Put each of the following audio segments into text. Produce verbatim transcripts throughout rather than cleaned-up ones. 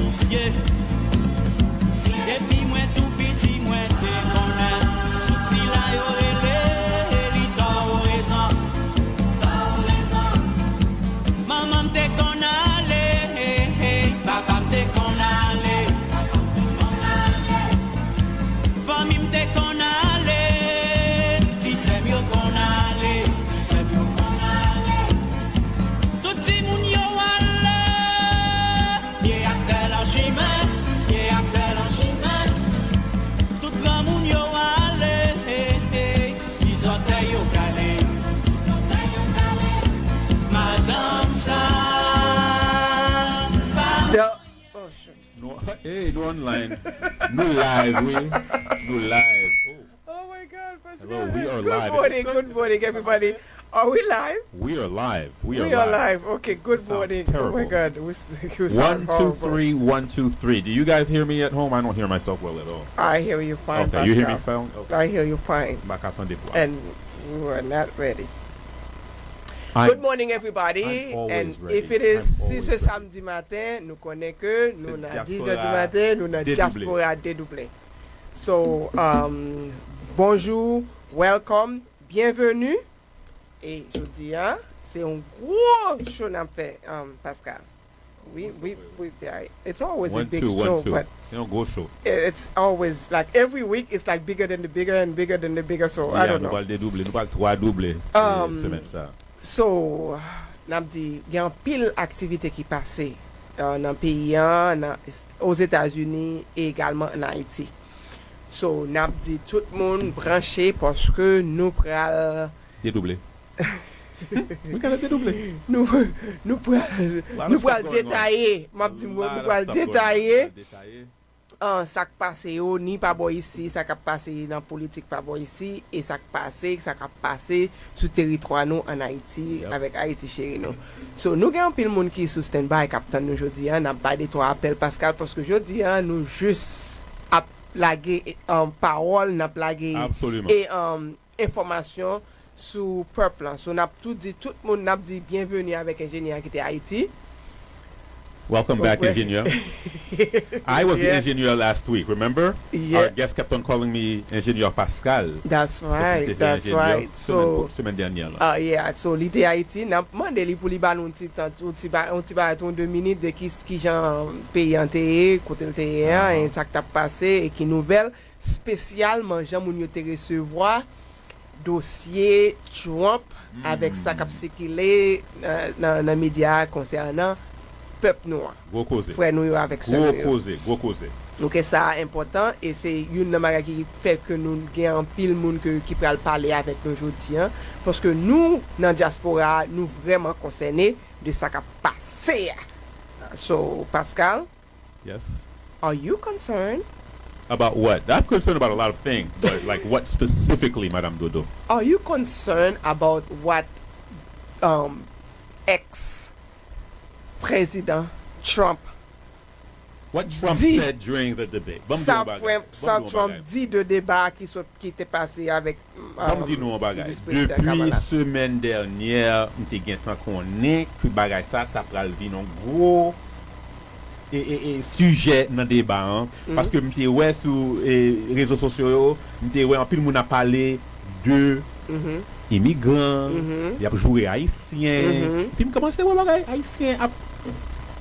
Misye, depi mwen tou piti, mwen te konnen sou sila yo rele li tò ou rezon. Manman m te konn ale, papa m te konn ale. Fanmi m te konn ale, ti sè m yo konn ale, ti sè m yo konn ale. Tout timoun yo ale, pye ak tè nan chimen, pye ak tè nan chimen. Tout granmoun yo ale, ti zòtèy yo kale, ti zòtèy yo kale. Madanm sa pa. Nou, hey, nou online. Nou live, wi. Nou live. Oh. Oh my God, Pascal. Hello, we are good live. Morning, good morning, everybody. Are we live? We are live. We, We are live. Okay, good Sounds morning. Oh my terrible. God, we, s- we sound One, two, horrible. Three, one, two, three. Do you guys hear me at home? I don't hear myself well at all. I hear you fine, Okay, you hear me Pascal. fine? Okay. I hear you fine. M pa ka tande vwa. And we were not ready. I'm- Good morning, everybody. I'm always And ready. If it is, I'm si always se ready. Samdi maten, nou konnen ke nou Se nan Diaspora dix heures du matin, nou nan Dédoublé. Diaspora Dédoublé. So, um, bonjou, welcome, bienvenue. E jodi a, se yon gwo show n ap fè, um, Pascal. We, we, we, it's always a One, big two, show, one, two. But Se yon gwo show. It's always like every week, it's like bigger than the bigger and bigger than the bigger. So I Yeah, don't nou know. Pral dedouble, nou pral twa double Um, semèn sa. So, n ap di, gen anpil aktivite ki pase uh, nan peyi an, nan Ozetazini e egalman an Ayiti. So, n ap di tout moun branche paske nou pral Dedouble. We gotta dedouble. nou nou pral Lot of nou stuff pral going on. Detaye, m ap di mwen nou pral Lot of stuff going on. Detaye Detaye. uh, sa k pase yo ni pa bò isi, sa k ap pase nan politik pa bò isi, e sa k pase, sa k ap pase sou teritwa nou an Ayiti Yep. Avèk Ayiti cheri nou. So nou gen anpil moun ki sou standby k ap tann nou jodi a, n ap bay de twa apèl Pascal paske jodi a nou jis ap lage um, pawòl, n ap lage Absolument. e um, enfòmasyon sou pèp lan. So n ap tou di tout moun, n ap di byenveni avèk enjenyè a ki te Ayiti. Welcome back, Okay. Engineer. I was the Yeah. engineer last week, remember? Yeah. Our guest kept on calling me Engineer Pascal. That's right, Te fè that's enjenyè, right. Semèn, So, semèn dènyè la. Uh, yeah, so li te Ayiti, n ap mande li pou li ba nou yon ti tan, yon ti ba, yon ti bagay, yon de minit de ki, ki jan peyi an te ye, kote l te ye an, Uh-huh. e sa k t ap pase, e ki nouvèl, espesyalman jan moun yo te resevwa dosye Trump avèk sa k ap sikile nan, nan, nan medya konsènan pèp nou an, Gwo koze. Frè nou yo avèk sè Gwo nou yo. Koze, gwo koze. Ok, sa enpòtan e se youn nan bagay ki fè ke nou gen anpil moun ke, ki pral pale avèk nou jodi an. Paske nou, nan dyaspora a, nou vrèman konsène de sa k ap pase a. So, Pascal, Yes. Are you concerned? About what? I'm concerned about a lot of things, but like what specifically, Madame Dodo? Are you concerned about what um, ex President Trump What Trump Di- said during the debate. Ban m di sa yon bagay. Trump, Ban sa m di yon Trump bagay. Di de deba ki sot ki te pase avèk Ban m di nou yon bagay. Depi semèn dènyè, m te gentan konnen ke bagay sa ta pral vin yon gwo e, e, e, sijè nan deba an. Paske m te wè sou e, rezo sosyo yo, m te wè anpil moun ap pale de imigran, y ap joure Ayisyen. Epi m kòmanse wè bagay Ayisyen ap,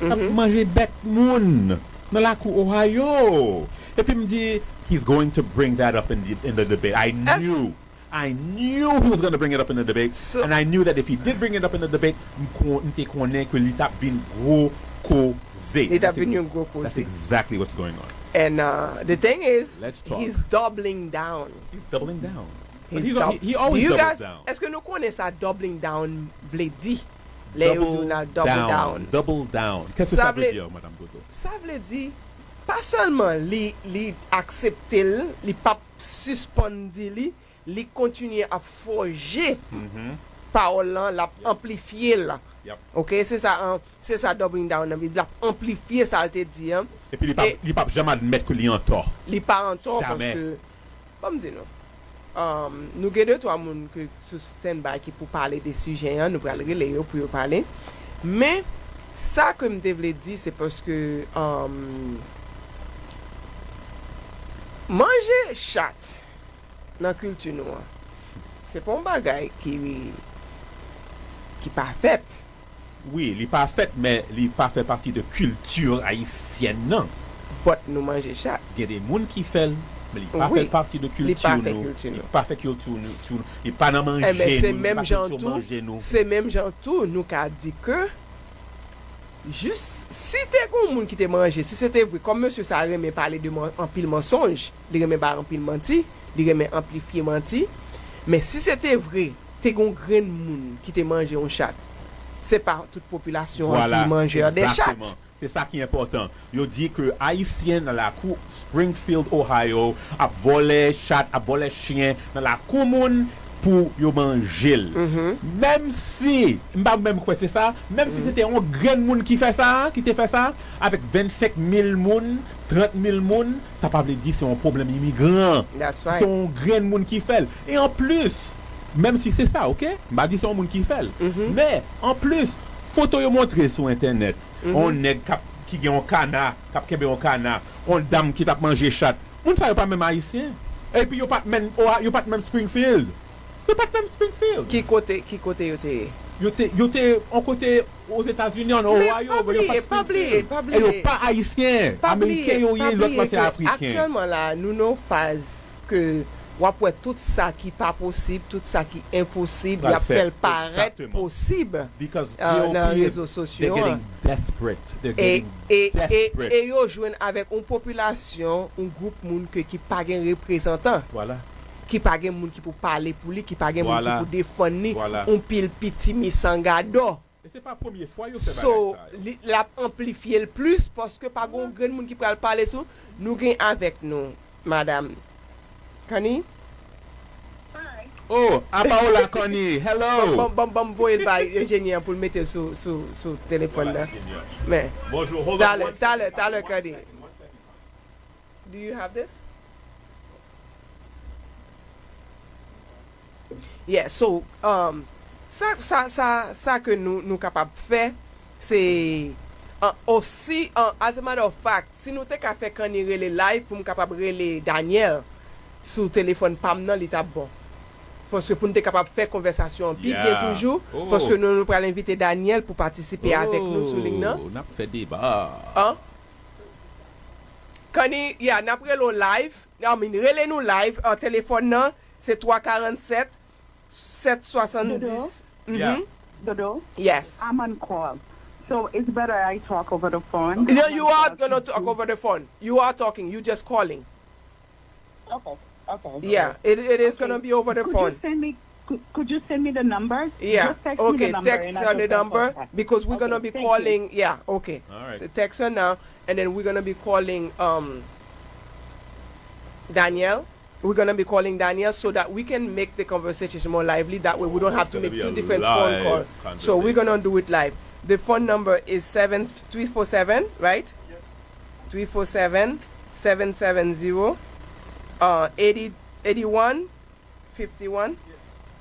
ap manje bèk moun nan lakou Ohio. Epi m di, he's going to bring that up in the, in the debate. I knew. I knew he was going to bring it up in the debate. So- And I knew that if he did bring it up in the debate, m kon- m te konnen ke li t ap vin gwo koze. Li t ap vin yon gwo koze. That's exactly what's going on. And uh, the thing is, Let's talk. He's doubling down. He's doubling down. But He's he's, dou- he, he always Do you doubles guys, down. Est-ce que nou konnen sa doubling down vle di? Lè yo di w nan double down. Double down. Qu'est-ce que Sa ça veut vle- dire, Madame Dodo? Sa vle di, pa sèlman li, li aksepte l, li p ap sispann di li, li kontinye ap fòje pawòl lan, l ap anplifye l. Yep. Ok, se sa, an- se sa doubling down nan vle di, l ap anplifye sa l te di an. Epi li p ap, E- li p ap janm admèt ke li antò. Li pa antò Jamè. Paske, ban m di nou, um, nou gen de twa moun ke sou standby ki pou pale de sijè an, nou pral rele yo pou yo pale. Men, Sa ke m te vle di, se paske, um, manje chat nan kilti nou an, se pa yon bagay ki, ki pa fèt. Wi, li pa fèt, men li pa fè pati de kilti ayisyèn nan. But nou manje chat. Gen de moun ki fè l, men li pa fè pati de kilti nou. Li pa fè kilti nou. Li pa nan manje nou, li pa kilti manje nou. Se menm jan tou, nou ka di ke jis si te gen yon moun ki te manje, si se te vre, kòm mesye sa renmen pale de anpil mansonj, li renmen bay anpil manti, li renmen anplifye manti, men si se te vre, te gen yon grenn moun ki te manje yon chat, se pa tout popilasyon an ki manjè de chat. Se sa ki enpòtan. Yo di ke Ayisyen nan lakou Springfield, Ohio, ap vòlè chat, ap vòlè chyen nan lakou moun pou yo manje l. Menm si, m pa menm kwè se sa, menm si se te yon grenn moun ki fè sa, ki te fè sa, avèk vennsenk mil moun, trant mil moun, sa pa vle di se yon pwoblèm imigran. Se yon grenn moun ki fè l. E anplis, menm si se sa, oke? M pa di se yon moun ki fè l. Men, anplis, foto yo montre sou entènèt. On nèg k ap, ki gen on kana, k ap kenbe on kana, on dam ki t ap manje chat. Moun sa yo pa menm ayisyen. Epi yo pa t menm, yo pa t menm Springfield. Yo pa t menm Springfield. Ki kote, ki kote yo te ye? Yo te, yo te on kote Ozetazini, an Ohio, yo pa t Springfield. E yo pa ayisyen. Ameriken yo ye, lòt la se afriken. Aktyèlman la, nou nan yon faz ke w ap wè tout sa ki pa posib, tout sa ki enposib, y ap fè l parèt posib nan rezo sosyo an. E yo jwenn avèk yon popilasyon, yon gwoup moun ke ki pa gen reprezantan, ki pa gen moun ki pou pale pou li, ki pa gen moun ki pou defann li, yon pil piti misangado. E se pa premye fwa yo fè bagay sa yo. So, li, l ap anplifye l plis paske pa gen yon grenn moun ki pral pale sou. Nou gen avèk nou, madam Connie. Oh, a Paola Connie. Hello. Ban m, ban m, ban m voye l bay enjenyè an pou l mete l sou, sou, sou telefòn nan. Men, talè, talè, talè, Connie. Do you have this? Yeah, so, um, sa, sa, sa, sa ke nou, nou kapab fè, se, uh, osi, uh, as a matter of fact, si nou te ka fè Connie rele live pou m kapab rele Daniel sou telefòn pa m nan, li t ap bon. Paske pou n te kapab fè konvèsasyon an pi byen toujou, paske nou, nou pral envite Daniel pou patisipe avèk nou sou liy nan. N ap fè deba. An? Connie, yeah, n ap rele w live. I mean, rele nou live, uh, telefòn nan, se twa karannsèt, sèt swasanndis. Dodo? Dodo? Yes. I'm on call. So it's better I talk over the phone. No, you are gonna talk over the phone. You are talking. You just calling. Okay. Okay. Yeah, it, it is gonna be over the phone. Could you send me Could, could you send me the number? Yeah. Just text okay, me the number text her the number because we're okay, gonna be calling. Yeah, okay. All right. So text her now, and then we're gonna be calling um Daniel. We're gonna be calling Daniel so that we can make the conversation more lively. That way, we don't have to make two different phone calls. So we're gonna do it live. The phone number is seven three four seven, right? Yes. Three four seven, seven seven zero, uh, eighty, eighty one. Fifty one?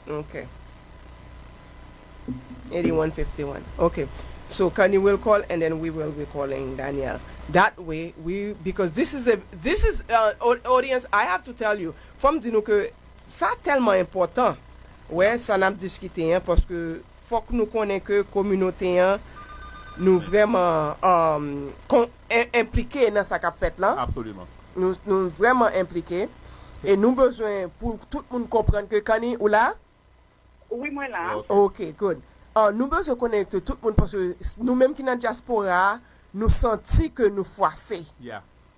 Okay. Eighty one fifty one. Okay. So Connie will call and then we will be calling Daniel. That way, we, because this is a, this is, uh, audience, I have to tell you, fò m di nou ke sa tèlman enpòtan. Wè, sa n ap diskite an, paske fòk nou konnen ke kominote an, nou vrèman, um, enplike nan sa k ap fèt lan. Absoliman. Nou, nou vrèman enplike. E nou bezwen pou tout moun konprann ke Connie, ou la? Wi, mwen la. Ok, good. Ah, nou bezwen konekte tout moun paske nou menm ki nan dyaspora a, nou santi ke nou fwase.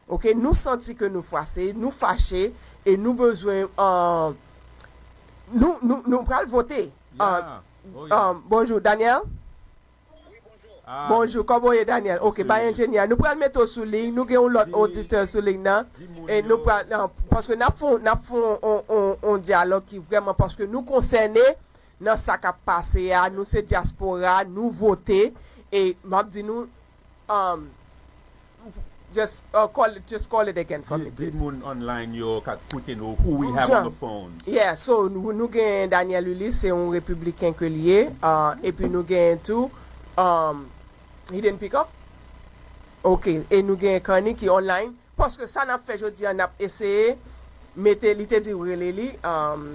Ok, nou santi ke nou fwase, nou fache, e nou bezwen, ah, nou, nou, nou pral vote. Ah, bonjou, Daniel. Bonjou, kòman w ye, Daniel? Ok, bay enjenyè a. Nou pral mete w sou liy, nou gen yon lòt oditè sou liy nan. E nou pral, nan, paske n ap fè, n ap fè yon, yon, yon dyalòg ki vrèman, paske nou konsène nan sa k ap pase a, nou se dyaspora, nou vote, e m ap di nou, um, Just, uh, call it, just call it again for me, please. Di moun online yo k ap koute nou, who we have on the phone. Yeah, so nou, nou gen Daniel Ulysse, se yon repibliken ke l ye, uh, epi nou gen tou, um, He didn't pick up? Ok, e nou gen Kani ki online. Paske sa n ap fè jodi a, n ap eseye mete, li te di w rele li, um,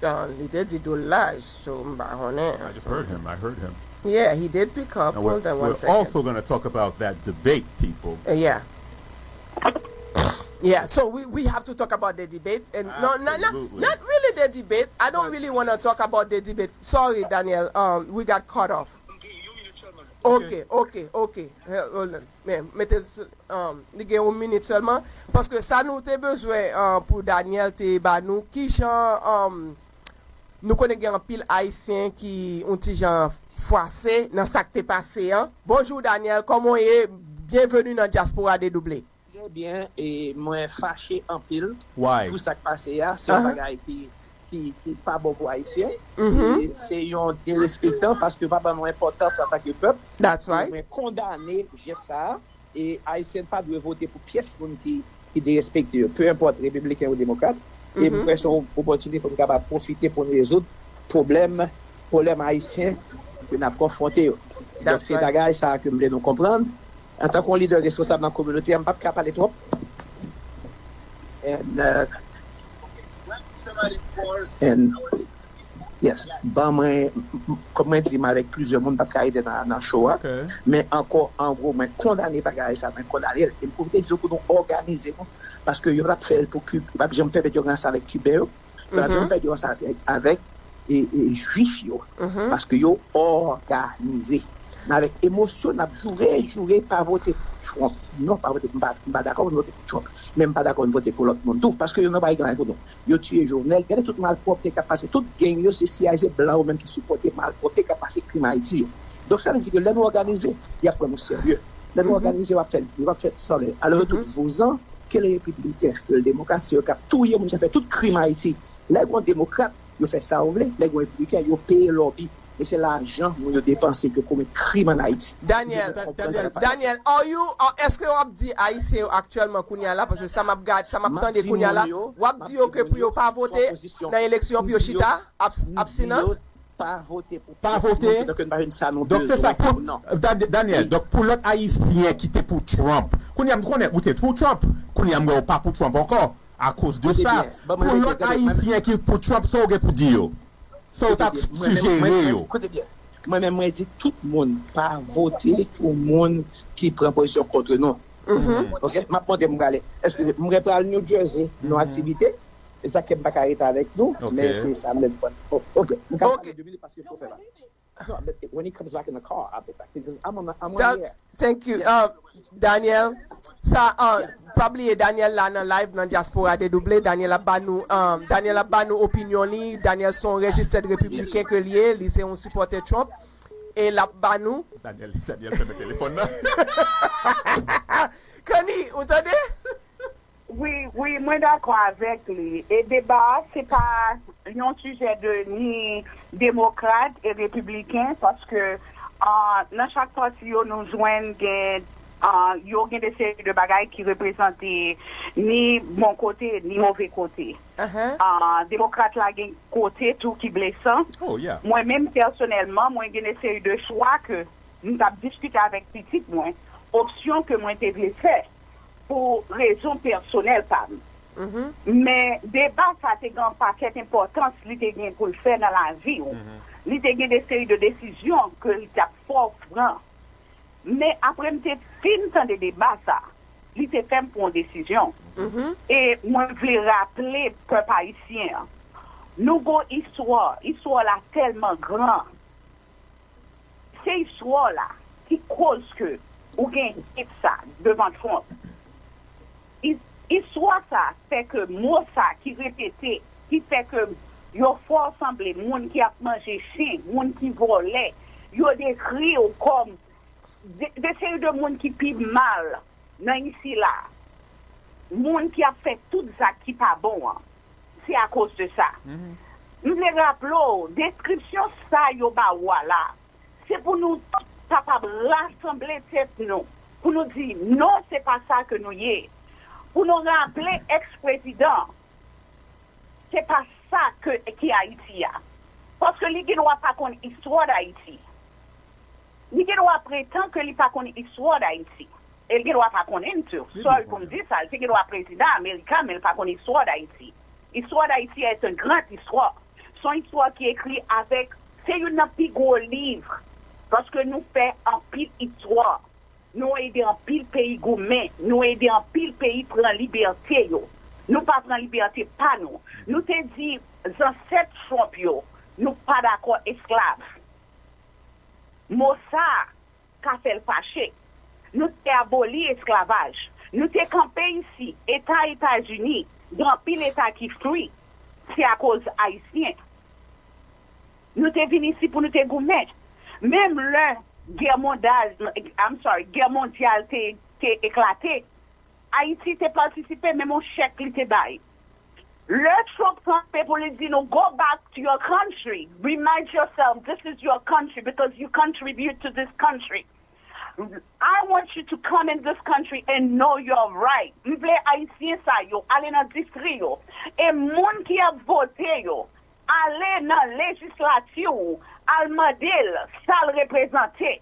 uh, li te di Dolaj, so m pa konnen. I just heard him. I heard him. Yeah, he did pick up. And we're, Hold on we're one second. Also going to talk about that debate, people. Uh, yeah. Yeah, so we, we have to talk about the debate. And no, no, no, Absolutely. Not really the debate. I don't really want to talk about the debate. Sorry, Daniel. Um, we got cut off. Ok, ok, ok. Eh, hold on. Men, mete, um, li gen yon minit sèlman. Paske sa nou te bezwen, um, pou Daniel te ba nou, kijan, um, nou konnen gen anpil Ayisyen ki yon ti jan fwase nan sa k te pase an. Bonjou, Daniel, kòman w ye? Byenveni nan Dyaspora Dedouble. Trè byen, e mwen fache anpil Why? Pou sa k pase a. Se yon Uh-huh. Bagay ki, ki, ki pa bon pou Ayisyen. Mhm. E se yon derespektan paske yo pa ban nou enpòtans antanke pèp. That's right. Mwen kondane jès sa a. E Ayisyen pa dwe vote pou pyès moun ki, ki derespekte yo, peu importe, repibliken ou demokrat. E Mhm. m kwè se yon opòtinite pou nou kapab pwofite pou nou rezoud pwoblèm, pwoblèm ayisyen ke n ap konfwonte yo. Donk, That's se right. Bagay sa a ke m vle nou konprann. Antanke yon lidè responsab nan kominote a, m p ap ka pale twòp. And, uh, and, yes, ban mwen, kòm mwen di m avèk plizyè moun, m p ap ka rete nan, nan show a. Ok. Men ankò, an gwo, mwen kondane bagay sa, mwen kondane l. E m pwofite di yo pou nou òganize nou, paske yo p ap fè l pou Kib, yo p ap janm pèmèt yo ranse avèk Kiben yo, yo p ap janm pèmèt yo ranse avèk, avèk e, e, Jwif yo, paske yo òganize. Men avèk emosyon, n ap joure, joure, pa vote pou Trump. Non, pa vote, m pa, m pa dakò pou nou vote pou Trump. Men m pa dakò pou nou vote pou lòt moun tou, paske yo nan bay gany pou nou. Yo tiye Jovenel, gade tout malpwòpte k ap pase, tout gang yo, se C I A, se blan yo menm ki sipòte malpwòpte k ap pase krim Ayiti yo. Donk, sa vle di ke lè nou òganize, y ap pran nou serye. Lè nou òganize, yo ap fè, yo ap fè sanble. Alò, yo tout vouzan, ke l repibliken, ke l demokrat, se yo k ap touye moun, k ap fè tout krim Ayiti. Lè gen yon demokrat, yo fè sa yo vle. Lè gen yon repibliken, yo peye lòbi. E se lajan moun yo depanse ke komèt krim ann Ayiti. Daniel, Yo konprann sa k ap pase. Daniel, are you, uh, èske w ap di Ayisyen yo aktyèlman kounye a la, paske sa m ap gad, sa m ap M ap tande di kounye a la, moun yo, w ap m ap di yo di ke moun pou yo yo, pa pran vote pozisyon. Nan eleksyon, pou yo M di yo, chita, abs- m di abstinans? Yo pa vote pou Pa pyès vote. moun ki nan nou pa jwenn sa nou Donk, se sa, bezwen. pou, Non. Da- Daniel, donk, pou lòt Ayisyen ki te pou Trump, kounye a m konnen ou te pou Trump, kounye a m wè ou pa pou Trump ankò, akoz de Koute sa, byen. Ban mwen pou repete, lòt gade, mwen- Ayisyen ki pou Trump, sa w gen pou di yo? Sa w t ap Koute byen. Mwen menm, sijere mwen, mwen yo? di, koute byen. Mwen menm, mwen di tout moun pa vote pou moun ki pran pozisyon kont nou. Ok? M ap monte, m prale. Eskize, m pral New Jersey, nan aktivite. E sa ke m pa ka rete avèk nou, Ok. Men se sa m vle pran. Oh, ok. M ka Ok. Pale de minit paske chofè la. No, but when he comes back in the car, I'll be back because I'm on the, I'm on That- the air. Thank you. Uh, Daniel, sa, uh, pa bliye Daniel la nan live nan Dyaspora Dedouble. Daniel ap ba nou, um, Daniel ap ba nou opinyon li. Daniel se yon registered repibliken ke li ye. Li se yon sipòtè Trump. E l ap ba nou. Daniel, Daniel fèmen telefòn nan. Kani, ou tande? Wi, wi, mwen dakò avèk li. E deba a, se pa yon sijè de ni demokrat e repibliken, paske, ah, nan chak pati yo, nou jwenn gen, ah, yo gen de seri de bagay ki reprezante ni bon kote, ni move kote. Uh-huh. Ah, demokrat la gen kote tou ki blesan. Oh, yeah. Mwen menm pèsonèlman, mwen gen de seri de chwa ke m t ap diskite avèk pitit mwen, opsyon ke mwen te vle fè pou rezon pèsonèl pa m. Men deba sa te gen yon pakèt enpòtans li te gen pou l fè nan lavi w. Li te gen de seri de desizyon ke li t ap fè w pran. Men apre m te fin tande deba sa, li te fè m pran yon desizyon. E mwen vle raple pèp ayisyen an, nou gon istwa, istwa la tèlman gran. Se istwa w la ki koz ke ou gen hit sa devan Trump. I- Istwa sa fè ke mo sa ki repete, ki fè ke yo fè w sanble moun ki ap manje chen, moun ki vòlè, yo dekri w kòm de, de seri de moun ki pi mal nan isi la, moun ki ap fè tout zak ki pa bon an. Se akoz de sa. M vle raple w, deskripsyon sa yo ba ou a la, se pou nou tout kapab rasanble tèt nou, pou nou di non, se pa sa ke nou ye. Pou nou raple èks-prezidan, se pa sa ke, ki Ayiti a. Paske li gen dwa pa konn istwa Dayiti. Li gen dwa pretan ke li pa konn istwa Dayiti. E l gen dwa pa konnen l tou. Sòry pou m di sa, li te gen dwa prezidan ameriken, men l pa konn istwa Dayiti. Istwa Dayiti est une grande histoire. Se yon istwa ki ekri avèk, se youn nan pi gwo liv. Paske nou fè anpil istwa. Nou ede anpil peyi goumen. Nou ede anpil peyi pran libète yo. Nou pa pran libète pa nou. Nou te di zansèt Trump yo, nou pa dakò esklav. Mo sa a ka fè l fache. Nou te aboli esklavaj. Nou te kanpe isi, Eta Etazini, gen anpil eta ki fri, se akoz Ayisyen. Nou te vin isi pou nou te goumen. Menm lè gè mondyal, I'm sorry, gè mondyal te, te eklate, Ayiti te patisipe, menm yon chèk li te bay. Lè Trump kanpe pou li di nou, "Go back to your country, remind yourself this is your country because you contribute to this country. I want you to come in this country and know your right." M vle Ayisyen sa yo ale nan distri yo. E moun ki ap vote yo, ale nan lejislati w, al mande l sa l reprezante.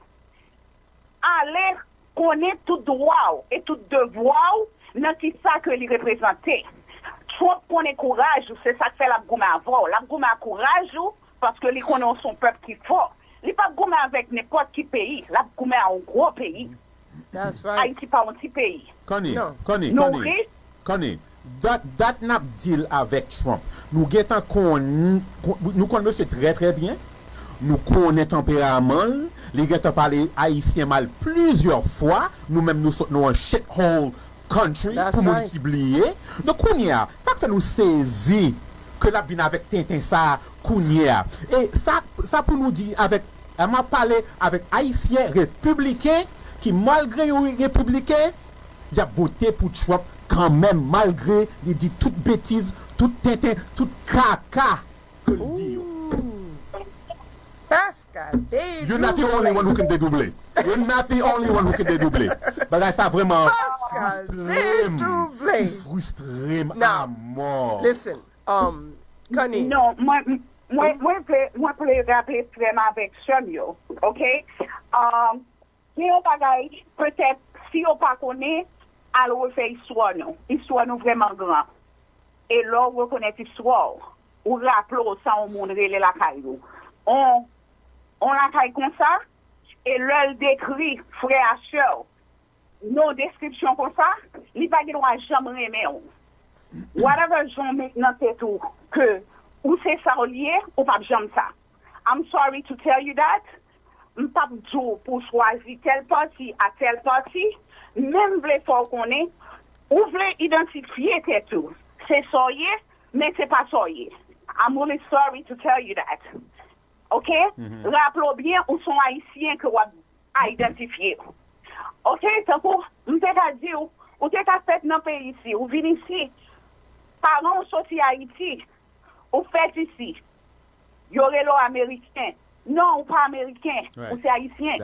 Ale konnen tout dwa w e tout devwa w nan kisa ke li reprezante. Trump konnen kouraj ou, se sa k fè l ap goumen avè w. L ap goumen ak kouraj ou, paske li konnen w se yon pèp ki fò. Li p ap goumen avèk nenpòt ki peyi, l ap goumen a yon gwo peyi. Ayiti pa yon ti peyi. Koni, koni, koni, koni. Dat, dat n ap deal avèk Trump. Nou gentan konn, nou konn mesye trè, trè byen. Nou konnen tanperaman l. Li gentan pale ayisyen mal plizyè fwa. Nou menm nou sot nan yon shithole country pou moun ki bliye. Donk kounye a, sa k fè nou sezi ke l ap vin avèk tenten sa a kounye a. E sa, sa pou nou di avèk, m ap pale avèk ayisyen repibliken ki malgre yo repibliken, y ap vote pou Trump kanmenm, malgre li di tout betiz, tout tenten, tout kaka ke l di yo. Pascal, you're not the only one who can dedouble. You're not the only one who can dedouble. Bagay sa vrèman Pascal, dedouble. Frustre m a mò. Listen, um, Connie. Non, mwen, mwen, mwen vle, mwen vle raple frè m avèk sè m yo, ok? Um, Gen yon bagay, petèt, si yo pa konnen, al refè istwa nou. Istwa nou vrèman gran. E lè w rekonèt istwa w, ou raple w sa yon moun rele lakay ou. On, on lakay konsa, e lè l dekri frè a sè w, nan yon deskripsyon konsa, li pa gen dwa janm renmen w. Whatever jan w met nan tèt ou ke ou se sa w ye, ou p ap janm sa. I'm sorry to tell you that. M p ap di w pou w chwazi tèl pati a tèl pati, men m vle fè w konnen, ou vle idantifye tèt ou. Se sa w ye, men se pa sa w ye. I'm really sorry to tell you that. Ok? Raple w byen, ou se yon Ayisyen ke w ap idantifye. Ok? Tankou, m te ka di w, ou te ka fèt nan peyi isi, ou vin isi, paran w soti Ayiti, ou fèt isi, yo rele w Ameriken. Non, ou pa Ameriken, ou se Ayisyen.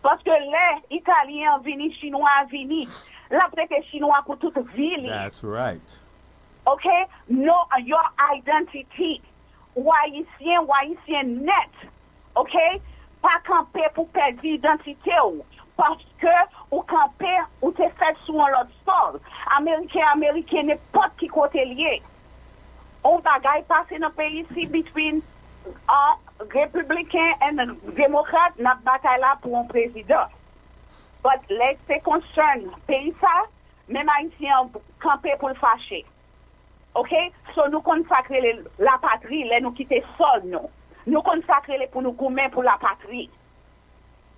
Paske lè Italyen an vini, Chinwa a vini, l ap rete Chinwa pou tout vi li. Ok? Know your identity. Ou Ayisyen, ou Ayisyen nèt. Ok? Pa kanpe pou pèdi idantite w. Paske ou kanpe, ou te fèt sou yon lòt sòl. Ameriken, Ameriken, nenpòt ki kote l ye. On bagay pase nan peyi isi between uh, Republican and Democrat, n ap batay la pou yon prezidan. But lè se konsèn peyi sa, menm Ayisyen an kanpe pou l fache. Ok? So nou konn sa k rele lapatri lè nou kite sòl nou. Nou konn sa k rele pou nou goumen pou lapatri.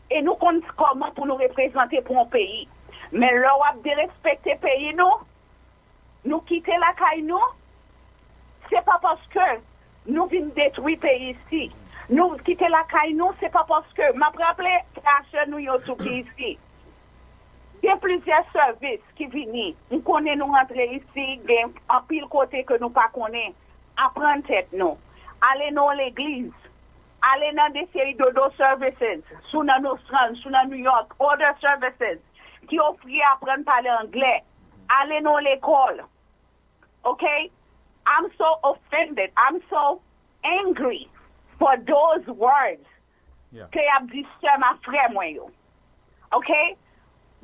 E nou konn kòman pou nou reprezante pou yon peyi. Men lè w ap derespekte peyi nou, nou kite lakay nou, se pa paske nou vin detwi peyi isi. Nou kite lakay nou, se pa paske, m ap raple, frè a sè nou yo tou ki isi. Gen plizyè sèvis ki vini. M konnen nou rantre isi, gen anpil kote ke nou pa konnen. Aprann tèt nou. Ale nan yon legliz. Ale nan de seri dodo services. Si w nan Nostrand, si w nan New York, other services ki ofri aprann pale anglè. Ale nan yon lekòl. Ok? I'm so offended. I'm so angry for those words. ke y ap di sè m ak frè mwen yo. Ok?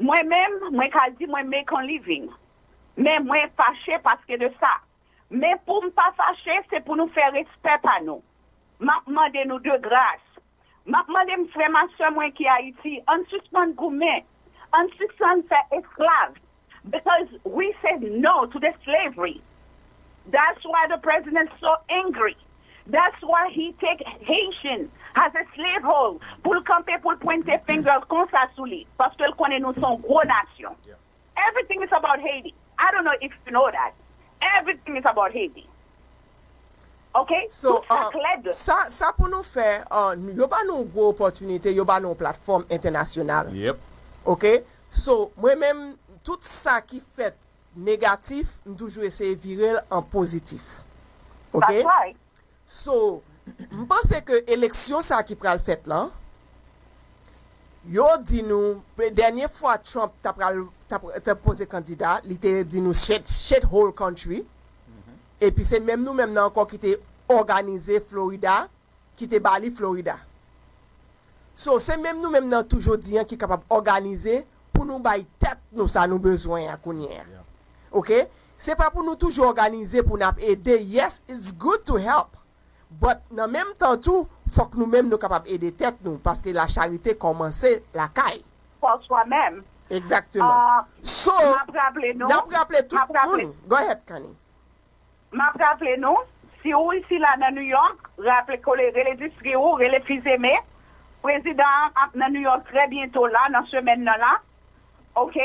Mwen menm, mwen ka di mwen make a living. Men mwen fache paske de sa. Men pou m pa fache, se pou nou fè respè pa nou. M ap mande nou de gras. M ap mande m frè m ak sè mwen ki Ayiti, ann sispann goumen. Ann sispann fè esklav. Because we said no to the slavery. That's why the president so angry. That's why he take Haitian as a slave hold. Pou l kanpe, pou l pointe fingers konsa sou li. Paske l konnen nou se yon gwo nasyon. Everything is about Haiti. I don't know if you know that. Everything is about Haiti. Ok? So, tout sa uh, klè de. Sa, sa pou nou fè, uh, yo ba nou gwo opòtinite, yo ba nou platfòm entènasyonal. Yep. Ok? So, mwen menm, tout sa ki fèt negatif, m toujou eseye vire l an pozitif. Ok? That's right. So, m panse ke eleksyon sa ki pral fèt lan, yo di nou, dènye fwa Trump ta pral, ta, ta poze kandida, li te di nou shit, shit hole country. Epi se menm nou menm nan ankò ki te òganize Florida, ki te ba li Florida. So, se menm nou menm nan toujou di an ki kapab òganize pou nou bay tèt nou sa nou bezwen an kounye a. Ok? Se pa pou nou toujou òganize pou n ap ede. Yes, it's good to help. But nan menm tan tou, fòk nou menm nou kapab ede tèt nou, paske la charite kòmanse lakay. Fò swa menm. Exactement. So, n ap raple nou, n ap raple tout moun. Go ahead, Kani. M ap raple nou, si ou isi la nan New York, raple kole, rele distri ou, rele Fils-Aimé. Prezidan an ap nan New York trè byento la, nan semèn nan la. Ok?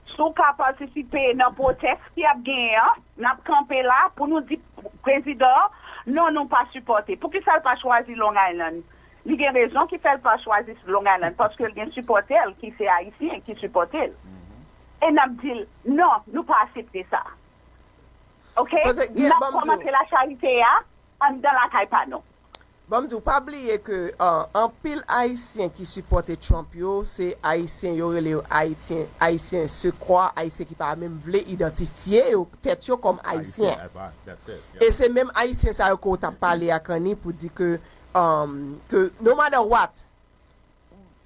Si w ka patisipe nan pwotès ki ap genyen an, n ap kanpe la pou nou di prezidan an, non, nou pa sipòte. Poukisa l pa chwazi Long Island? Li gen rezon ki fè l pa chwazi Long Island, paske l gen sipòtè l ki se Ayisyen ki sipòte l. E n ap di l, non, nou pa aksepte sa. Ok? N ap kòmanse lacharite a anndan lakay pa nou. Ban m di w, pa bliye ke uh, anpil Ayisyen ki sipòte Trump yo, se Ayisyen, yo rele yo Ayisyen, Ayisyen sekwa, Ayisyen ki pa menm vle idantifye yo, tèt yo kòm Ayisyen. E se menm Ayisyen sa yo ke w t ap pale ak Annie pou di ke, um, ke no matter what,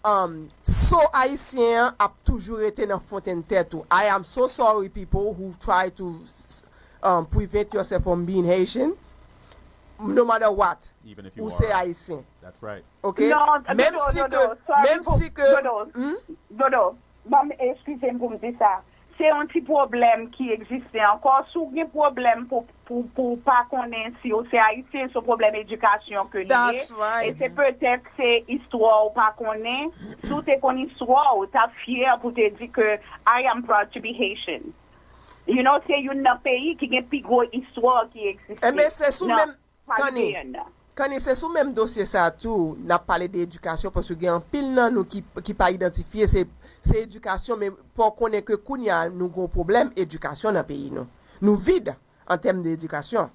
um, so Ayisyen an ap toujou rete nan fontenn tèt ou. I am so sorry people who try to um, prevent yourself from being Haitian, no matter what. Ou se Ayisyen. Ok? Menm si ke, menm si ke, hmm? Dodo, ban m eskize m pou m di sa. Se yon ti pwoblèm ki egziste ankò. Si w gen pwoblèm pou, pou, pou w pa konnen si w se Ayisyen, se yon pwoblèm edikasyon ke li ye. E se petèt se istwa w pa konnen. Si w te konn istwa w, w t ap fyè pou te di ke I am proud to be Haitian. You know, se youn nan peyi ki gen pi gwo istwa ki egziste. Enben, se sou menm, Kani, Kani, se sou menm dosye sa a tou, n ap pale de edikasyon, paske gen anpil nan nou ki, ki pa idantifye, se, se edikasyon, men fò w konnen ke kounye a, nou gen yon pwoblèm edikasyon nan peyi nou. Nou vid an tèm de edikasyon.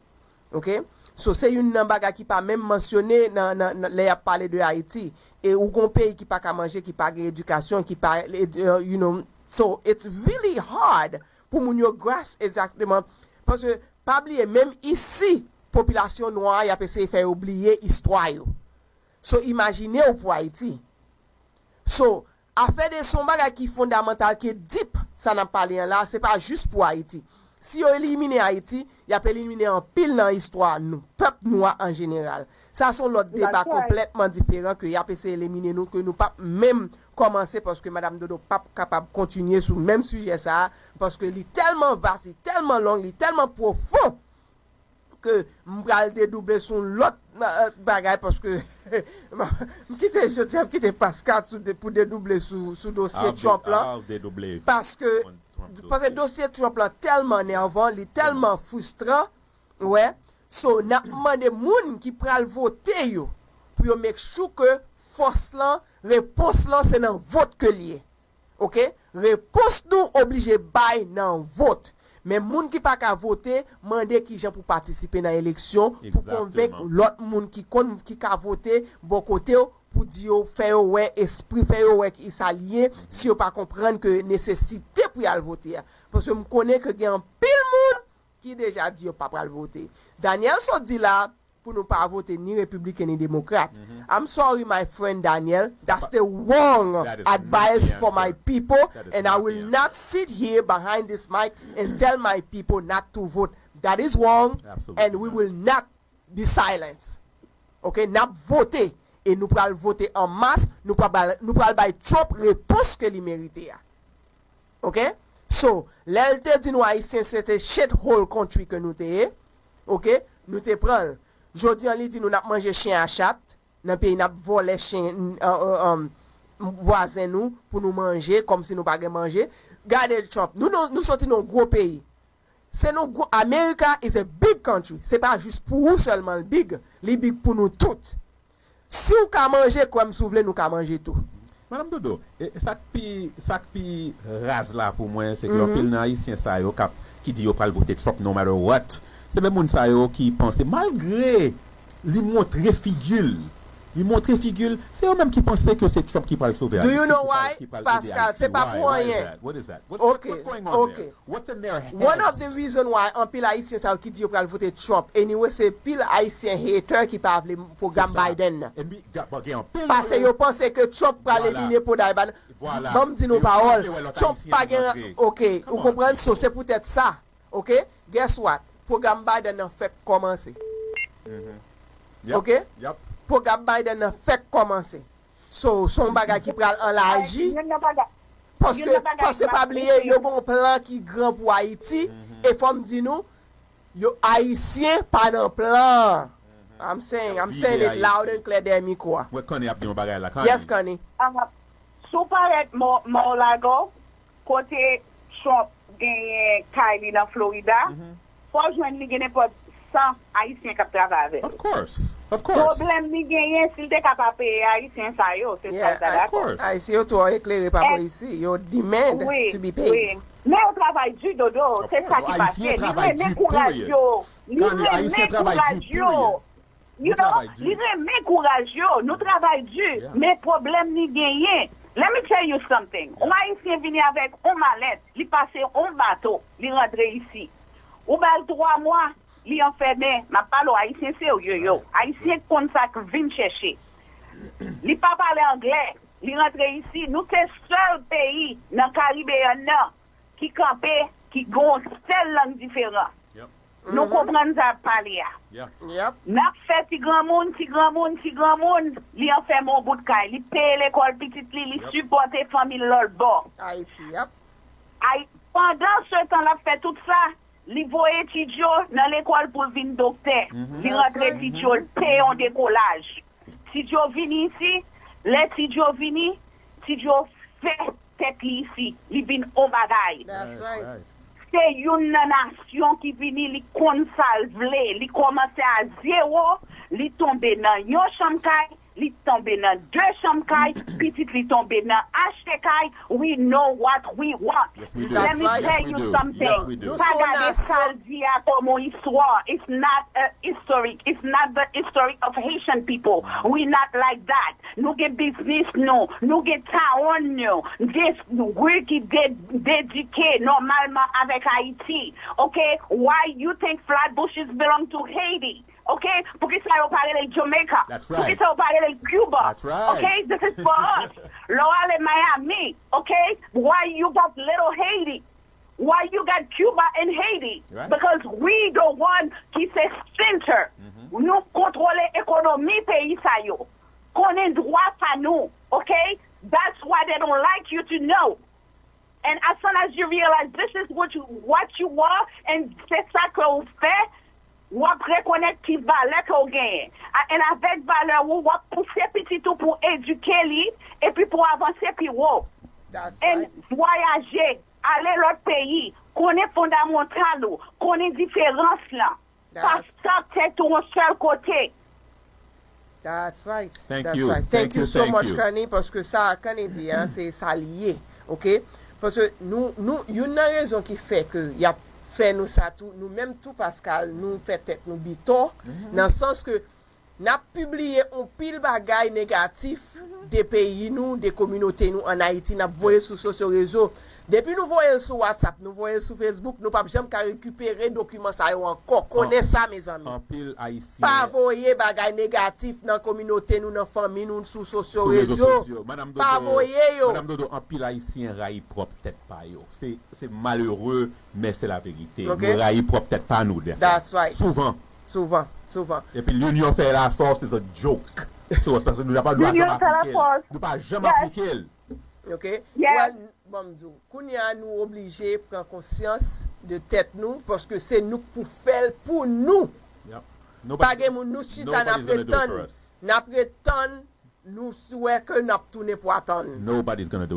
Ok? So, se youn nan bagay ki pa menm mansyone nan, nan, nan, lè y ap pale de Ayiti. E ou gen yon peyi ki pa ka manje, ki pa gen edikasyon, ki pa, eh, you know, so it's really hard pou moun yo grasp egzakteman. Paske, pa bliye, menm isi, popilasyon nwa a, y ap eseye fè yo bliye istwa yo. So, imajine w pou Ayiti. So, afè de se yon bagay ki fondamantal, ki deep, sa n ap pale an la, se pa jis pou Ayiti. Si yo elimine Ayiti, y ap elimine anpil nan istwa nou, pèp nwa an jeneral. Sa se yon lòt deba konplètman diferan ke y ap eseye elimine nou, ke nou p ap menm kòmanse, paske Madam Dodo p ap kapab kontinye sou menm sijè sa a, paske li tèlman vas, li tèlman long, li tèlman pwofon, ke m pral dedouble sou yon lòt, euh, bagay, paske m kite, jodi a, m kite Pascal sou de, pou dedouble sou, sou dosye Trump lan. Paske, paske dosye Trump lan tèlman nèvan, li tèlman fristran, wè. So, n ap mande moun ki pral vote yo, pou yo make sure ke fòs lan, repons lan, se nan vot ke l ye. Ok? Repons nou oblije bay nan vot. Men moun ki pa ka vote, mande kijan pou patisipe nan eleksyon, pou konvenk lòt moun ki konn, ki ka vote bò kote w, pou di yo, fè yo wè espri, fè yo wè ki sa l ye, si yo pa konprann ke nesesite pou y al vote a. Paske m konnen ke gen anpil moun ki deja di yo pa pral vote. Daniel sot di la, pou nou pa vote ni repibliken ni demokrat. I'm sorry, my friend Daniel, that's the wrong advice for my people, and I will not sit here behind this mic and tell my people not to vote. That is wrong, and we will not be silent. Ok, n ap vote, e nou pral vote an mas, nou pral bay, nou pral bay Trump repons ke li merite a. Ok? So, lè l te di nou Ayisyen se te shithole country ke nou te ye, ok, nou te pran l. Jodi an li di nou n ap manje chen a chat nan peyi, n ap vòlè chen, an, an, an, vwazen nou pou nou manje, kòmsi nou pa gen manje. Gade Trump, nou, nou, nou soti nan yon gwo peyi. Se nou gwo, America is a big country. Se pa jis pou ou sèlman l big, li big pou nou tout. Si w ka manje, kwè m si w vle, nou ka manje tou. Madam Dodo, e, sa k pi, sa k pi raz la pou mwen, se ke anpil nan Ayisyen sa yo k ap, ki di yo pral vote Trump no matter what. Se menm moun sa yo ki panse, malgre li montre figi l, li montre figi l, se yo menm ki panse ke se Trump ki pral sove Ayiti, ki pral, ki pral ede Ayiti. Why? Why is that? What is that? What's, what's going on there? What's in their heads? One of the reason why anpil Ayisyen sa yo ki di yo pral vote Trump, anyway, se pil Ayisyen hater ki pa vle pwogram Biden nan. Paske yo panse ke Trump pral elimine pwogram Biden. Ban m di nou pawòl. Trump pa gen, ok, ou konprann? So, se poutèt sa, ok? Guess what? Pwogram Biden nan fèk kòmanse. Ok? Pwogram Biden nan fèk kòmanse. So, se yon bagay ki pral anlaji. Paske, paske pa bliye, yo gen yon plan ki gran pou Ayiti. E fò m di nou, yo, Ayisyen pa nan plan. I'm saying, I'm saying it loud and clear dèyè mikwo a. Mwen konnen y ap di yon bagay la. Yes, Connie. Si w parèt Mar-a-Lago, kote Trump genyen kay li nan Florida, fò w jwenn li gen nenpòt san Ayisyen k ap travay avè l. Of course, of course. Pwoblèm li genyen, si l te ka pa peye Ayisyen sa yo, se sa l ta dakò. Ayisyen yo twò eklere pa bò isi, yo demand to be paid. Men yo travay di, Dodo, se sa ki pase. Li renmen kouraj yo. Li renmen kouraj yo. You know, li renmen kouraj yo, nou travay di, men pwoblèm li genyen. Let me tell you something. Yon Ayisyen vini avèk yon malèt, li pase yon bato, li rantre isi. Ou ba l twa mwa, li anfèmen. M ap pale w Ayisyen serye, yo. Ayisyen k konn sa k vin chèche. Li pa pale anglè, li rantre isi. Nou se sèl peyi nan Karibeyan nan ki kanpe, ki gen yon sèl lang diferan. Nou konprann sa y ap pale a. N ap fè ti granmoun, ti granmoun, ti granmoun, li anfèmen yon bout kay, li peye lekòl pitit li, li sipòte fanmi l lòt bò. Ayiti, yep. Ay, pandan se tan l ap fè tout sa, li voye Ti Djo nan lekòl pou l vin doktè. Li rantre Ti Djo, l peye yon dekolaj. Ti Djo vini isi, lè Ti Djo vini, Ti Djo fè tèt li isi, li vin on bagay. Se youn nan nasyon ki vini, li konn sa l vle, li kòmanse a zewo, li tonbe nan yon chanm kay, li tonbe nan de chanm kay, pitit li tonbe nan achte kay. We know what we want. Let me tell you something. Pa gade sa l di a kòm yon istwa. It's not a historic. It's not the history of Haitian people. We not like that. Nou gen biznis nou, nou gen town nou, gen ri ki de-, dedike nòmalman avèk Ayiti. Ok? Why you think Flatbush is belong to Haiti? Ok? Poukisa yo pa rele l Jamaica? Poukisa yo pa rele l Cuba? Ok? This is for us. Lè w ale Miami, ok? Why you got little Haiti? Why you got Cuba and Haiti? Because we the one ki se center. Nou kontwole ekonomi peyi sa yo. Konnen dwa pa nou, ok? That's why they don't like you to know. And as soon as you realize this is what you, what you are, and se sa ke w fè, w ap rekonèt ki valè ke w genyen. A, and avèk valè ou, w ap pouse pitit ou pou edike li, epi pou avanse pi wo. And vwayaje, ale lòt peyi, konnen fondamantal ou, konnen diferans lan. Pa stop tèt ou yon sèl kote. That's right. That's right. Thank you so much, Connie, paske sa Connie di a, se sa l ye. Ok? Paske nou, nou, youn nan rezon ki fè ke y ap fè nou sa tou, nou menm tou, Pascal, nou fè tèt nou bito, nan sans ke N ap pibliye yon pil bagay negatif de peyi nou, de kominote nou ann Ayiti, n ap voye sou sosyo rezo. Depi nou voye l sou WhatsApp, nou voye l sou Facebook, nou p ap janm ka rekipere dokiman sa yo ankò. Konnen sa, mezanmi. Anpil Ayisyen. Pa voye bagay negatif nan kominote nou, nan fanmi nou, sou sosyo rezo. Pa voye yo. Madanm Dodo, anpil Ayisyen rayi pwòp tèt pa yo. Se, se malere, men se laverite. Nou rayi pwòp tèt pa nou, dèfwa. Souvan. Souvan, souvan. Epi l'union fait la force, se yon joke. So, se paske nou pa janm aplike l. Nou pa janm aplike l. Ok? Well, bon, m di w, kounye a nou oblije pran konsyans de tèt nou, paske se nou k pou fè l pou nou. Pa gen moun nou chita n ap ret tann, n ap ret tann, nou s- wè ke n ap tounen pwatann.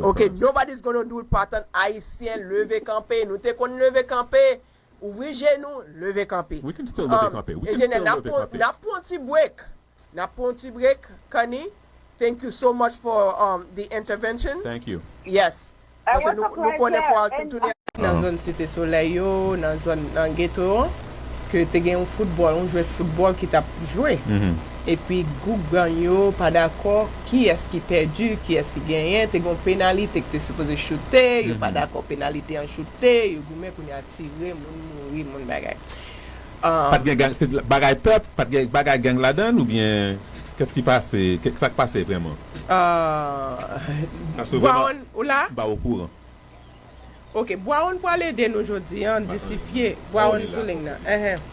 Ok, nobody's gonna do it pwatann. Ayisyen, leve kanpe. Nou te konn leve kanpe. Ouvri je nou, leve kanpe. Enjenyè, n ap pran, n ap pran yon ti break. N ap pran yon ti break. Connie, thank you so much for um, the intervention. Thank you. Yes. Paske nou, nou konnen fò al tounen. Nan zòn Site Solèy yo, nan zòn nan geto an, ke te gen yon foutbòl, yon jwèt foutbòl ki t ap jwe. Epi gwoup gang yo pa dakò kiyès ki pèdi, kiyès ki genyen, te gen yon penalite ki te sipoze choute, yo pa dakò penalite an choute, yo goumen kounye a tire, moun mouri, moun bagay. Ah, pa t gen gang, se bagay pèp, pa t gen bagay gang ladan l, oubyen kès ki pase, kè- sa k pase vrèman? Ah, Paske vrèman, Brown, ou la? M pa okouran. Ok, Brown pral ede nou jodi an, disifye. Brown sou liy nan. Enhen.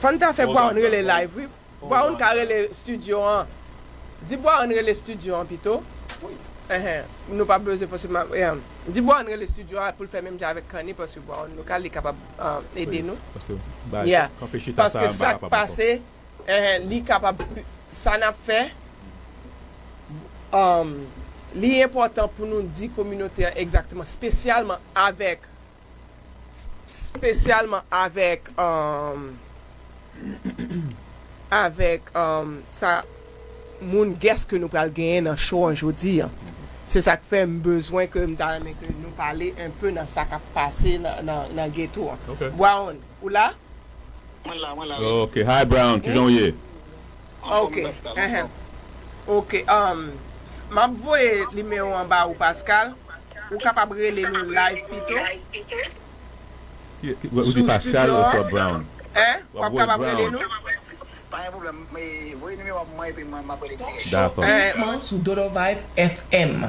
Fò n ta fè Brown rele live, wi. Brown ka rele studio an. Di Brown rele studio an pito. Enhen. Nou pa bezwen paske ma, em, di Brown rele studio an pou l fè menm jan avèk Connie paske Brown lokal li kapab, em, ede nou. Paske ba, Yeah. Kanpe chita sa, Paske m pa sa k kapab ankò. Pase, enhen, li kapab, sa n ap fè, em, li enpòtan pou nou di kominote an egzakteman, espesyalman avèk espesyalman avèk um, avèk um, sa moun guest ke nou pral genyen nan show an jodi an. Se sa k fè m bezwen ke m ta renmen ke nou pale enpe nan sa k ap pase nan, nan, nan geto an. Ok. Brown, ou la? Mwen la, mwen la, wi. Ok, hi Brown, kijan w ye? Ok, enhen. Ok, um, s- m ap voye nimewo an ba ou, Pascal. Ou kapab rele nou live pito. Ki- ki- Ou di Pascal oswa Brown? Hein? W ap kapab rele nou? Pa gen pwoblèm, men voye nimewo a pou mwen epi mwen m ap rele dirèk. Dakò. Inikman sou Dodo Vibe F M.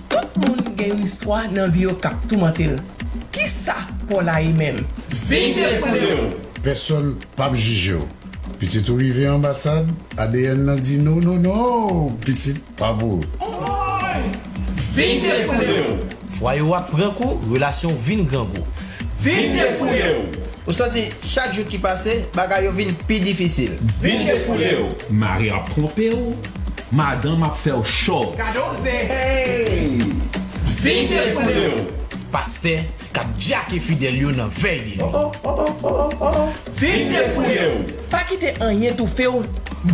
Tout moun gen yon istwa nan vi yo k ap toumante l. Kisa pa w la ye menm? Vin defoule w! Pèsonn p ap jije w. Pitit ou rive anbasad, A D N nan di no, no, no! Pitit pa pou ou. Vin defoule w! Fwaye w ap pran kou, relasyon w vin grangou. Vin defoule w! Ou santi chak jou ki pase, bagay yo vin pi difisil. Vin defoule w! Mari ap twonpe w, madanm ap fè w chòz. Gade w zen! Hey! Vin defoule w! Pastè k ap djake fidèl yo nan vèy de nwi. Vin defoule w! Pa kite anyen toufe w.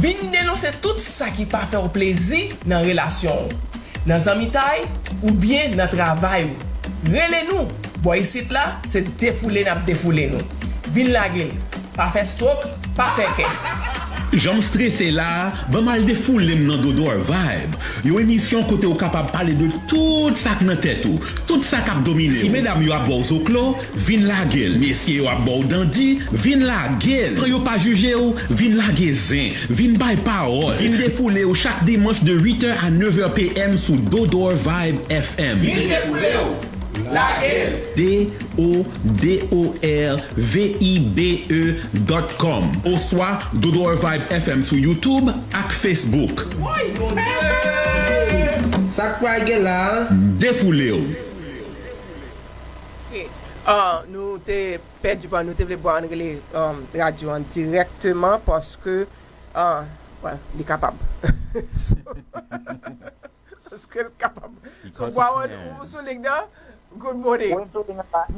Vin denonse tout sa ki pa fè w plezi nan relasyon w, nan zanmitay oubyen nan travay ou. Rele nou! Bò isit la, se defoule n ap defoule nou. Vin lage l! Pa fè stroke, pa fè kè. Jan m strese la, ban m al defoule m nan Dodor Vibe, yon emisyon kote w kapab pale de tout sa k nan tèt ou, tout sa k ap domine w. Si medam yo ap ba w zoklo, vin lage l. Mesye yo ap ba w dandi, vin lage l. San yo pa jije w, vin lage zen, vin bay pawòl. Vin defoule w chak dimanch de huit heures à neuf heures P M sou Dodor Vibe F M. Vin defoule w, lage l. D O D O R V I B E dot com oswa Dodor Vibe F M sou YouTube ak Facebook. Woy, Bondye! Sa k pral gen la a? Defoule w! Ok. Ah, nou te pèdi pa, nou te vle Brown rele, um, radyo an dirèkteman paske, ah, well, li kapab. So, Paske l kapab. So, Brown, ou sou liy nan? Good morning.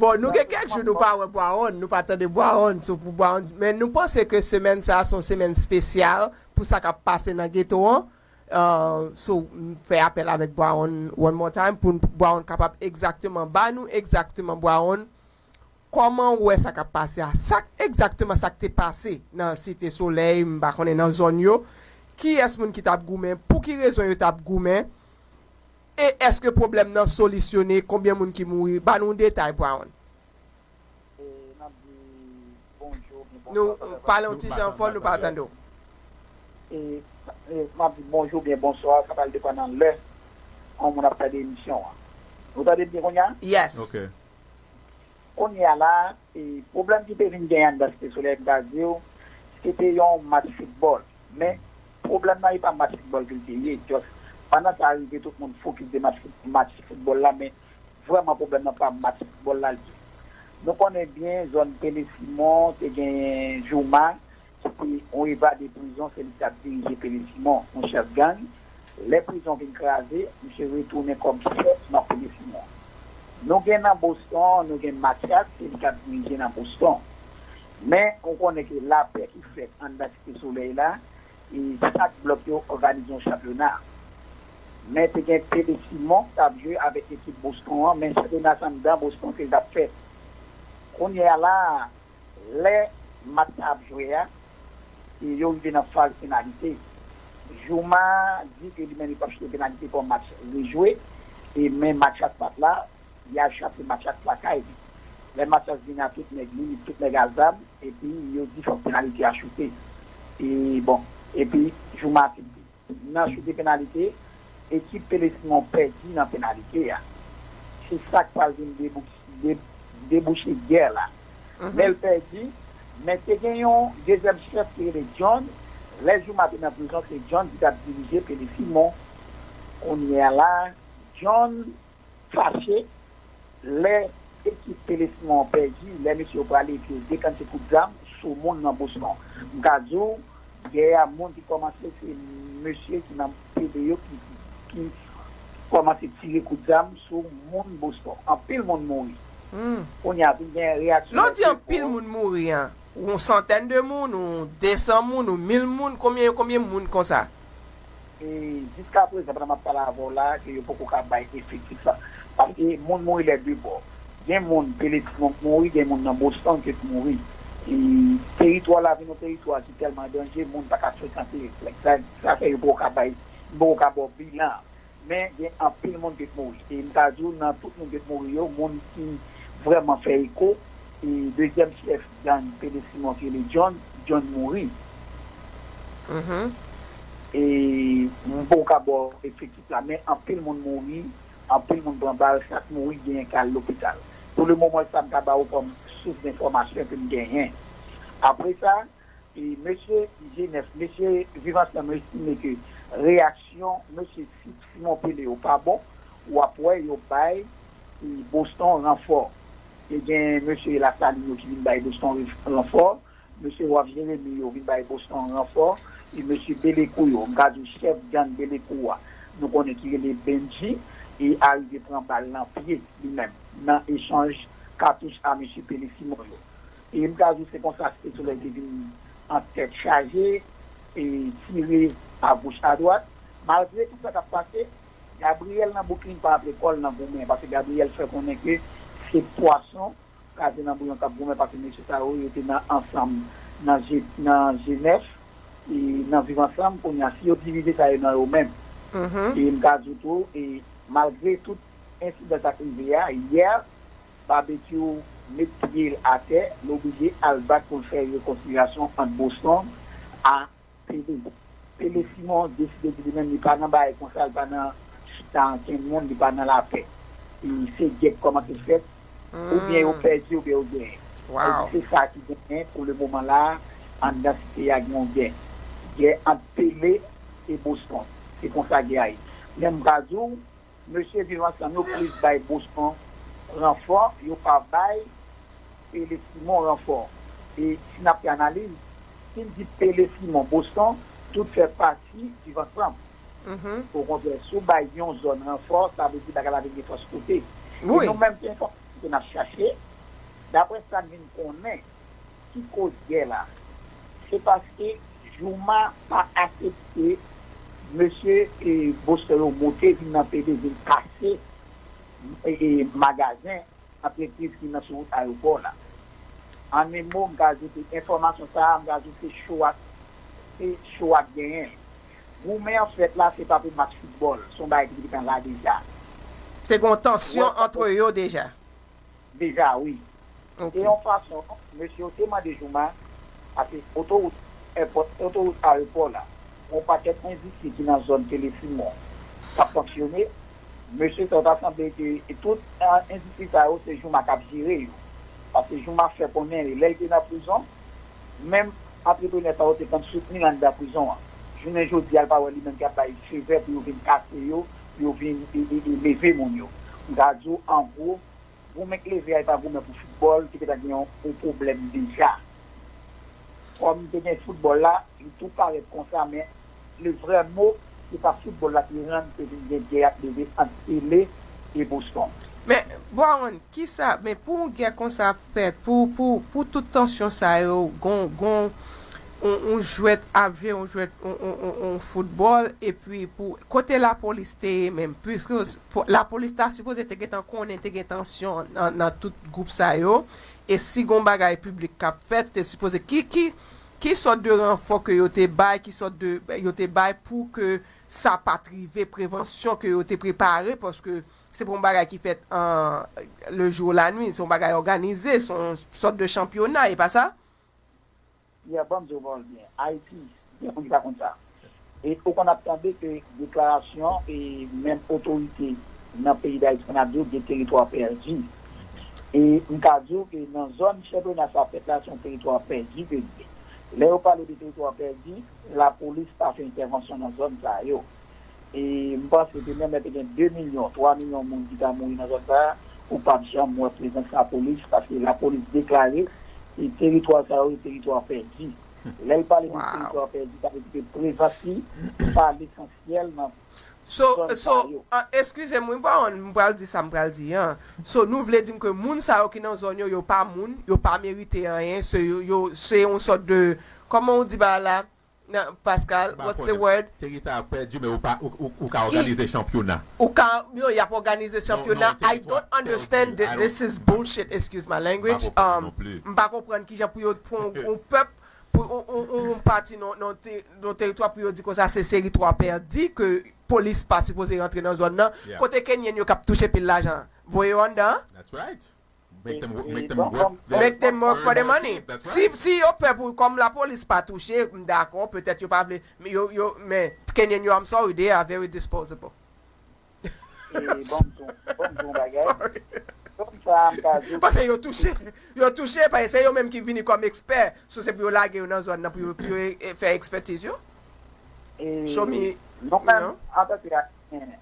Bon, nou gen kèk jou nou pa wè Brown, nou pa tande Brown, so pou Brown, men nou panse ke semèn sa a se yon semèn espesyal pou sa k ap pase nan geto an. Uh, so, m fè apèl avèk Brown one more time pou n- Brown kapab egzakteman ba nou egzakteman Brown Kòman w wè sa k ap pase a? Sa k egzakteman sa k te pase nan Site Solèy, m pa konnen nan zòn yo? Kiyès moun ki t ap goumen? Pou ki rezon yo t ap goumen? E èske pwoblèm nan solisyone? Konbyen moun ki mouri? Ba nou detay, Brown. E, n ap di bonjou, oubyen bonswa. Nou pale yon ti jan fò, nou pa tande w. E, e, m ap di bonjou, oubyen bonswa, sa pral depann nan lè yon moun ap tande emisyon an. Ou tande m byen kounye a? Yes. Ok. Kounye a la, e, pwoblèm ki te vin genyen anndan Site Solèy, m ka di w, se te yon match foutbòl. Men, pwoblèm nan, e pa match foutbòl ke l te ye. Just, pandan sa rive, tout moun fokis de match, match foutbòl la, men vrèman, pwoblèm nan pa match foutbòl la l ye. Nou konnen byen, zòn Pele Simon, te genyen Jouma, ki te yon evade prizon, se li ki t ap dirije Pele Simon, yon chèf gang. Lè prizon vin kraze, misye retounen kòm chèf nan Pele Simon. Nou gen nan Boston, nou gen Matyas, se li k ap dirije nan Boston. Men, ou konnen ke lapè ki fèt anndan Site Solèy la, e chak blòk yo òganize yon chanpyona. Men te gen Pele Simon k t ap jwe avèk ekip Boston an, men chanpyona se anndan Boston ke l t ap fèt. Kounye a la, lè match la ap jwe a, e yo rive nan faz penalite. Jouma di ke li menm li p ap choute penalite pou match rejwe, e men Matyas pa t la, li al chape Matyas lakay li. Lè Matyas vini a tout nèg li, li tout nèg a zam, epi yo di fòk penalite a choute. E bon, epi Jouma aksepte. Nan choute penalite, ekip Pele Simon pèdi nan penalite a. Se sa k pral vin debou- de- debouche gè la. Men l pèdi, men te gen yon dezyèm chèf ki rele John. Lè Jouma te nan prizon, se John ki t ap dirije Pele Simon. Kounye a la, John fache lè ekip Pele Simon an pèdi, lè mesye yo prale epi yo dekante kout zam sou moun nan Boston. M ka di w, gè a moun ki kòmanse se mesye ki nan Pele yo ki, ki kòmanse tire kout zam sou moun Boston. Anpil moun mouri. Kounye a vin gen reyaksyon. Lè w di anpil moun mouri an, yon santèn de moun, yon desan moun, yon mil moun, konbyen, konbyen moun konsa? E jiskaprezan, pandan m ap pale avè w la, ke yo poko ka bay efektif la. Paske moun mouri lè de bò. Gen moun Pele Simon k mouri, gen moun nan Boston ke t mouri. E teritwa la vin yon teritwa ki tèlman danje, moun pa ka frekante. Sa, sa fè yo poko ka bay, yo poko ka ba w bilan. Men gen anpil moun ki t mouri. E m ka di w, nan tout moun ki t mouri yo, moun ki vrèman fè eko, e dezyèm chèf gang Pele Simon ki rele John, John mouri. E m poko ka ba w efektif la, men anpil moun mouri, anpil moun pran bal, sa k mouri genyen k al lopital. Pou le moman, sa m ka ba w kòm sous denfòmasyon ke m genyen. Apre sa, e mesye G nèf, mesye Viv Ansanm yo estime ke reyaksyon mesye Simon Pele yo pa bon, w ap wè yo bay, e, Boston ranfò. Te gen mesye Lasalin yo ki vin bay Boston ranfò, mesye Waf Jeremi yo vin bay Boston ranfò, e mesye Belekou yo, m ka di w chèf gang Belekou a, nou konnen ki rele Bendji, e arive pran bal nan pye li menm, nan echanj katouch a mesye Pele Simon yo. E m ka di w se konsa Site Solèy te vin an tèt chaje, e tire agoch adwat. Malgre tout sa k ap pase, Gabriel nan Bouklin pa ap lekòl nan goumen, paske Gabriel fè konnen ke se pwason kraze nan bouyon k ap goumen, paske mesye sa yo, yo te nan ansanm nan G, nan G nèf, e nan Viv Ansanm, kounye a, si yo divize sa yo nan yo menm. E m ka di w tou, e malgre tout ensidan sa k rive a, yè, Babekyou met pye l atè, l oblije al bat pou l fè rekonsilyasyon ant Boston a Pele. Pele Simon deside di li menm li pa nan bagay konsa, li pa nan chita ankenn moun, li pa nan lapè. E se gè k kòmanse fèt, oubyen yo pèdi oubyen yo genyen. Sa vle di se sa ki genyen pou le moman la, anndan site a gen yon gè. Gè ant Pele e Boston. Se konsa gè a ye. Men m ka di w, mesye Viv Ansanm yo plis bay Boston ranfò, yo pa bay Pele Simon ranfò. E si n ap fè analiz, si n di Pele Simon, Boston, tout fè pati Viv Ansanm. Okontrè, si w bay yon zòn ranfò, sa vle di bagay la vin gen fòs kote. E nou menm, se enfòmasyon ke n ap chache. Daprè sa n vin konnen, ki koz gè la? Se paske Jouma pa aksepte mesye, e, Boston yo monte vin nan Pele, vin kase, e, e, magazen antrepriz ki nan sou wout ayewopò la. An en mo, m ka di ke enfòmasyon sa a, m ka di se cho a, se cho a k genyen l. Goumen an fèt la, se pa pou match foutbòl, se yon bagay ki te gentan la deja. Te gen yon tansyon ant yo deja. Deja, wi. Ok. E yon fason, mesye yo te mande Jouma, paske otowout èpòt, otowout ayewopò la, yon pakèt endistri ki nan zòn Tele Simon k ap fonksyone, mesye sa yo ta sanble ke e tout, ah, endistri sa yo, se Jouma k ap jere yo. Paske Jouma fè konnen, lè l te nan prizon, menm antreprenè sa yo te konn soutni l anndan prizon an. Jounen jodi a, l pa wè li menm ki ap bay feu vert pou yo vin kase yo, pou yo vin e, e, e leve moun yo. M ka di w, an gwo, goumen k leve a, e pa goumen pou foutbòl, ki te ka gen yon, yon pwoblèm deja. Kòm te gen foutbòl la, li tou parèt konsa, men le vrè mo, se pa foutbòl la ki rann te vin gen gè ap leve ant Pele e Boston. Men, Brown, kisa, men pou yon gè konsa ap fèt, pou, pou, pou tout tansyon sa yo, gon, gon, on, on jwèt ap jwe, on jwèt, on, on, on, on foutbòl, epi pou, kote lapolis te ye menm, piske po- lapolis ta sipoze te gentan konnen te gen tansyon nan, nan tout gwoup sa yo, e si gon bagay piblik k ap fèt, te sipoze, ki, ki, ki sòt de ranfò ke yo te bay, ki sòt de, yo te bay pou ke sa pa t rive, prevansyon ke yo te prepare, paske se pa yon bagay ki fèt an, le jou la nwi, se yon bagay òganize, se yon sòt de chanpyona, e pa sa? Ya, ban m di w pawòl byen. Ayiti, gen moun ki pa konn sa. E ou konn ap tande ke deklarasyon e menm otorite nan peyi Dayiti konn ap di w gen teritwa pèdi. E m ka di w ke nan zòn chanpyona sa fèt la, se yon teritwa pèdi ke li ye. Lè yo pale de teritwa pèdi, lapolis pa fè entèvansyon nan zòn sa yo. E m panse ke menm lè te gen de milyon, twa milyon moun ki ta mouri nan zòn sa a, ou p ap janm wè prezans lapolis, paske lapolis deklare e teritwa sa yo, e teritwa pèdi. Lè l pale de teritwa pèdi, sa vle di ke prezans li pa lesansyèl nan So, zòn so, sa yo. Ah, eskize m, wi, m pa konn, m pral di sa m pral di an. So, nou vle di m ke moun sa yo ki nan zòn yo, yo pa moun, yo pa merite anyen, se yo, yo, se yon sòt de, kòman w di bagay la, nan, Pascal, what's the word? Teritwa pèdi, men ou pa, ou, ou, ou ka òganize chanpyona. Ou ka, yo, y ap òganize chanpyona. I don't understand that. This is bullshit, excuse my language. Um, m pa konprann kijan pou yo pran yon pèp, pou yon, yon, yon, yon pati nan, nan te- nan teritwa pou yo di konsa se teritwa pèdi ke polis pa sipoze rantre nan zòn nan. Kote Kenyan yo k ap touche pil lajan, voye yo anndan. That's right. Make them, make them work, make them work for the money. Si, si yo pè pou, kòm lapolis pa touche, m dakò, petèt yo pa vle, men yo, yo, men Kenyan yo, I'm sorry, they are very disposable. E, ban m di w, ban m di w yon bagay. Sorry. Kòm sa, m ka di w. Paske yo touche, yo touche, paske se yo menm ki vini kòm ekspè, so se pou yo lage yo nan zòn nan, pou yo, pou yo e, e, fè ekspertiz yo. E, show me, nou menm, antanke Ayisyen,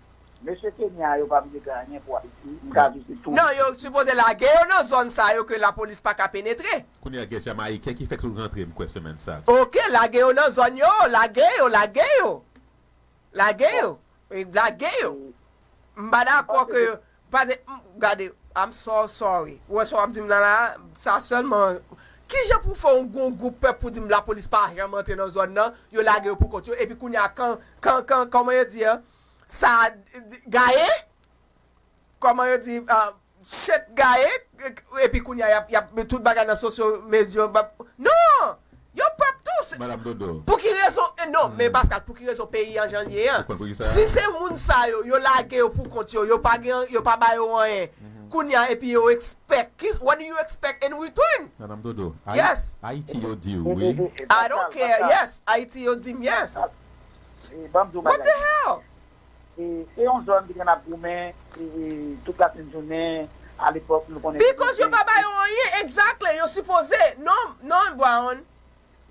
mesye Kenya yo pa vle gen anyen pou Ayiti, m ka di w se tou. Non, yo sipoze lage yo nan zòn sa yo ke lapolis pa ka penetre. Kounye a, gen Jamayiken ki fèk sot rantre, m kwè, semèn sa. Ok, lage yo nan zòn yo, lage yo, lage yo. Lage yo. E, lage yo. M pa dakò ke yo. Pase, m, gade, I'm so sorry. Ou wè sa w ap di m nan la, sa sèlman. Kijan pou fè yon gwo gwoup pèp pou di m lapolis pa janm antre nan zòn nan, yo lage yo pou kont yo, epi kounye a, kan, kan, kan, kòman yo di an? Sa gaye? Kòman yo di, ah, shit gaye, epi kounye a, y ap, y ap, tout bagay nan sosyo medya, non! Yo pèp tou, se Madame Dodo. Pou ki rezon, eh, non, men Pascal, pou ki rezon peyi an jan l ye an? Si se moun sa yo, yo lage yo pou kont yo, yo pa gen, yo pa ba yo anyen. Kounye a, epi yo expect, what do you expect in return? Madame Dodo, Haïti yo di wi. I don't care, yes, Haïti yo di m yes. What the hell? E, se yon zòn ki te konn ap goumen, e, e, tout lasenn jounen, alepòk, nou konnen. Because yo pa ba yo anyen, exactly, yo sipoze. Non, non, Brown.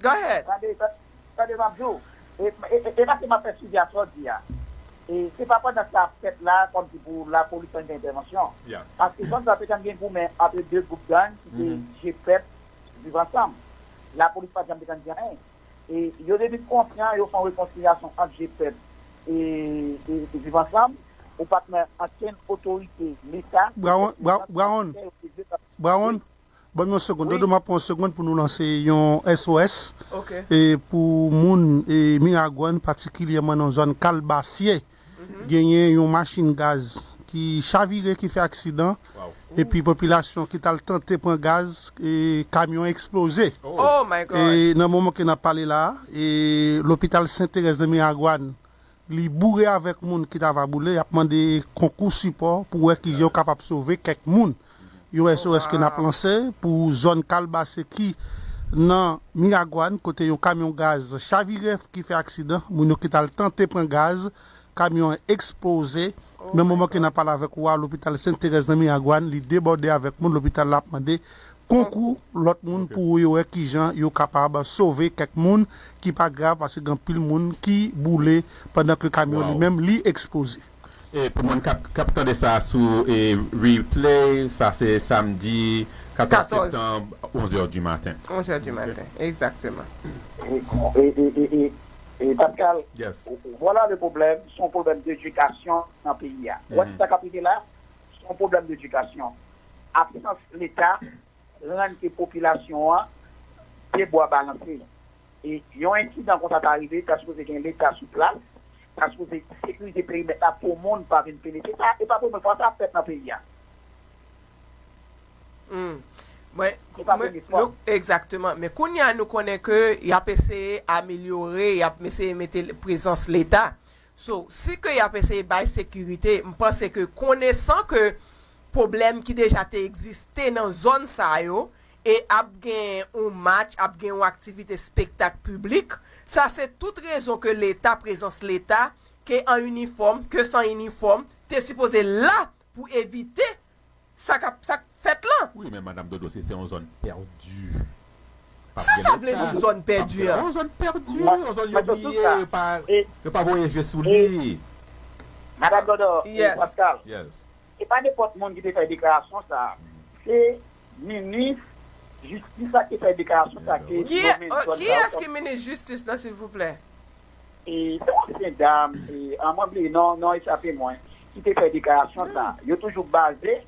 Go ahead. Tande, tande, tande, m ap di w. E, e, e, e pa se m ap fè sijè a sa w di a. E, se pa pandan sa ap fèt la, kòmsi pou lapolis fè yon entèvansyon. Paske zòn sa te konn gen goumen ant de gwoup gang, ki te G pèp, Viv Ansanm. Lapolis pa janm te konn di anyen. E yo te vin konsyan, yo fè yon rekonsilyasyon ant G pèp e, e, e Viv Ansanm, ou pa t nan ankenn otorite Leta. Brown, Brown, Brown, ban m yon segonn. Dodo, m ap pran yon segonn pou nou lanse yon S O S. E pou moun e Miragwàn, patikilyèman nan zòn Kalbasye, genyen yon machin gaz ki chavire, ki fè aksidan, epi popilasyon ki t al tante pran gaz, e kamyon eksploze. Oh my God! E nan moman ke n ap pale la, e lopital Sent Terèz nan Miragwàn, li boure avèk moun ki ta va boule. Y ap mande konkou sipò pou wè kijan yo kapab sove kèk moun. Yon S O S ke n ap lanse pou zòn Kalbase ki nan Miragwàn, kote yon kamyon gaz chavire ki fè aksidan. Moun yo ki t al tante pran gaz, kamyon an eksploze. Nan moman ke n ap pale avèk ou a, lopital Sent Terèz nan Miragwàn, li debòde avèk moun. Lopital la ap mande konkou lòt moun pou yo wè kijan yo kapab sove kèk moun ki pa grav, paske gen anpil moun ki boule pandan ke kamyon li menm li eksploze. E pou moun k ap k ap tande sa sou e replay, sa se samdi katòz septanm, onz è di maten. Onz è di maten, egzakteman. E, e, e, e, e, e Pascal, Yes. voilà le problème, se yon pwoblèm de edikasyon nan peyi a. Ou wè sa k ap rive la, se yon pwoblèm de edikasyon. Absans Leta rann ke popilasyon an de bwa balanse. E yon ensidan konsa ta rive, ta sipoze gen Leta sou plas, ta sipoze sekirize perimèt la pou moun pa vin penetre. Sa, e pa premye fwa sa ap fèt nan peyi a. Hmm. Mwen, E pa premye fwa. Egzakteman. Men kounye a, nou konnen ke y ap eseye amelyore, y ap eseye mete prezans Leta. So, si ke y ap eseye bay sekirite, m panse ke konesan ke pwoblèm ki deja te egziste nan zòn sa yo, e ap gen yon match, ap gen yon aktivite espektak piblik, sa se tout rezon ke Leta, prezans Leta, ke an inifòm, ke san inifòm, te sipoze la pou evite sa k ap sa k fèt lan. Wi, men Madanm Dodo, se se yon zòn pèdi. Sa sa vle di zòn pèdi a? Yon zòn pèdi, yon zòn yo bliye, yo pa, yo pa voye je sou li. Madanm Dodo, e Pascal, se pa nenpòt moun ki te fè deklarasyon sa a. Se minis jistis la ki fè deklarasyon sa a ke nonmen zòn sa yo kòm. Kiyès ki minis jistis lan, silvouplè? E se yon ansyen dam, e an mwen bliye non, non echape mwen, ki te fè deklarasyon sa. Yo toujou baze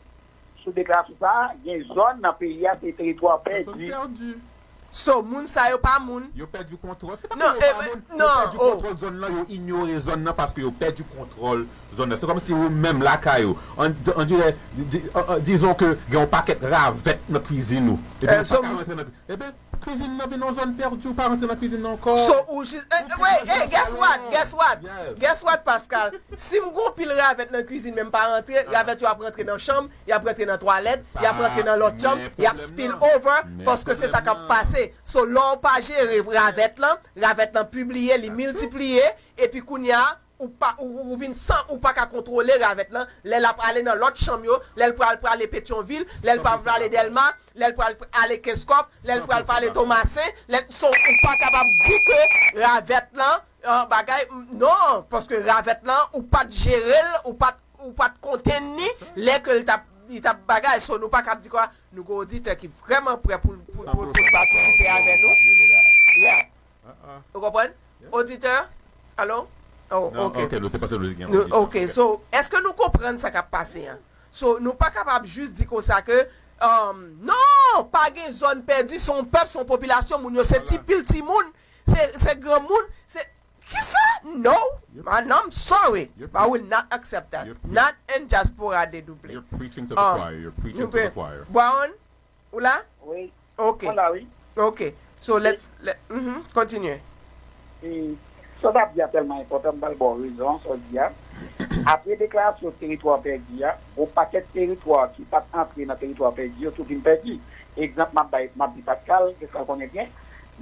sou deklarasyon sa, gen zòn nan peyi a se teritwa pèdi. So moun sa yo pa moun. Yo pèdi kontwòl. Se pa ke yo pa moun. Yo pèdi kontwòl zòn nan, yo inyore zòn nan paske yo pèdi kontwòl zòn nan. Se kòmsi ou menm lakay ou. On dirè, dizon ke gen yon pakèt ravèt nan kwizin ou. Epi ou pa ka rantre nan Ebyen, kwizin nan vin yon zòn pèdi, ou pa rantre nan kwizin nan ankò. So, ou jis. Anyway, hey, guess what? Guess what? Guess what, Pascal? Si m gen yon pil ravèt nan kwizin, men m pa rantre, ravèt yo ap rantre nan chanm, y ap rantre nan twalèt, y ap rantre nan lòt chanm, y ap spill over, paske se sa k ap pase. So, lè w pa jere ravèt lan, ravèt lan pibliye, li miltipliye, epi kounye a, ou pa ou, ou vin san ou pa ka kontwole ravèt lan, lè l ap ale nan lòt chanm yo, lè l pral prale Petyonvil, lè l pral prale Dèlma, lè l pral ale Kenskòf, lè l pral prale Tomasen, lè so ou pa kapab di ke ravèt lan bagay non, paske ravèt lan ou pa t jere l, ou pa t ou pa t kontenn li lè ke l t ap li t ap bagay, so nou pa kab di kwa, nou gen oditè ki vrèman prè pou pou pou patisipe avè nou. Yeah. Ou konprann? Oditè? Alo? Oh, ok. Ok, so, èske nou konprann sa k ap pase an? So, nou pa kapab jis di konsa ke, um, non, pa gen zòn pèdi, se yon pèp, se yon popilasyon, moun yo se ti pil timoun, se, se granmoun, se, kisa? No, man, I'm sorry, but I will not accept that. Not in diaspora dedouble. You're preaching to the choir. You're preaching to the choir. Brown, Ou la? Wi. Ok. Mwen la, wi. Ok. So, let's, let, mhm, kontinye. E, sa w t ap di a tèlman enpòtan, m pral ba w rezon, sa w di a. Apre deklarasyon teritwa pèdi a, gon pakèt teritwa ki pa t antre nan teritwa pèdi yo tou vin pèdi. Egzanp, m ap bay, m ap di Pascal, Pascal konnen byen.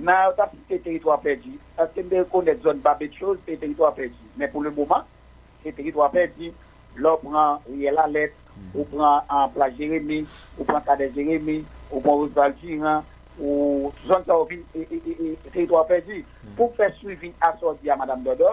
Nan yo t ap site teritwa pèdi, èske n te rekonèt zòn Babetchoz se teritwa pèdi? Men pou le moman, se teritwa pèdi. Lè w pran Riyèl Alèt, ou pran an Plas Jeremi, ou pran Kadè Jeremi, ou pran Oswald Jiran, ou zòn sa yo vin e, e, e, e, teritwa pèdi. Pou m fè swivi a sa w di a, Madanm Dòdò,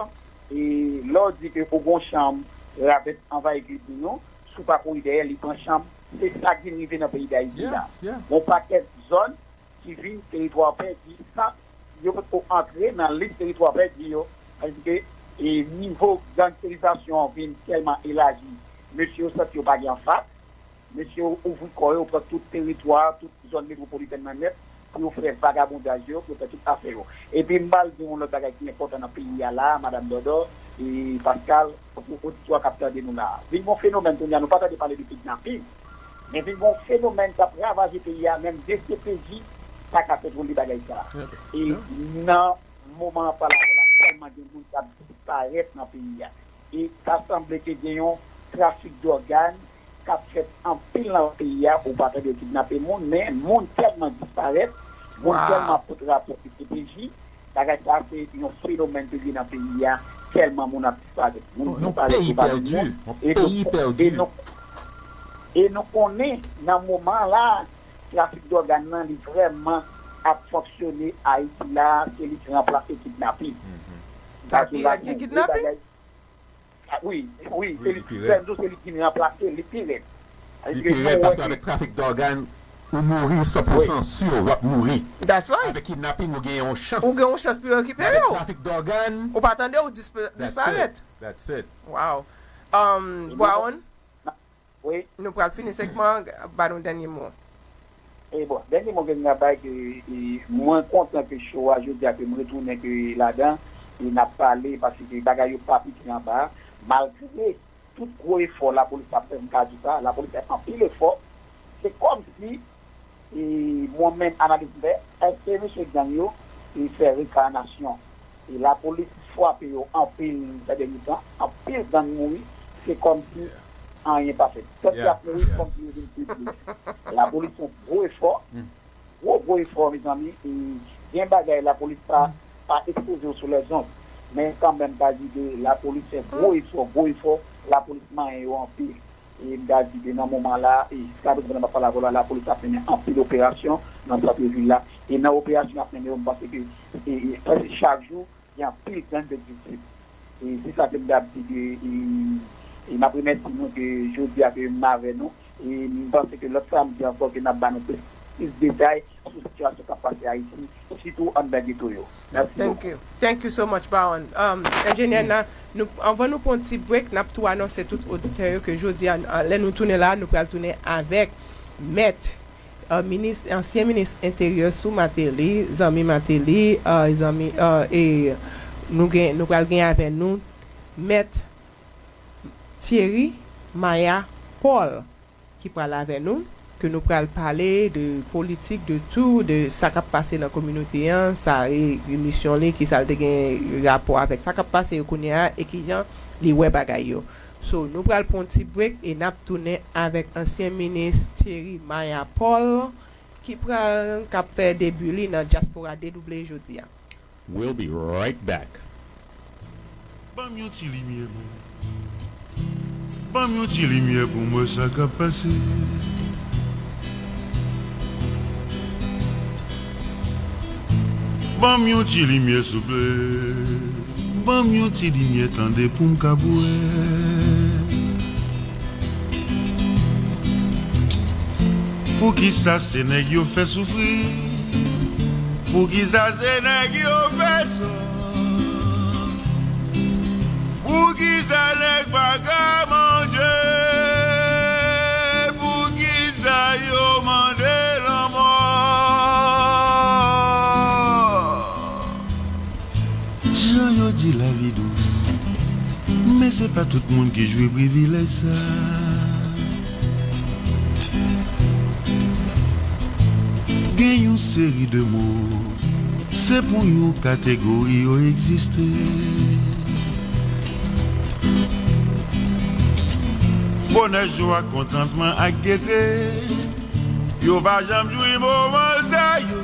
e lè w di ke ou gon chanm ravèt anvayi kwizin ou, si w pa kouri dèyè, li pran chanm. Se sa k vin rive nan peyi Dayiti la. Gon pakèt zòn ki vin teritwa pèdi san yo potko antre nan lis teritwa pèdi yo, paske e nivo gangsterizasyon an vin tèlman elaji, mesye yo santi yo pa gen anfas, mesye yo ouvri kò yo, pran tout teritwa, tout zòn metwopolitèn nan nèt, pou yo fè vagabondaj yo, pou yo fè tout afè yo. Epi m pral di yon lòt bagay ki enpòtan nan peyi a la, Madanm Dòdò, e Pascal, pou oditè k ap tande nou la. Vin gon fenomèn kounye a, nou pa tande pale de kidnaping, men vin gon fenomèn k ap ravaje peyi a, menm D C P J pa ka kontwole bagay sa. E nan moman an pale avè w la, tèlman gen moun k ap disparèt nan peyi a. E ta sanble ke gen yon trafik dògàn k ap fèt anpil nan peyi a, ou pa tande yo kidnape moun, men moun tèlman disparèt, moun tèlman pot rapò ki pwoteje, bagay sa se yon fenomèn ke gen nan peyi a, tèlman moun ap disparèt. Moun disparèt, yo pa jwenn moun. E nou, e nou, e nou konnen nan moman la, trafik dògàn nan, li vrèman ap fonksyone Ayiti la, se li ki ranplase kidnaping. Sa pi rèd ke kidnaping? Wi, wi, se li, se li ki ranplase, li pi rèd. Li pi rèd paske avèk trafik dògàn, ou mouri san pousan si w ap mouri. That's right. Avèk kidnaping, ou gen yon chans. Ou gen yon chans pou yo rekipere w. Avèk trafik dògàn, ou pa tande, ou disparèt. That's it. Wow. Um, Bwawon? Wi. Nou pral fini segman, ba nou dènye mo. E bon, dènye mo ke m ka bay, ke, e, mwen kontan ke show a jodi a, ke m retounen ke ladan, e n ap pale, paske bagay yo pa piti anba, malgre tout gwo efò lapolis ap fè, m ka di sa, lapolis fè anpil efò, se kòmsi, e, mwen menm, analiz m fè, èske mesye gang yo, e, fè rekanasyon? E lapolis frape yo anpil sè dènye tan, anpil gang mouri, se kòmsi anyen pa fèt. Tèt y ap mouri, kòmsi yo vin pi plis. Lapolis fè yon gwo efò, gwo, gwo efò, mezanmi. E gen bagay lapolis pa, pa ekspoze yo sou lèzonn. Men kanmenm, m ka di ke lapolis fè gwo efò, gwo efò, lapolis manyen yo anpil. E m ka di ke nan moman la, e jiska prezan pandan m ap pale avè w la, lapolis ap mennen anpil operasyon nan sant vil la. E nan operasyon y ap mennen yo, m panse ke, e, e, prèske chak jou, gen anpil gang k viktim. E se sa ke m t ap di ke, e, e m ap remèsye nou ke jodi a ke m avè nou. E m panse ke lòt samdi ankò ke n ap ba nou plis, plis detay sou sitiyasyon k ap pase Ayiti, sitou anndan geto yo. Mèsi bokou. Thank you. Thank you so much, Bawon. Um, enjenyè nan, nou, anvan nou pran yon ti break, n ap tou anonse tout oditè yo ke jodi a, lè nou tounen la, nou pral tounen avèk Mèt, uh, minis, ansyen minis enteryè sou Martelly, zanmi Martelly, uh, zanmi, uh, e nou gen, nou pral gen avè nou Mèt Thierry Maya Paul, ki pral avè nou, ke nou pral pale de politik, de tou, de sa k ap pase nan kominote an, sa e misyon li, ki sa l te gen rapò avèk sa k ap pase yo kounye a, e kijan li wè bagay yo. So, nou pral pran yon ti break e n ap tounen avèk ansyen minis Thierry Maya Paul, ki pral, k ap fè debi li nan Dyaspora D W jodi a. We'll be right back. Ban m yon ti limyè, ban m. Ban m yon ti limyè pou m wè sa k ap pase. Ban m yon ti limyè, souple. Ban m yon ti limyè, tande, pou m ka wè. Poukisa se nèg yo fè soufri? Poukisa se nèg yo fè sò? Poukisa nèg pa ka manje? Poukisa yo mande lanmò? Jan yo di lavi dous, men se pa tout moun ki jwi privilèj sa. Gen yon seri de mo, se pou yon kategori yo egziste. Bonè, jwa, kontantman ak gete, yo pa janm jwi moman sa yo.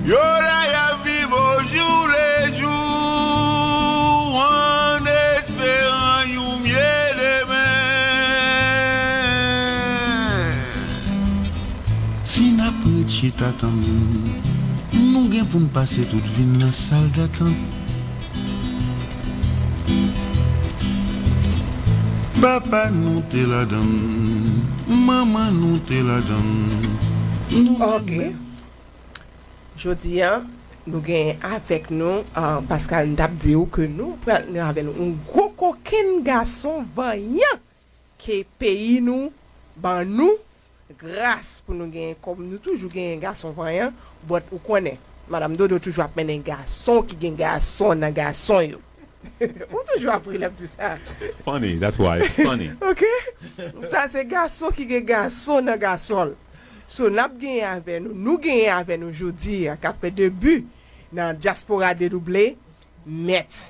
Yo la y ap viv au jour le jour, an esperan yon mye demen. Si n ap ret chita tann, nou gen pou n pase tout vi n nan sal datant. Papa nou te ladan l, manman nou te ladan l. Nou menm, ok, menm. Jodi a, nou gen avèk nou, ah, Pascal, m t ap di w ke nou pral gen avè nou yon gwo kokenn gason vanyan ke peyi nou ban nou, Gras pou nou genyen kòm nou toujou genyen gason vanyan, but ou konnen, Madanm Dodo toujou ap mennen gason ki gen gason nan gason yo. Ou toujou ap ri lè m di sa. It's funny, that's why it's funny. Ok? Sa se gason ki gen gason nan gason l. So, n ap genyen avè nou, nou genyen avè nou jodi a, k ap fè debi nan Dyaspora Dedouble, Mèt,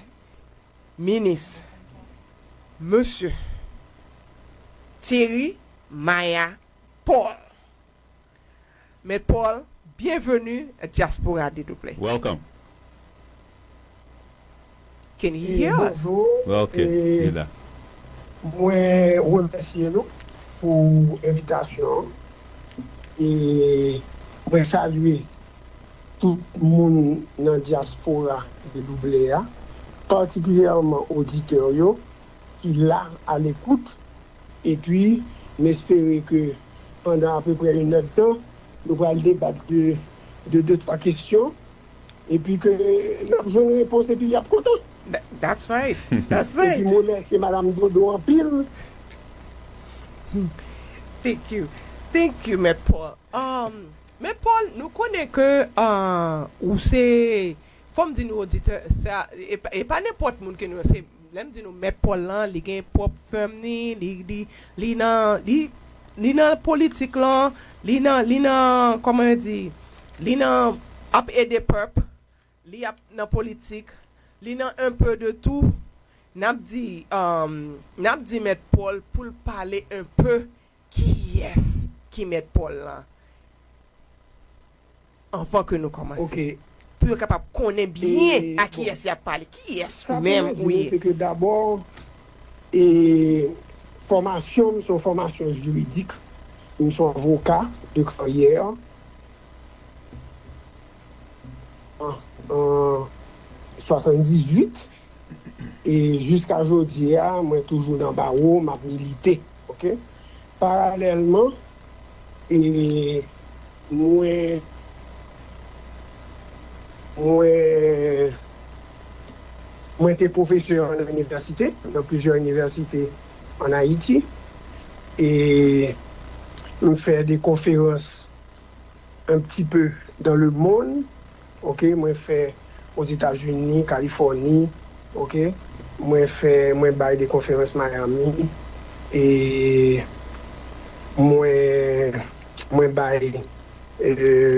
Minis, Mesye Thierry Maya Paul. Mèt Paul, byenveni Dyaspora Dedouble. Welcome. Can he hear us? Bonjou. Ok, li la. Mwen remèsye nou pou envitasyon an. E mwen salye tout moun nan dyaspora Dedouble a, patikilyèman oditè yo ki la alekout. Epi, m espere ke pandan apeprè enèdtan, nou pral debat de, de de twa kesyon. Epi ke n ap jwenn repons epi y ap kontan. That's right. That's Epi right. M remèsye Madanm Dodo anpil. Thank you. Thank you, Mèt Paul. Um, Mèt Paul, nou konnen ke uh, ou se, fò m di nou oditè, sa, e pa, e pa nenpòt moun ke nou, se, lè m di nou Mèt Paul lan, li gen pwòp fèm ni, li, li, li nan, li, li nan politik lan, li nan, li nan, kòman yo di, li nan ap ede pèp, li ap nan politik, li nan un peu de tout. N ap di, um, n ap di Mèt Paul pou l pale un peu kiyès ki Mèt Paul lan. Anvan ke nou kòmanse. Ok. Pou yo kapab konnen byen E, a kiyès y ap pale. Kiyès Sa ou pou menm mwen di ou nou, ye? Se ke dabò, e, fòmasyon m se yon fòmasyon jiridik. M se yon avoka de karyè. An, an swasanndizuit. E jiska jodi a, mwen toujou nan bawo, m ap milite. Ok? Paralèlman, e mwen, mwen, mwen te pwofesè nan inivèsite, nan plizyè inivèsite ann Ayiti. E m fè de konferans un petit peu dans le monde. Ok, mwen fè Ozetazini, Kalifòni. Ok, mwen fè, mwen bay de konferans Miami. E mwen, mwen bay, e,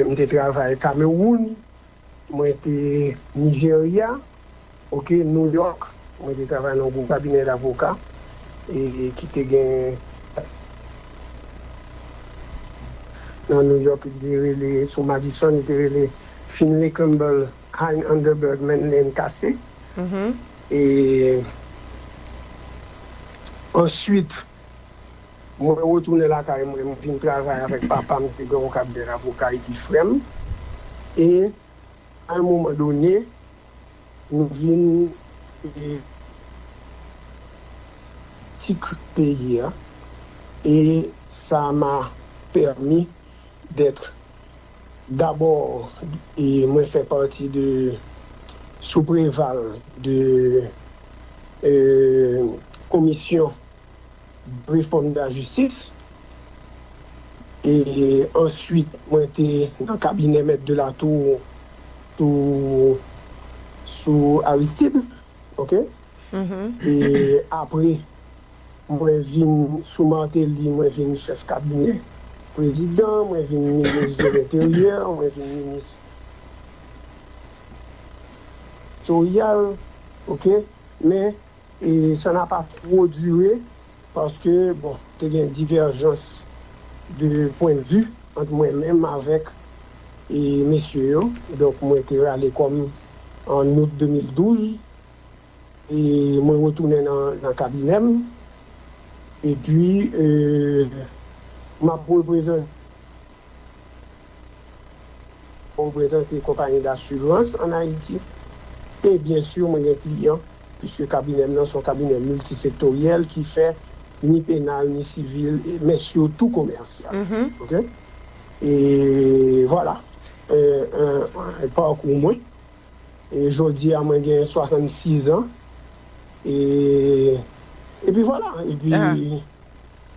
m te travay Kamewoun. Mwen te Nijerya. Ok, New York. Mwen te travay nan yon gwo kabinè davoka e ki te gen nan New York, li te rele, sou Madison, li te rele Finlay Kimball Hein Underberg Manley and Cassay. E answit, mwen retounen lakay mwen, mwen vin travay avèk papa m, te gen yon kabinè davoka epi frè m. E a yon moman done, nou vin e, tik peyi a. E sa m'a permis d'être d'abord, e mwen fè pati de sou Preval de e, komisyon de réforme de la justice. E answit, mwen te nan kabinè Mèt Delatour sou, sou Aristide. Ok? E apre, mwen vin sou Martelly, mwen vin chèf kabinè prezidan, mwen vin minis de lenteryè, mwen vin minis sektoryal. Ok? Men e sa n a pa two dire paske, bon, te gen divèjans de pwennvi ant mwen menm avèk e mesye yo. Donk, mwen te rale kò m an out de mil douz e mwen retounen nan, nan kabinè m. Epi, e, m ap reprezante Mwen reprezante konpayi dasirans ann Ayiti. E byen si, mwen gen kliyan, piske kabinè m nan se yon kabinè miltisektoryèl ki fè ni penal, ni sivil, e, men sitou komèsyal. Ok? E vwala, e, e, pakou mwen. E jodi a, mwen gen swasannsis an. E, epi vwala. Epi,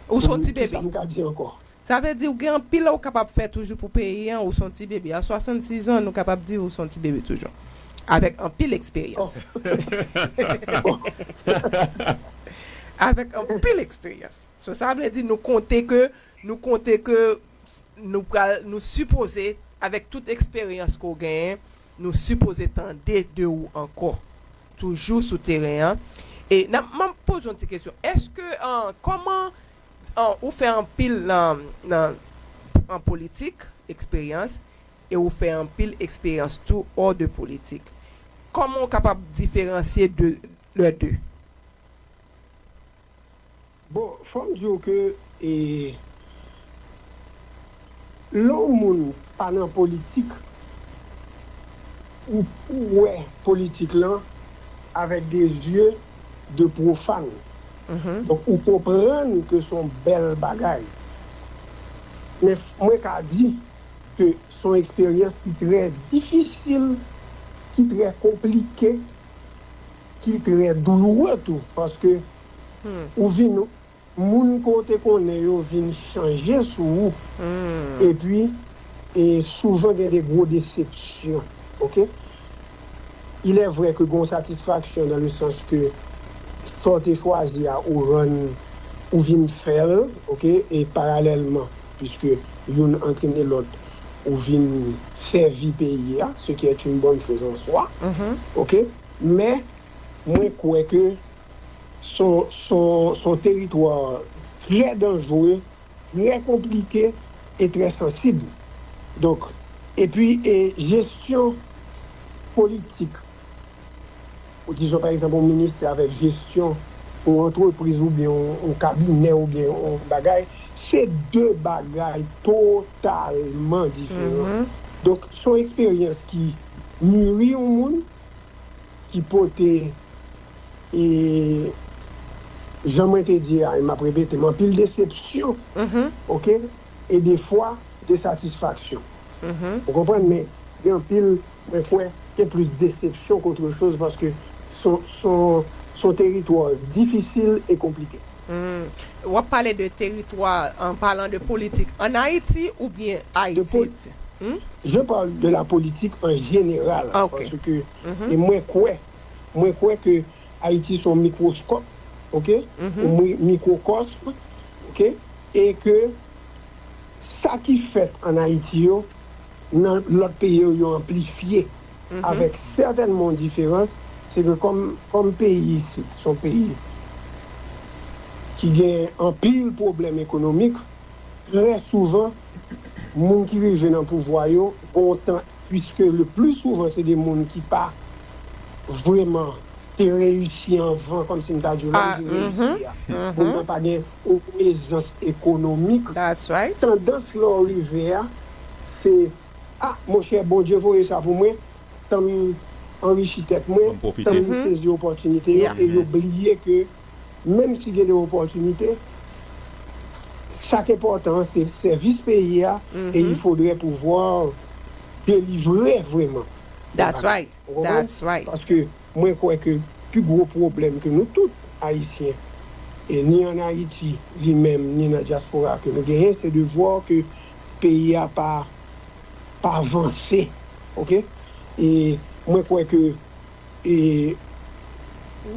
Ou se yon ti bebe. Kisa m ka di ankò? Sa vle di, ou gen anpil ou kapab fè toujou pou peyi an, ou se yon ti bebe. A swasannsis an, nou kapab di ou se yon ti bebe toujou. Avèk anpil eksperyans. Avèk anpil eksperyans. So, sa vle di, nou konte ke, nou konte ke nou pral, nou sipoze, avèk tout eksperyans ke w genyen, nou sipoze tande de ou ankò. Toujou sou teren an. E n ap, m ap poze yon ti kesyon. Èske, an, kòman, an, ou fè anpil nan, nan, an politik, eksperyans, e ou fè anpil eksperyans tou hors de politik. Kòman ou kapab diferansye de, les deux? Bon, fò m di w ke, e, lè yon moun pa nan politik, ou, ou wè politik lan avèk de zye de pwofàn. Mhm. Donk, ou konprann ke se yon bèl bagay. Men f-, mwen ka di ke se yon eksperyans ki trè difisil, ki trè konplike, ki trè douloure tou, paske Hmm. ou vin, moun ke w te konnen yo vin chanje sou ou. Hmm. Epi, e souvan gen de gwo desepsyon. Oke? Il est vrai que gen yon satisfaksyon dans le sens que sa w te chwazi a, ou rann, ou vin fè l, oke? E paralèlman, puisque youn antrene lòt, ou vin sèvi peyi a, ce qui est une bonne chose en soi. Mhm. Oke? Men, mwen kwè ke se yon, se yon, se yon teritwa trè danjere, trè konplike e trè sansib. Donk, epi, e jesyon politik, ou dizon, pa egzanp, yon minis avèk jesyon yon antrepriz oubyen yon, yon kabinè oubyen yon bagay, se de bagay totalman diferan. Mhm. Donk, se yon eksperyans ki miri yon moun, ki pote, e, jan mwen te di a, e m ap repete, men anpil desepsyon, Mhm. oke? E defwa, desatisfaksyon. Mhm. Ou konprann? Men gen anpil, mwen kwè, gen plis desepsyon k'autre chose, paske se yon, se yon, se yon teritwa difisil e konplike. Hmm. W ap pale de teritwa, an palan de politik, ann Ayiti oubyen De Ayiti? poli- Hmm? Je parle de la politique en général, Ah, ok. paske, Mhm. e mwen kwè, mwen kwè ke Ayiti se yon mikwoskòp, oke? Mhm. Yon mi-, mikwokòsm, oke? E ke sa ki fèt ann Ayiti yo, nan lòt peyi yo, yo anplifye. Mhm. Avèk sètènman yon diferans, se ke kòm, kòm peyi isit, se yon peyi ki gen anpil pwoblèm ekonomik, trè souvan, moun ki rive nan pouvwa yo, gen yon tan, puiske le pli souvan, se de moun ki pa vrèman te reyisi anvan, kòmsi m ta di w, lè m Ah, di reyisi mhm, a. mhm. Moun nan pa gen yon prezans ekonomik. That's right. Tandans lè w rive a, se, "Ah, monchè, Bondye voye sa pou mwen, tan m anrichi tèt mwen, Ban m pwofite. tan m Mhm. sezi opòtinite yo," Yeah. e yo Mhm. bliye ke menm si gen de opòtinite, sa k enpòtan an, se sèvis peyi a, e Mhm. il faudrait pouvoir delivre vrèman. That's right. Ou konprann? That's right. Paske mwen kwè ke pi gwo pwoblèm ke nou tout Ayisyen, e ni ann Ayiti li menm, ni nan dyaspora ke nou genyen, se de vwa ke peyi a pa, pa vanse. Oke? E mwen kwè ke, e,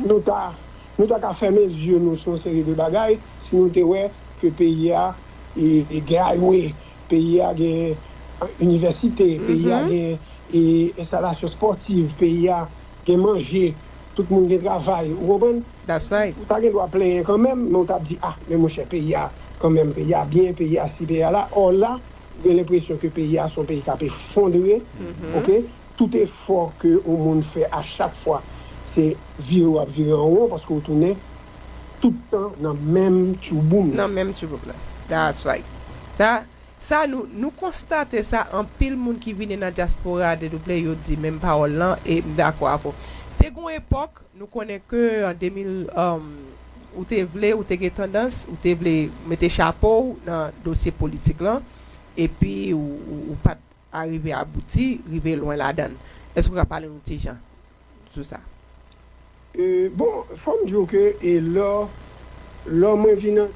nou ta, nou ta ka fèmen zye nou sou yon seri de bagay si nou te wè ke peyi a, e, e gen highway, peyi a gen, e, inivèsite, peyi a Mhm. gen, e, enstalasyon spòtiv, peyi a gen manje, tout moun gen travay, ou konprann? That's right. Ou ta gen dwa plenyen kanmenm, men ou t ap di, "Ah, men monchè, peyi a, kanmenm, peyi a byen, peyi a si, peyi a la." Ò la, ou gen lenpresyon ke peyi a se yon peyi k ap efondre, Mhm. oke? Tout efò ke yon moun fè a chak fwa, se vire w ap vire an won, paske ou tounen tout tan nan menm tchouboum. Nan menm tchouboum nan. That's right. Sa, sa nou, nou konstate sa, anpil moun ki vini nan dyaspora de double yo di menm pawòl lan, e m dakò avè w. Te gon epòk, nou konnen ke an de mil, um, ou te vle, ou te gen tandans, ou te vle mete chapo w nan dosye politik lan, epi ou, ou, ou pa t arive abouti, rive lwen ladan l. Èske w ka pale nou ti jan sou sa? E, bon, fò m di w ke, e, lò, lò mwen vin an,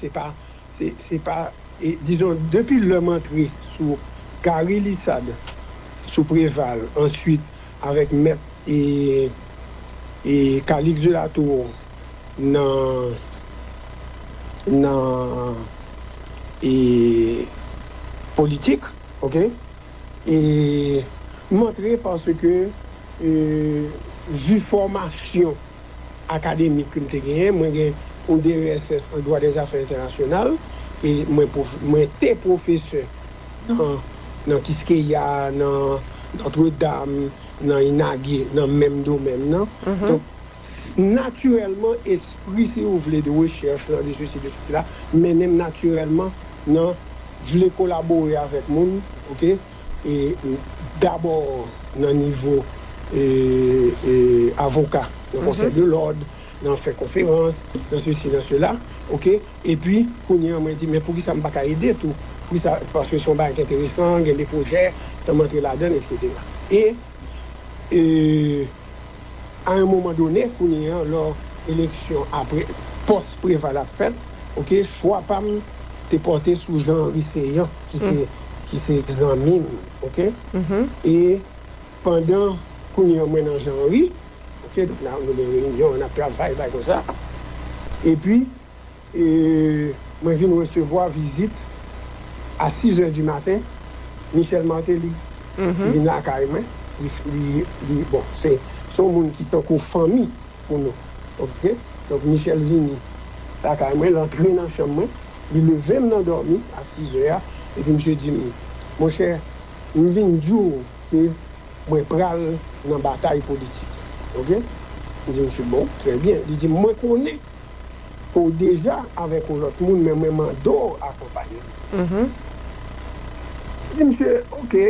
se pa, se, se pa, e, dizon, depi lè m antre sou Gary Lissade, sou Preval, answit avèk mèt e, e Calixte de la Tour nan, nan, e, politik, oke? E m antre paske, e, vi fòmasyon akademik ke m te genyen, mwen gen yon D E S S an dwa dèzafè entènasyonal, e mwen pwof-, mwen te pwofesè nan, nan Kiskeya, nan Notre Dame, nan Inage, nan menm domèn nan. Donk, natirèlman, espri, si w vle, de rechèch lan, de sesi, de sela, mennen m natirèlman nan vle kolabore avèk moun, oke? E dabò nan nivo, e, e, avoka, nan konsèy de lòd, nan fè konferans, nan sesi, nan sela, oke? Epi, kounye a, mwen di, men poukisa m pa ka ede tou? Poukisa? Paske se yon bagay ki enteresan, gen de pwojè, tan m antre ladan, etsetera. E, e, a yon moman done, kounye a, lò eleksyon apre, pòs Preval ap fèt, oke, chwa pa m te pòte sou Jean Henry Céant, ki se, ki se zanmi m, oke? E pandan kounye a mwen nan Jean Henry, oke, donk, n a, nou gen reyinyon, n ap travay, bay konsa. Epi, e, mwen vin resevwa vizit a sis è di maten, Michel Martelly, ki vin lakay mwen. Li, li, li, bon, se, se yon moun ki tankou fanmi pou nou. Oke? Donk, Michel vini lakay mwen, l antre nan chanm mwen, li leve m nan dòmi a sis è a, epi misye di m, monchè, m vin di w ke mwen pral nan batay politik. Oke? M di misye, bon, trè byen. Li di, mwen konnen ke w deja avèk yon lòt moun, men mwen mande w akonpaye m. M di misye, oke,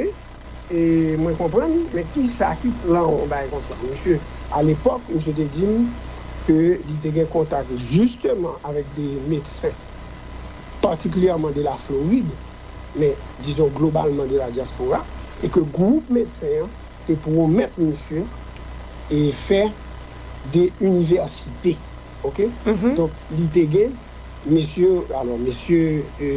e mwen konprann, men kisa ki plan w, bagay konsa? Misye, alepòk, misye te di m ke li te gen kontak jisteman avèk de medsen, patikilyèman de la Florid, men, dizon, globalman de la dyaspora, e ke gwoup medsen an te pwomèt misye e fè de inivèsite, oke? Donk, li te gen mesye, alò, mesye, e,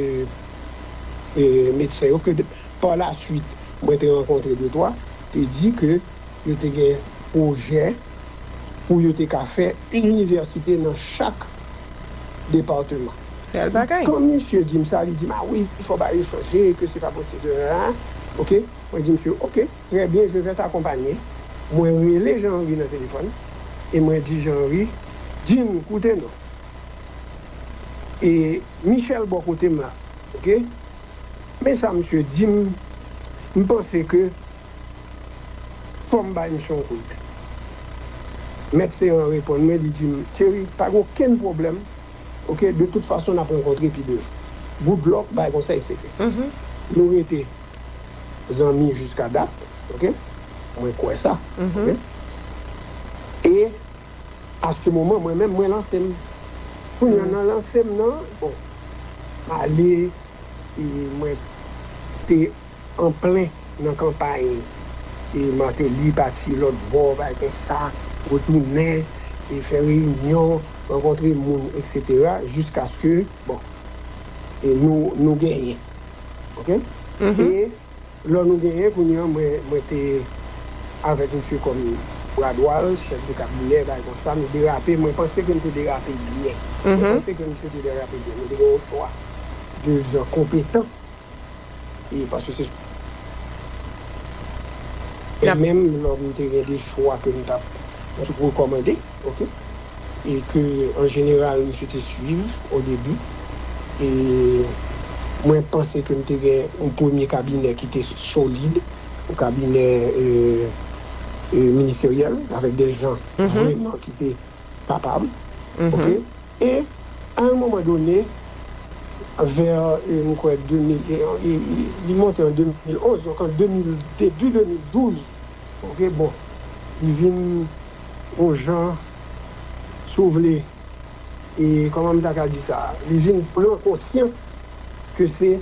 e, medsen yo, ke de, pa la swit, mwen te rankontre de twa, te di ke yo te gen pwojè pou yo te ka fè inivèsite nan chak depatman. Bèl bagay. Kan misye di m sa, li di m, a wi, fò bagay yo chanje, ke se pa posib, oke? Mwen di misye, oke, trè byen, je vais t'accompagner. Mwen rele Jean Henry nan telefòn, e mwen di Jean Henry, di m, koute non. E Michel bò kote m la, oke? Men sa misye di m, m panse ke fò m bay misye yon kout. Mèt Céant reponn mwen, li di m, Thierry, pa gen okenn pwoblèm, oke, de tout fason, n ap rankontre pi devan. Good luck, bagay konsa, etsetera. Nou rete zanmi jiska dat, oke? Mwen kwè sa, oke? E, a se moman, mwen menm, mwen lanse m. Kounye a, nan lanse m nan, bon, m ale, e mwen te an plen nan kanpay, e Martelly pati lòt bò, bagay konsa, retounen, e fè reyinyon, rankontre moun, etsetera, jiskaske, bon, e nou, nou genyen. Oke? E lè nou genyen, kounye a, mwen, mwen te avèk misye kòm bra dwa l, chèf de kabinè, bagay konsa, nou derape, mwen panse ke m te derape byen. Mwen panse ke misye te derape byen. Nou te gen yon chwa de jan konpetan. E paske se, e menm lè m te gen de chwa ke m t ap, m t ap rekòmande, oke? E ke, an jeneral, misye te swiv o debi. E mwen panse ke m te gen yon premye kabinè ki te solid, yon kabinè, e, e, ministeryèl, avèk de jan vrèman ki te kapab, oke? E a yon moman done, vè, e, m kwè, de mil, e, e, e, li monte an de mil onz, donk an de mil, debi de mil douz, oke, bon, li vin yon jan, si w vle, e kòman m ta ka di sa, li vin pran konsyans ke se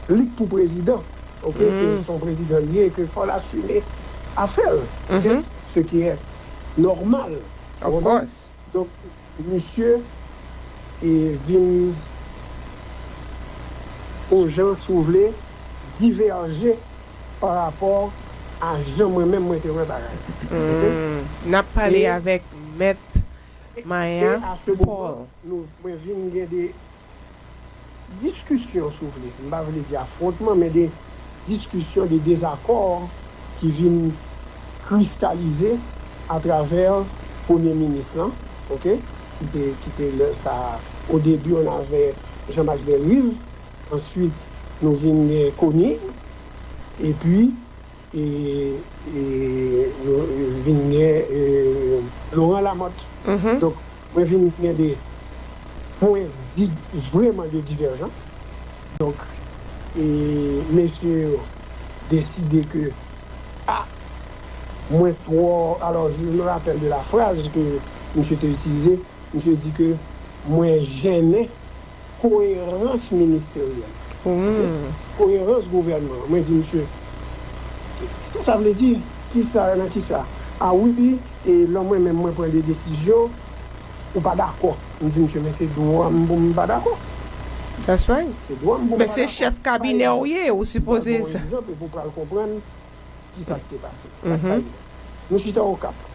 li k pou prezidan, oke, se, se yon prezidan li ye, ke fò l asime afè l, oke, ce qui est normal. Of course. Donk, misye, e, vin, yon jan, si w vle, divèje pa rapò a jan mwen menm mwen te wè bagay la. Oke? Hmm. N ap pale avèk Mèt Maya Paul. Nou, mwen vin gen de diskisyon, si w vle. M pa vle di afwontman, men de diskisyon, de dezakò ki vin kristalize atravè premye minis lan, oke, ki te, ki te lè sa, o debi, on avè Jean-Max Bellerive, answit, nou vin gen Conille, epi e, e, nou vin gen e, Laurent Lamothe. Donk, mwen vin gen de pwen di, vrèman de divèjans. Donk, e, mesye yo deside ke, a, mwen twò, alors, je me rappelle de la phrase que misye te itilize, misye di ke mwen jennen koerans ministeryèl. Oke? Koerans gouvènman. Mwen di misye, sa sa vle di? Kisa, nan kisa? A wi, e lè mwen menm mwen pran de desizyon, ou pa dakò. M di misye, men se dwa m pou m pa dakò. That's right. Se dwa m pou m pa dakò. Men se chèf kabinè w ye, ou sipoze sa. Egzanp, pou pral konprann kisa k te pase. Pa egzanp, nou chita Okap,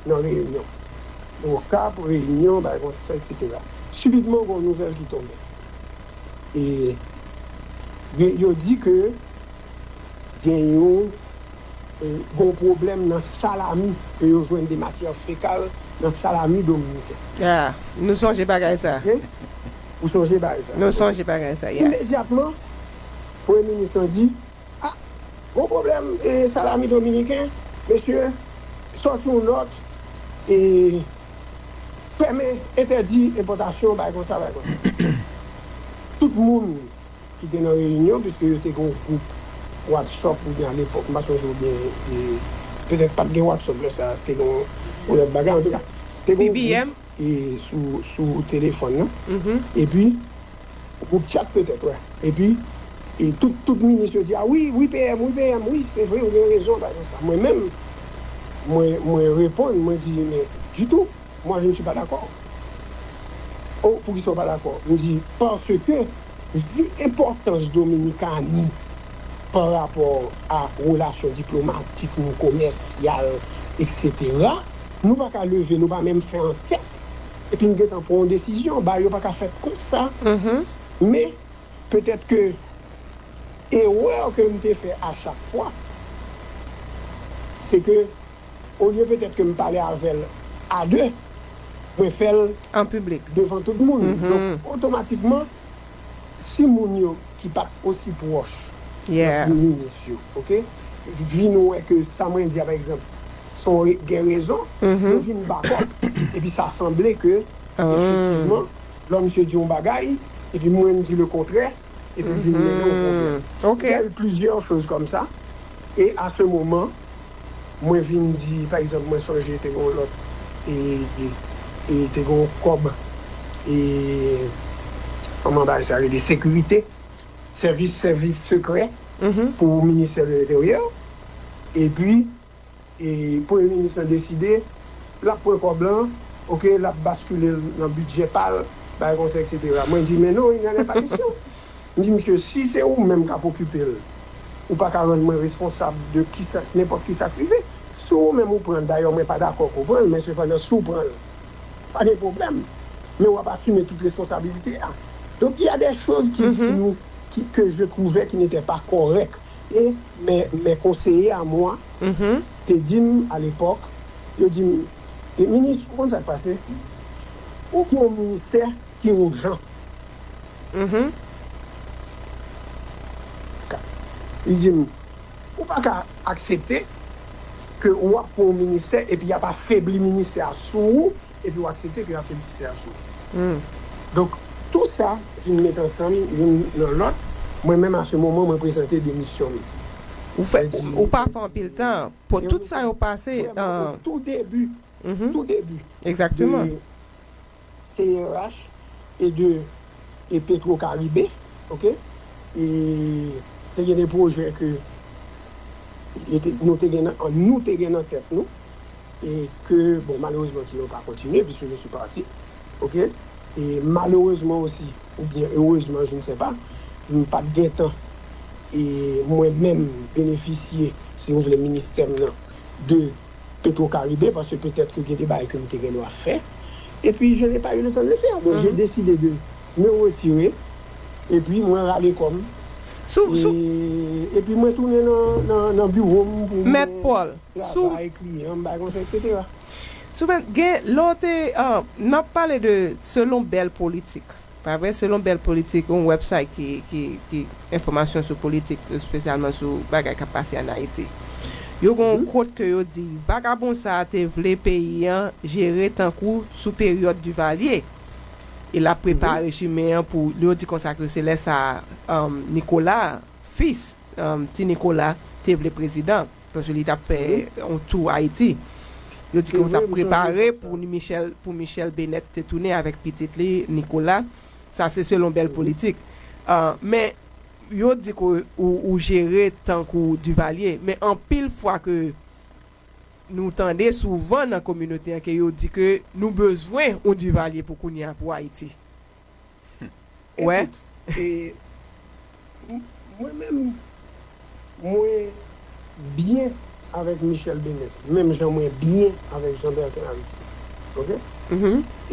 nan reyinyon. Okap, reyinyon, bagay konsa, etsetera. Sibitman, gen yon nouvèl ki tonbe. E gen, yo di ke gen yon, e, gen yon pwoblèm nan salami, ke yo jwenn de matyè fekal nan salami dominiken. Ah, nou sonje bagay sa. Oke? Ou sonje bagay sa. Nou sonje bagay sa, yes. Imedyatman, premye minis lan di, a, gon pwoblèm, e, salami dominiken, mesye, sòti yon nòt, e, fèmen, entèdi enpòtasyon, bagay konsa, bagay konsa. Tout moun ki te nan reyinyon, piske yo te gen yon gwoup WhatsApp, oubyen alepòk, m pa sonje, oubyen, e, petèt pa t gen WhatsApp lè sa, te gen yon, yon lòt bagay, antouka, te gen yon gwoup e, sou, sou telefòn nan. Epi, gwoup chat petèt, wè. Epi, e tout, tout minis yo di, a wi, wi, P M, wi, P M, wi, se vre, ou gen rezon, bagay konsa. Mwen menm, mwen, mwen reponn, mwen di, men, ditou, moi, je ne suis pas d'accord. O, poukisa w pa dakò? M di, paske, vi enpòtans Dominikani pa rapò a relasyon diplomatik nou, komèsyal, etsetera, nou pa ka leve, nou pa menm fè ankèt, epi n gentan pran yon desizyon, bagay yo pa ka fèt konsa. Men, petèt ke erè ke m te fè a chak fwa, se ke, olye petèt ke m pale avè l a de, mwen fè l an piblik. Devan tout moun. Donk, otomatikman, si moun yo ki pa t osi pwòch minis yo, oke, vin wè ke sa mwen di a, pa egzanp, son gen rezon, yo vin bakòp. Epi sa sanble ke, efektivman, lè misye di yon bagay, epi mwen m di le kontrè, epi vin mennen yon pwoblèm. Il y a eu plusieurs choses comme ça. Et à ce moment, mwen vin di, pa egzanp, mwen sonje te gen yon lòt, e, e, e te gen yon kòb, e, kòman bagay sa rele, sekirite, sèvis, sèvis sekrè pou ministè de lenteryè. Epi, e, premye minis lan deside, l ap pran kòb lan, oke, l ap baskile l nan bidjè pa l, bagay konsa, etsetera. Mwen di, men non, il n'en est pas question. M di, misye, si se ou menm k ap okipe l, ou pa ka rann mwen responsab de kisa, nenpòt kisa k rive. Si ou menm ou pran l, dayè mwen pa dakò ke w pran l, men sepandan si w pran l, pa gen pwoblèm. Men w ap asime tout responsabilite a. Donk, il y a des choses qui, qui nous, qui, que je trouvais qui n'étaient pas correctes. E, men, men konseye a mwa te di m alepòk, yo di m, e minis, ou konn sa k pase? Ou gen yon ministè ki yon jan. Li di m, ou pa ka aksepte ke w ap pran yon ministè epi y ap afebli ministè a sou ou, epi w aksepte ke y ap afebli ministè a sou ou. Donk, tou sa vin met ansanm youn nan lòt. Mwen menm, a se moman, mwen prezante demisyon m. Ou fè, ou pa fè anpil tan. Pou tout sa yo pase, tou debi, tou debi. Egzakteman. C R H e de, e Petro Caribe, oke? E te gen de pwojè ke nou te gen nan, nou te gen nan tèt nou, e ke, bon, malerezman, ki n'ont pas continué, puisque je suis parti, oke? E malerezman osi, oubyen erezman, je ne sais pas, m pa t gentan, e mwen menm, benefisye, si w vle, ministè m nan, de Petro Caribe, paske petèt ke gen de bagay ke m te gen dwa fè. Epi, je n'ai pas eu le temps de le faire. Donc, j'ai décidé de me retirer. Epi, mwen rale kò m. Sou, sou, E, epi, mwen tounen nan, nan, nan biwo m pou Mèt mwen Paul, sou, travay, kliyan m, bagay konsa, et cetera. Sou mèt, gen, lè w te, ah, n ap pale de selon bèl politik. Pa vre, selon bèl politik, yon website ki, ki, ki enfòmasyon sou politik, espesyalman sou bagay k ap pase ann Ayiti. Yo gen yon quote ke yo di, vagabon sa a te vle peyi an jere tankou sou peryòd Duvalier. E l ap prepare chimen an pou, yo di konsa ke se lè sa a, um, Nicolas, fis, um, ti Nicolas, te vle prezidan. Paske li t ap fè yon tou Ayiti. Yo di ke yo t ap prepare pou Michèl, pou Michèl Bennett te tounen avèk pitit li, Nicolas. Sa se selon bèl politik. Ah, men yo di ke ou, ou jere tankou Duvalier. Men anpil fwa ke nou tande souvan nan kominote an ke yo di ke nou bezwen yon Duvalier pou kounye a pou Ayiti. Wè. Ekout, e, m-, mwen menm, mwen byen avèk Michèl Bennett, menm jan mwen byen avèk Jean Bertrand Aristide. Oke?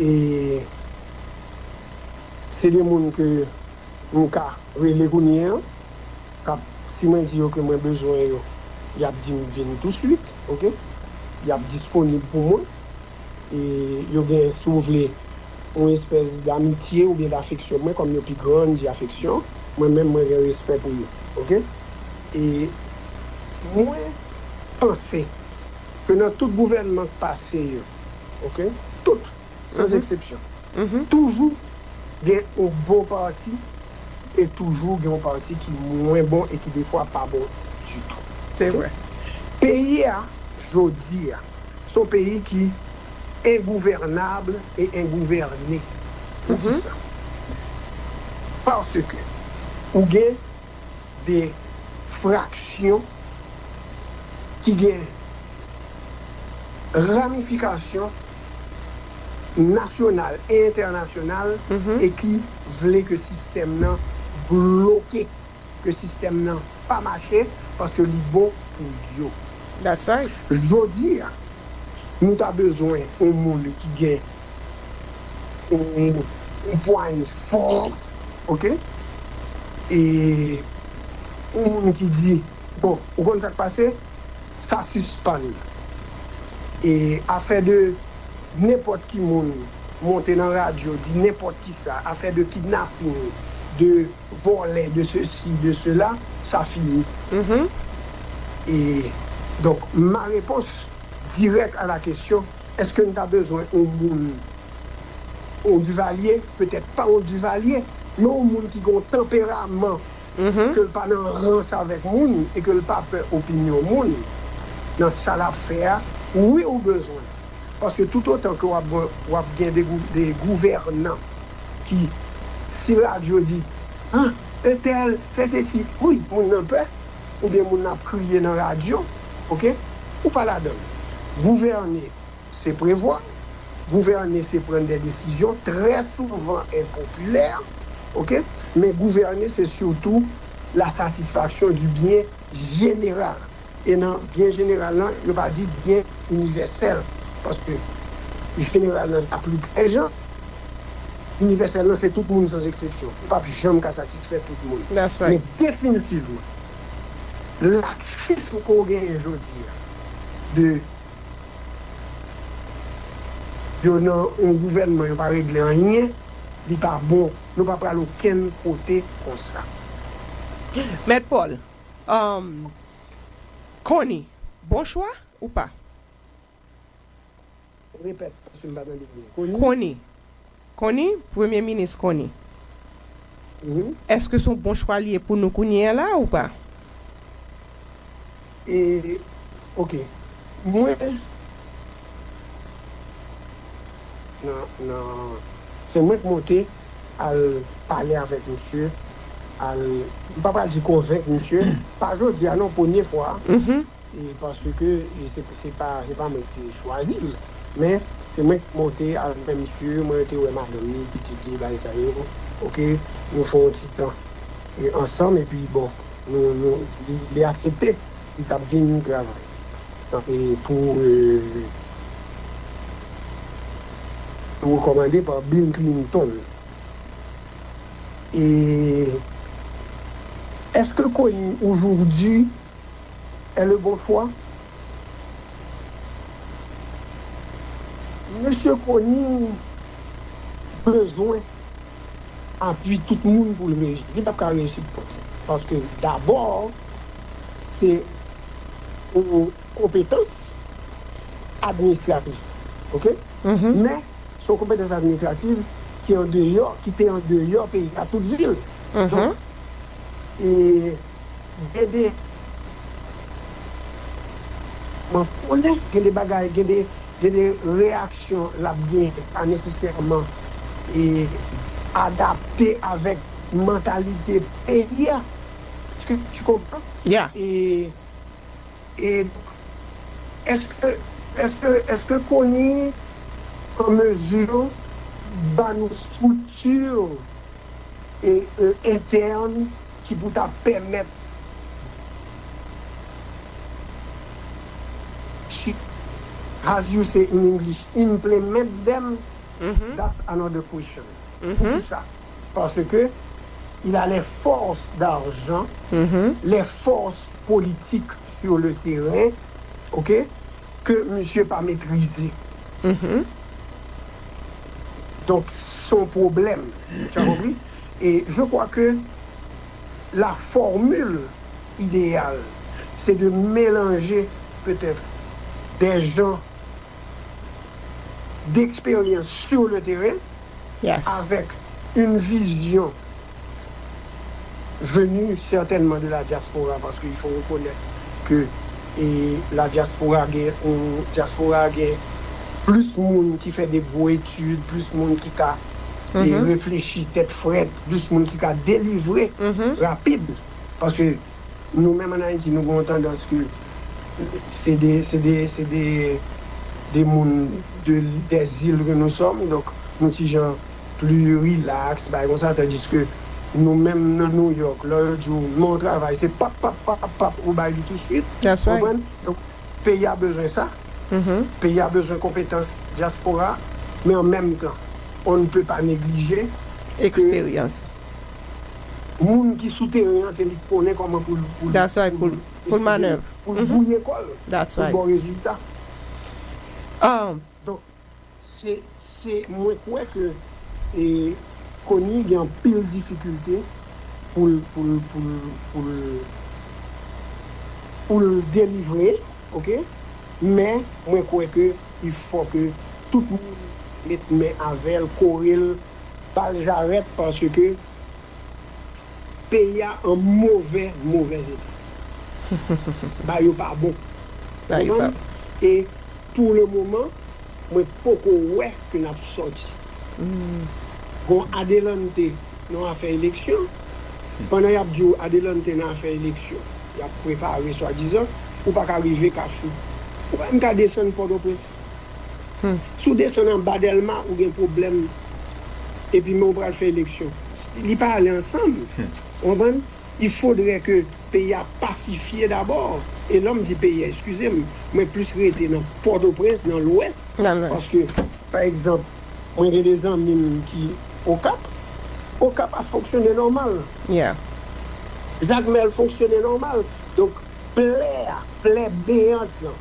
E se de moun ke m ka rele kounye a, k ap, si mwen di yo ke mwen bezwen yo, y ap di m vin touswit, oke? Y ap disponib pou mwen. E yo gen, si w vle, yon espès d'amitye oubyen d'afeksyon. Mwen, kòm yo pi gran, di afeksyon, mwen menm, mwen gen respè pou yo. Oke? E mwen panse ke nan tout gouvènman k pase yo, oke? Tout, san eksepsyon, toujou gen yon bon pati e toujou gen yon pati ki mwen bon e ki defwa pa bon ditou. Se vre. Peyi a, jodi a, se yon peyi ki engouvènab e engouvène. Poukisa? Paske ou gen de fraksyon ki gen ramifikasyon nasyonal e entènasyonal e ki vle ke sistèm nan bloke, ke sistèm nan pa mache, paske li bon pou yo. That's right. Jodi a, nou ta bezwen yon moun ki gen yon, yon pwany fò, oke? E yon moun ki di, bon, ou konn sa k pase? Sa sispann. E afè de nenpòt ki moun monte nan radyo, di nenpòt ki sa, afè de kidnaping, de vòlè, de sesi, de sela, sa fini. E, donk, ma réponse directe à la question, èske n ta bezwen yon moun, yon Duvalier? Petèt pa yon Duvalier, men yon moun ki gen yon tanperaman, ke l pa nan rans avèk moun e ke l pa pè opinyon moun, nan sa l ap fè a, wi, ou bezwen. Paske toutotan ke w ap, w ap gen de gou-, de gouvènan ki, si radyo di, ah, entèl fè sesi, wi, moun nan pè, oubyen moun nan ap kriye nan radyo, oke? Ou pa ladan l. Gouvène, se prevwa. Gouvène, se pran de desizyon trè souvan enpopilè, oke? Men gouvène, se sitou la satisfaction du bien général. E nan byen jeneral lan, yo pa di byen inivèsèl. Paske jeneral lan, sa pli prè jan. Inivèsèl lan, se tout moun san eksepsyon. Ou p ap janm ka satisfè tout moun. That's right. Men definitivman, laksism ke w genyen jodi a, de yo nan yon gouvènman, yo pa regle anyen, li pa bon. Nou pa pral okenn kote konsa. Mèt Paul, um, Connie, bon chwa ou pa? Repèt, paske m pa tande byen. Connie? Connie. Connie, Premye Minis Connie. Mhm. Èske se yon bon chwa li ye pou nou kounye a la ou pa? E, oke. Mwen, nan, nan, se mwen k monte al pale avèk misye, al, m pa pral di konvenk misye, pa jodi a non, premye fwa. Mhm. E paske, e se, se pa, se pa mwen ki te chwazi l, men se mwen ki monte al wè misye, mwen te wè madanm li, pitit li, bagay sa yo. Oke, nou fè yon ti tan. e, ansanm, epi bon, nou, nou, li, li aksepte, li t ap vin travay. E pou, e, rekòmande pa Bill Clinton. E, est-ce que Conille aujourd'hui est le bon choix? Mesye Conille bezwen apui tout moun pou l reyisi. Li p ap ka reyisi pou kont li. Paske dabò, se yon konpetans administratif. Oke? Men, se yon konpetans administratif ki andeyò, ki te andeyò peyi a, tout vil. Donk, e, gen de, mwen konnen, gen de bagay, gen de, gen de reyaksyon l ap gen ki pa nesesèman, e, adapte avèk mantalite peyi a. Tu, tu comprends? E, e, est-ce que, est-ce que, est-ce que Conille an mezi ba nou strikti, e, e, entèn ki pou ta pèmèt, as you say in English, implement them? That's another question. Poukisa? Parce que il a les forces d'argent, les forces politiques sur le terrain, ok, que monsieur pa maîtriser. Donc, c'est un problème. Tu as compris? Et je crois que la formule idéale, c'est de mélanger peut-être des gens d'expérience sur le terrain avec une vision venue certainement de la diaspora, parce qu'il faut reconnaître que, e, la diaspora gen, on, diaspora gen plis moun ki fè de gwo etid, plis moun ki ka, e, reflechi tèt frèt, plis moun ki ka delivre rapid. Paske nou menm ann Ayiti, nou gen yon tandans ke se de, se de, se de, de moun de, des îles que nous sommes, donk nou ti jan pli rilaks, bagay konsa, tandiske nou menm nan New York, lè yo di w, men yon travay, se pap, pap, pap, pap, ou bay li touswit. That's right. Konprann? Donk, peyi a bezwen sa. Peyi a bezwen konpetans dyaspora, men an menm tan, on ne peut pas négliger ke eksperyans moun ki sou teren an, se li k konnen kòman pou l, pou l, that's right, pou l, pou l, pou l manèv, pou l bwouye kò l, that's right, pou l ba w rezilta. Donk, se, se, mwen kwè ke, e, Conille gen anpil difikilte pou l, pou l, pou l, pou l, pou l delivre, oke? Men, mwen kwè ke il faut que tout moun met men avè l, kore l, ba l jarèt, paske peyi a an movè, movè eta. Bagay yo pa bon. Bagay yo pa bon. E pou le moman, mwen poko wè ke n ap sòti. Gon adelante nan afè eleksyon. Pandan y ap di w adelante nan afè eleksyon, y ap prepare swadizan, ou pa ka rive Kafou. Ou pa menm ka desann Pòtoprens. Si w desann anba Dèlma, ou gen pwoblèm. Epi men w pral fè eleksyon. Li pa ale ansanm. Ou konprann? Il faudrait que peyi a pasifye dabò. E lè m di peyi a, eskize m, mwen plis rete nan Pòtoprens, nan Lwès. Nan Lwès. Paske, pa egzanp, mwen gen de zanmi m ki Okap. Okap ap fonksyone nòmal. Yeah. Jakmèl fonksyone nòmal. Donk, plè a, plè beyant lan,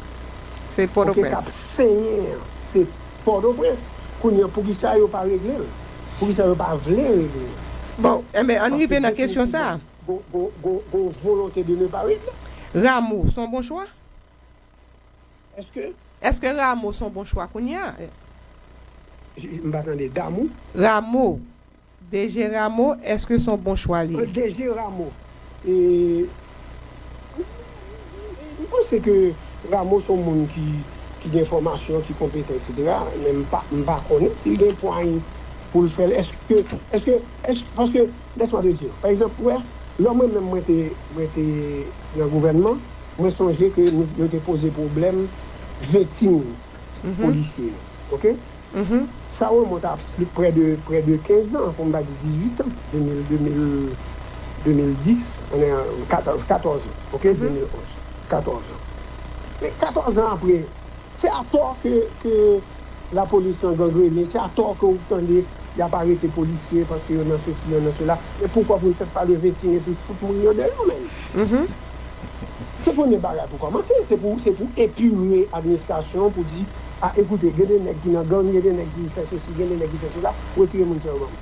se Pòtoprens, k ap senyen an, se Pòtoprens. Kounye a, poukisa yo pa regle l? Poukisa yo pa vle regle l? Bon, enben, ann rive nan kesyon sa a. Gon, gon, gon, gon volonte de ne pas régler. Rameau, se yon bon chwa? Èske? Èske Rameau se yon bon chwa kounye a? M pa tande. Damou? Rameau. D G Rameau, èske se yon bon chwa li ye? D G Rameau. E, m panse ke Rameau se yon moun ki, ki gen fòmasyon, ki konpetan, etsetera. Men m pa, m pa konnen si l gen pwany pou l fè l. Èske, èske, èske, paske, laisse-moi te dire, pa egzanp, ou wè, lè mwen menm mwen te, mwen te nan gouvènman, mwen sonje ke nou, yo te poze pwoblèm vetting polisye yo, oke? Sa remonte a pli, prè de, prè de kenz an, pou m pa di dizuit an, de mil, de mil, de mil dis, on est en quatorze, quatorze ans, ok, de mil onz, quatorze ans. Men katòz an apre, se atò ke, ke lapolis lan gangrene, se atò ke w tande y ap arete polisye paske yo nan sesi, yo nan sela. E pourquoi vous ne faites pas le vetting epi fout moun yo deyò menm? Se premye bagay pou kòmanse, se pou, se pou epire administrasyon pou di, a, ekoute, gen de nèg ki nan gang, gen de nèg ki fè sesi, gen de nèg ki fè sela, retire moun sa yo ban m.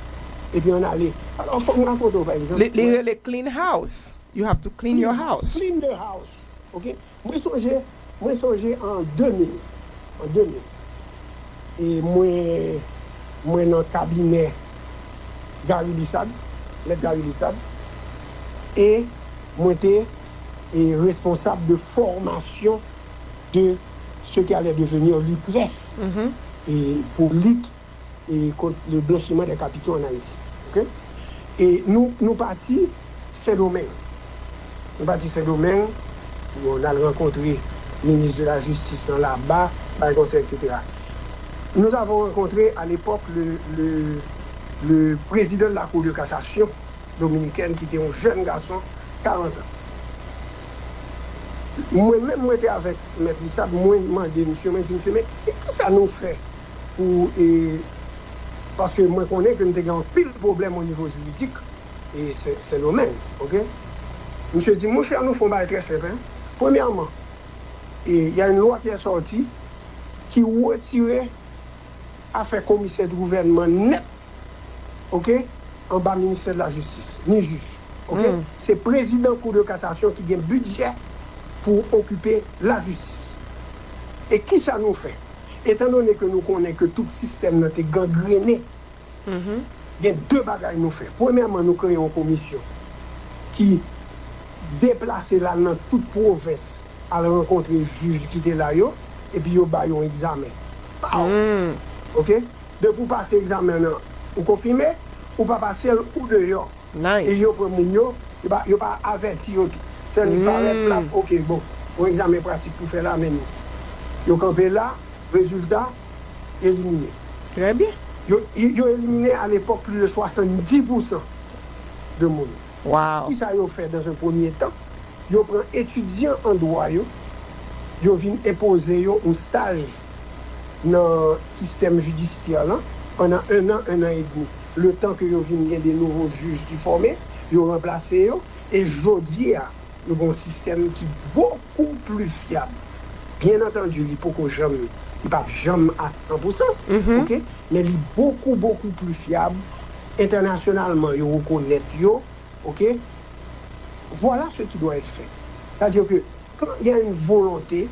Epi ann ale. Alò, fò m rakonte w, pa egzanp, Li, li rele clean house. You have to clean your house. Clean the house. Ok? Mwen sonje, mwen sonje an de mil. An de mil. E mwen, mwen nan kabinè Gary Lissade, Mèt Gary Lissade. E mwen te e, responsab de formation de ce qui allait devenir l'UCREF e, pour lutte e, contre le blanchiment des capitaux en Haïti. Ok? E nou, nou pati Sendomeng. Nou pati Sendomeng, nou al rankontre minis de la jistis lan laba, bagay konsa, et cetera. Nous avons rencontré à l'époque le, le, le président de la Cour de cassation dominicaine, ki te yon jèn gason, karant an. Mwen menm, mwen te avèk Mèt Lissade, mwen mande misye, mwen di misye, men e kisa nou fè pou, e, paske mwen konnen ke m te gen anpil pwoblèm o nivo jiridik, e, Sen, Sendomeng, ok? Misye di, monchè, nou fè yon bagay trè senp, en. Premyèman, e, y a une loi qui est sortie qui retire afè komisè di gouvènman nèt, ok, anba ministè de la jistis, ni jij, ok? Se prezidan Kou de kasasyon ki gen bidjè pou okipe lajistis. E kisa nou fè? Etandone ke nou konnen ke tout sistèm nan te gangrene, gen de bagay nou fè. Premyèman, nou kreye yon komisyon ki deplase l al nan tout pwovens, al rankontre jij ki te la yo, epi yo ba yo yon egzamen. Pow! Ok? Depi w pase egzamen an, ou konfime, ou pa pase l, ou deyò. E yo pran moun yo, yo pa, yo pa avèti yo tou. Sèlman parèt la, ok, bon, yon egzamen pratik pou fè la, men nou. Yo kanpe la, rezilta, elimine. Trè byen. Yo, yo elimine alepòk plis de swasanndis pousan de moun. Wow. Kisa yo fè dans un premier temps? Yo pran etidyan an dwa yo, yo vin enpoze yo yon staj nan sistèm jidisyè lan pandan en an, en an edmi. Letan ke yo vin gen de nouvo jij ki fòme, yo ranplase yo, e jodi a, yo gen yon sistèm ki bokou pli fyab. Byen antandi, li poko janm, li p ap janm a san pousan, ok? Men li bokou, bokou pli fyab. Entènasyonalman, yo rekonèt yo, ok? Voilà ce qui doit être fait. C'est-à-dire que quand il y a une volonté,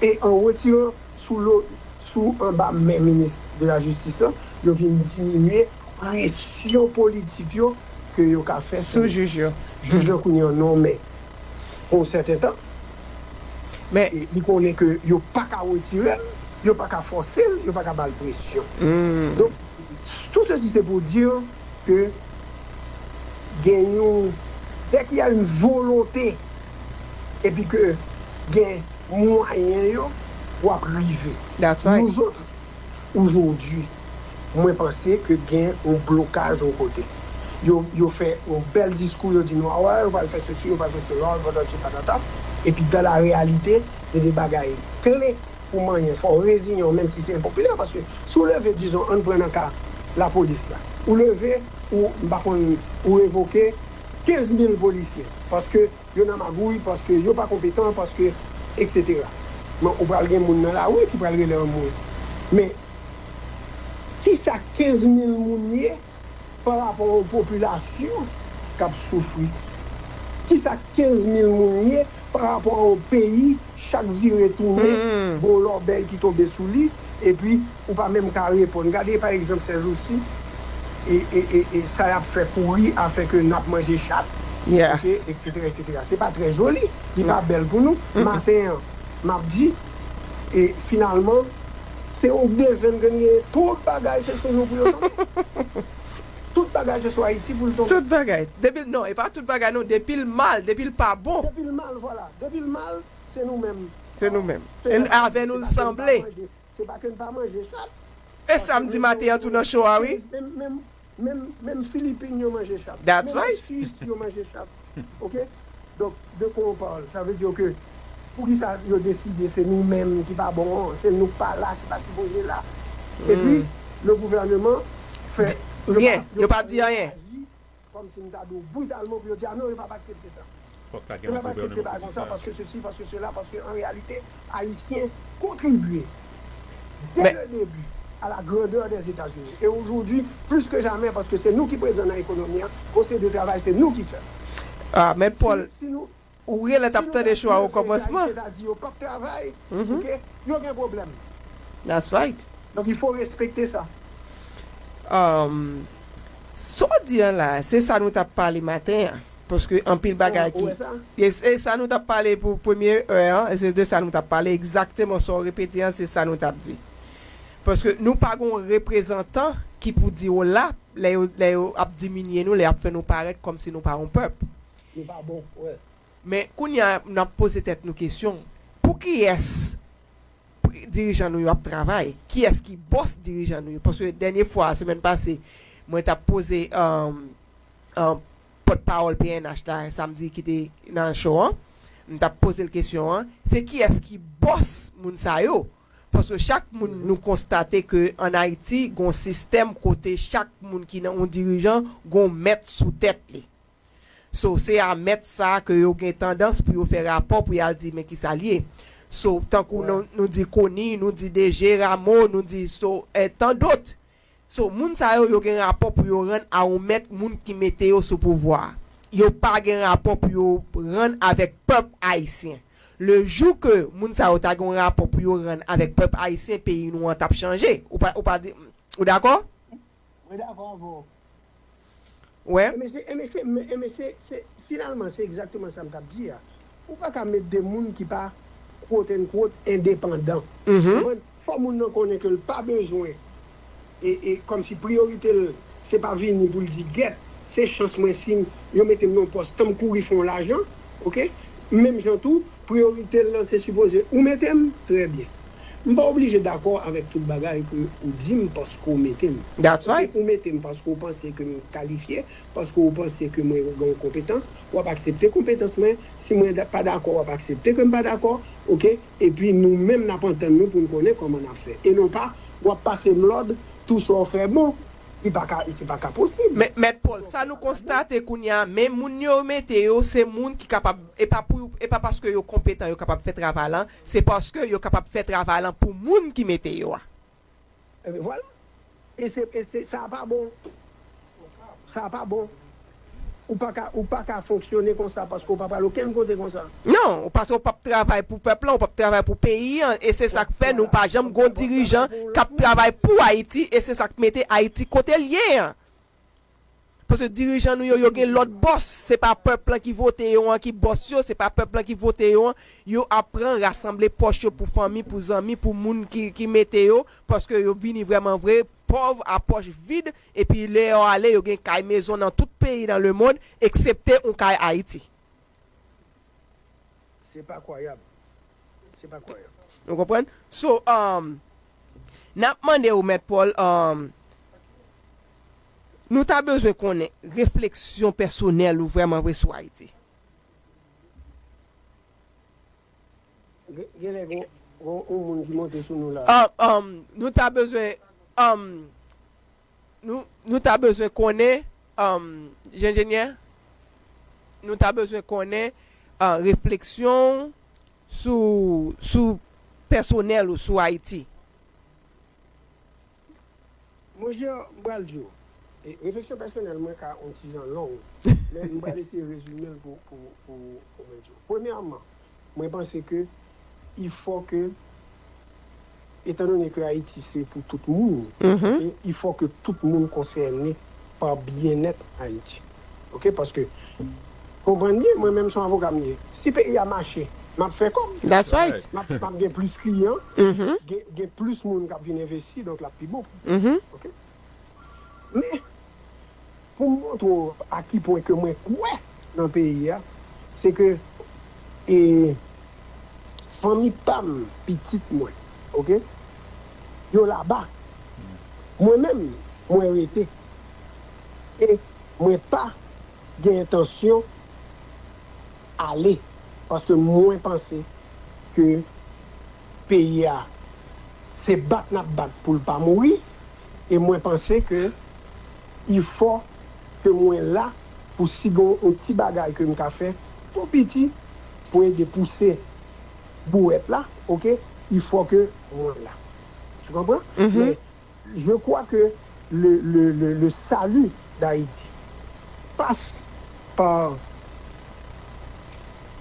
et en retirant sous le, sous anba men minis de la jistis lan, yo vin diminye presyon politik yo ke yo ka fè sou jij yo. Jij yo kounye an nonmen pou yon sèten tan. Men li konnen ke yo pa ka retire l, yo pa ka fòse l, yo pa ka ba l presyon. Donk, tout ceci c'est pour dire que gen yon, dès qu'il y a une volonté, epi ke gen mwayen yo, w ap rive. That's right. Nous autres, aujourd'hui, mwen panse ke gen yon blokaj yon kote. Yo, yo fè yon bèl diskou, yo di nou, a wè, yo pral fè sesi, yo pral fè sela, patati patata. Epi dans la réalité, gen de bagay kle pou manyen, fò w reziyen w, menm si se enpopilè, paske si w leve, dizon, ann pran nan ka lapolis la, ou leve, ou, m pa konn, ou revoke kenz mil polisye, paske yo nan magouy, paske yo pa konpetan, paske, et cetera. Men ou pral gen moun nan lari ki pral rele anmwe. Men, kisa kenz mil moun ye pa rapò a yon popilasyon k ap soufri? Kisa kenz mil moun ye pa rapò a yon peyi, chak vire tounen, gen yon lòbèy ki tonbe sou li, epi ou pa menm ka reponn? Gade, pa egzanp, sèjousi, e, e, e, e sa y ap fè kouri afè ke n ap manje chat, Yes. ok, et cetera, et cetera. Se pa trè joli, li pa bèl pou nou. Maten an, m ap di, e finalman, se yon devenn ke n genyen, tout bagay se sou nou pou yo tonbe. Tout bagay se sou Ayiti pou l tonbe. Tout bagay. Depi l, non, e pa tout bagay, non. Depi l mal, depi l pa bon. Depi l mal, vwala. Depi l mal, se nou menm. Se nou menm. E avè nou l sanble. Se pa ke n pa manje chat. E sa m di maten an tou nan show a, wi. Menm, menm, Menm, menm Filipin yo manje chat. That's right. Menm Swis yo manje chat. Oke? Donk, de quoi on parle? Sa vle di ke poukisa yo deside se nou menm ki pa bon an, se nou k pa la, ki pa sipoze la. Epi, le gouvernement fè, yo pa, yo pa reyaji kòmsi m ta di w britalman pou yo di, a non, yo p ap aksepte sa. Fòk ta gen yon gouvènman pou fè sa. Paske sesi, paske sela, paske an reyalite, Ayisyen kontribye dès le début à la grandeur des États-Unis. Et aujourd'hui, plus que jamais, paske se nou ki prezan nan ekonomi an, poste de travay, se nou ki fè. Ah, Mèt Paul, ou genlè t ap tande show a okòmansman. Sètadi yo p ap travay, oke, yo gen pwoblèm. That's right. Donc, il faut respecter ça. Um, sa w di an la, se sa nou t ap pale maten an. Paske anpil bagay ki, e, e sa nou t ap pale pou premye è an, e se de sa nou t ap pale, egzakteman sa w repete an, se sa nou t ap di. Paske nou pa gen yon reprezantan ki pou di w la, lè yo, lè yo ap diminye nou, lè y ap fè nou parèt kòmsi nou pa yon pèp. Nou pa bon, wè. Men kounye a, n ap poze tèt nou kesyon, pou kiyès dirijan nou yo ap travay? Kiyès ki bòs dirijan nou yo? Paske dènye fwa, semèn pase, mwen t ap poze, um, um, pòtpawòl P N H la, samdi ki te nan show an, m t ap poze l kesyon an, se kiyès ki bòs moun sa yo? Paske chak moun, nou konstate ke ann Ayiti, gon sistèm kote chak moun ki nan yon dirijan, gon mèt sou tèt li. So, se a mèt sa ke yo gen tandans pou yo fè rapò pou y al di men kisa l ye. So, tankou nou, nou di Koni, nou di D G Rameau, nou di so, e tan dòt. So, moun sa yo, yo gen rapò pou yo rann a yon mèt moun ki mete yo sou pouvwa a. Yo pa gen rapò pou yo rann avèk pèp ayisyen. Le jou ke moun sa yo ta gen yon rapò pou yo rann avèk pèp ayisyen, peyi nou an t ap chanje. Ou pa, ou pa di, ou dakò? Mwen dakò avè w. Wè. E men se, e men se, e men se, se, finalman, se egzakteman sa m t ap di a. Ou pa ka met de moun ki pa, quote unquote, endepandan. Ou konprann? Fò moun nan konnen ke l pa bezwen, e, e kòmsi priyorite l, se pa vini pou l di, gèt, se chans mwen si yo mete m nan yon pòs, tan m kouri fè yon lajan, oke? Menm jan tou, priyorite l lan, se sipoze ou mete m, trè byen. M pa oblije dakò avèk tout bagay ke ou di m paske w mete m. That's right. Ou mete m paske w panse ke m kalifye, paske w panse ke mwen gen yon konpetans, w ap aksepte konpetans mwen. Si mwen da-, pa dakò, w ap aksepte ke m pa dakò, oke? Epi nou menm n ap antann nou pou n konnen kòman n ap fè. E non pa, w ap pase m lòd, tou sa w fè bon. Li pa ka, se pa ka posib. Men, Mèt Paul, sa nou konstate kounye a, men moun yo mete yo, se moun ki kapab, e pa pou, e pa paske yo konpetan, yo kapab fè travay lan, se paske yo kapab fè travay lan pou moun ki mete yo a. Ebyen, vwala. E se, e se, sa pa bon. Sa pa bon. Ou pa ka, ou pa ka fonksyone konsa paske ou pa pral okenn kote konsa. Non, paske ou p ap travay pou pèp lan, ou p ap travay pou peyi an, e se sa k fè nou pa janm gon dirijan k ap travay pou Ayiti, e se sa k mete Ayiti kote l ye an. Paske dirijan nou yo, yo gen lòt bòs, se pa pèp lan ki vote yo an ki bòs yo, se pa pèp lan ki vote yo an, yo ap pran rasanble pòch yo pou fanmi, pou zanmi, pou moun ki, ki mete yo, paske yo vini vrèman vre, pòv a pòch vid, epi lè yo ale, yo gen kay mezon nan tout peyi nan lemond, eksepte yon kay Ayiti. Se pa kwayab. Se pa kwayab. Ou konprann? So, um, n ap mande ou, Mèt Paul, um, nou ta bezwen konnen refleksyon pèsonèl ou vrèman vre sou Ayiti. Gen, genlè gon, gon yon moun ki monte sou nou la. Ah, um, nou ta bezwen, um, nou, nou ta bezwen konnen, um, Jenjenyè, nou ta bezwen konnen, ah, refleksyon sou, sou pèsonèl ou sou Ayiti. Monchè, m pral di w, e, refleksyon pèsonèl mwen ka yon ti jan long, men m pral eseye rezime l pou, pou, pou, pou mwen di w. Premyèman, mwen panse ke il faut que, étant donné que Ayiti se pou tout moun, e il faut que tout moun konsène pa byennèt Ayiti. Oke, paske, konprann byen, mwen menm se yon avoka m ye. Si peyi a mache, m ap fè kòb. That's right. M ap, m ap gen plis kliyan, gen, gen plis moun k ap vin envesti, donk l ap pi bon. Oke? Men, pou m montre w a ki pwen ke mwen kwè nan peyi a, se ke, e, fanmi pa m, pitit mwen, oke? Yo laba. Mwen menm, mwen rete. E mwen pa gen entansyon ale, paske mwen panse ke peyi a, se bat n ap bat pou l pa mouri, e mwen panse ke il fò ke mwen la pou si gen yon ti bagay ke m ka fè tou piti pou ede pouse bourèt la, oke, il fò ke mwen la. Tu comprends? Men je crois que le, le, le, le salut d'Haïti passe par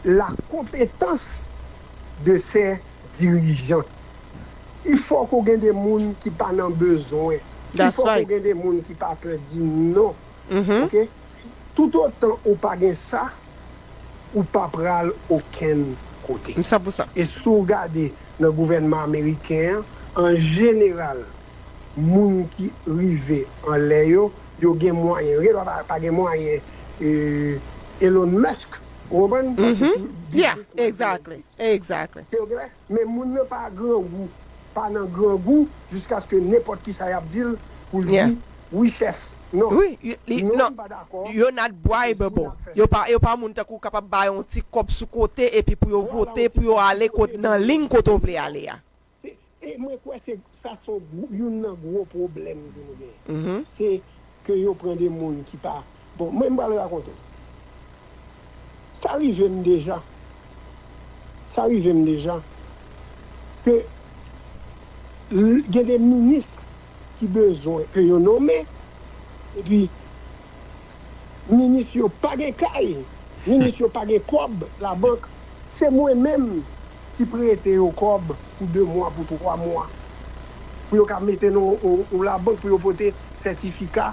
la compétence de ses dirigeants. Il faut qu'on ait des gens qui pas dans besoin. Il faut qu'on ait des gens qui pas peur dire non. Ok? Tout autant ou pas gen ça, ou pa pral okenn kote. M san pou san. E si w gade nan gouvènman ameriken an, an jeneral, moun ki rive anlè yo, yo gen mwayen. Yo gen dwa pa, pa gen mwayen, eh, Elon Musk, ou konprann? Paske se biznismann. Yeah, exactly, exactly. Se yo gen, men moun nan pa grangou, pa nan grangou, jiskaske nenpòt kisa y ap di l pou l di, wi, chèf. Non. Wi, y- li- Non, non, m pa dakò. You're not bribable. Yo pa, yo pa moun tankou w kapab ba yo yon ti kòb sou kote epi pou yo vote, pou yo ale kot, nan liy kote w vle ale a. Se, e mwen kwè se, sa se yon gwo- youn nan gwo pwoblèm ke nou genyen. Se ke yo pran de moun ki pa, bon, mwen m pral rakonte w. Sa rive m deja. Sa rive m deja. Ke l- gen de minis ki bezwen ke yo nonmen, epi minis yo pa gen kay, minis yo pa gen kòb labank, se mwen menm ki prete yo kòb pou de mwa, pou twa mwa, pou yo ka mete nan yon, yon labank pou yo pote sètifika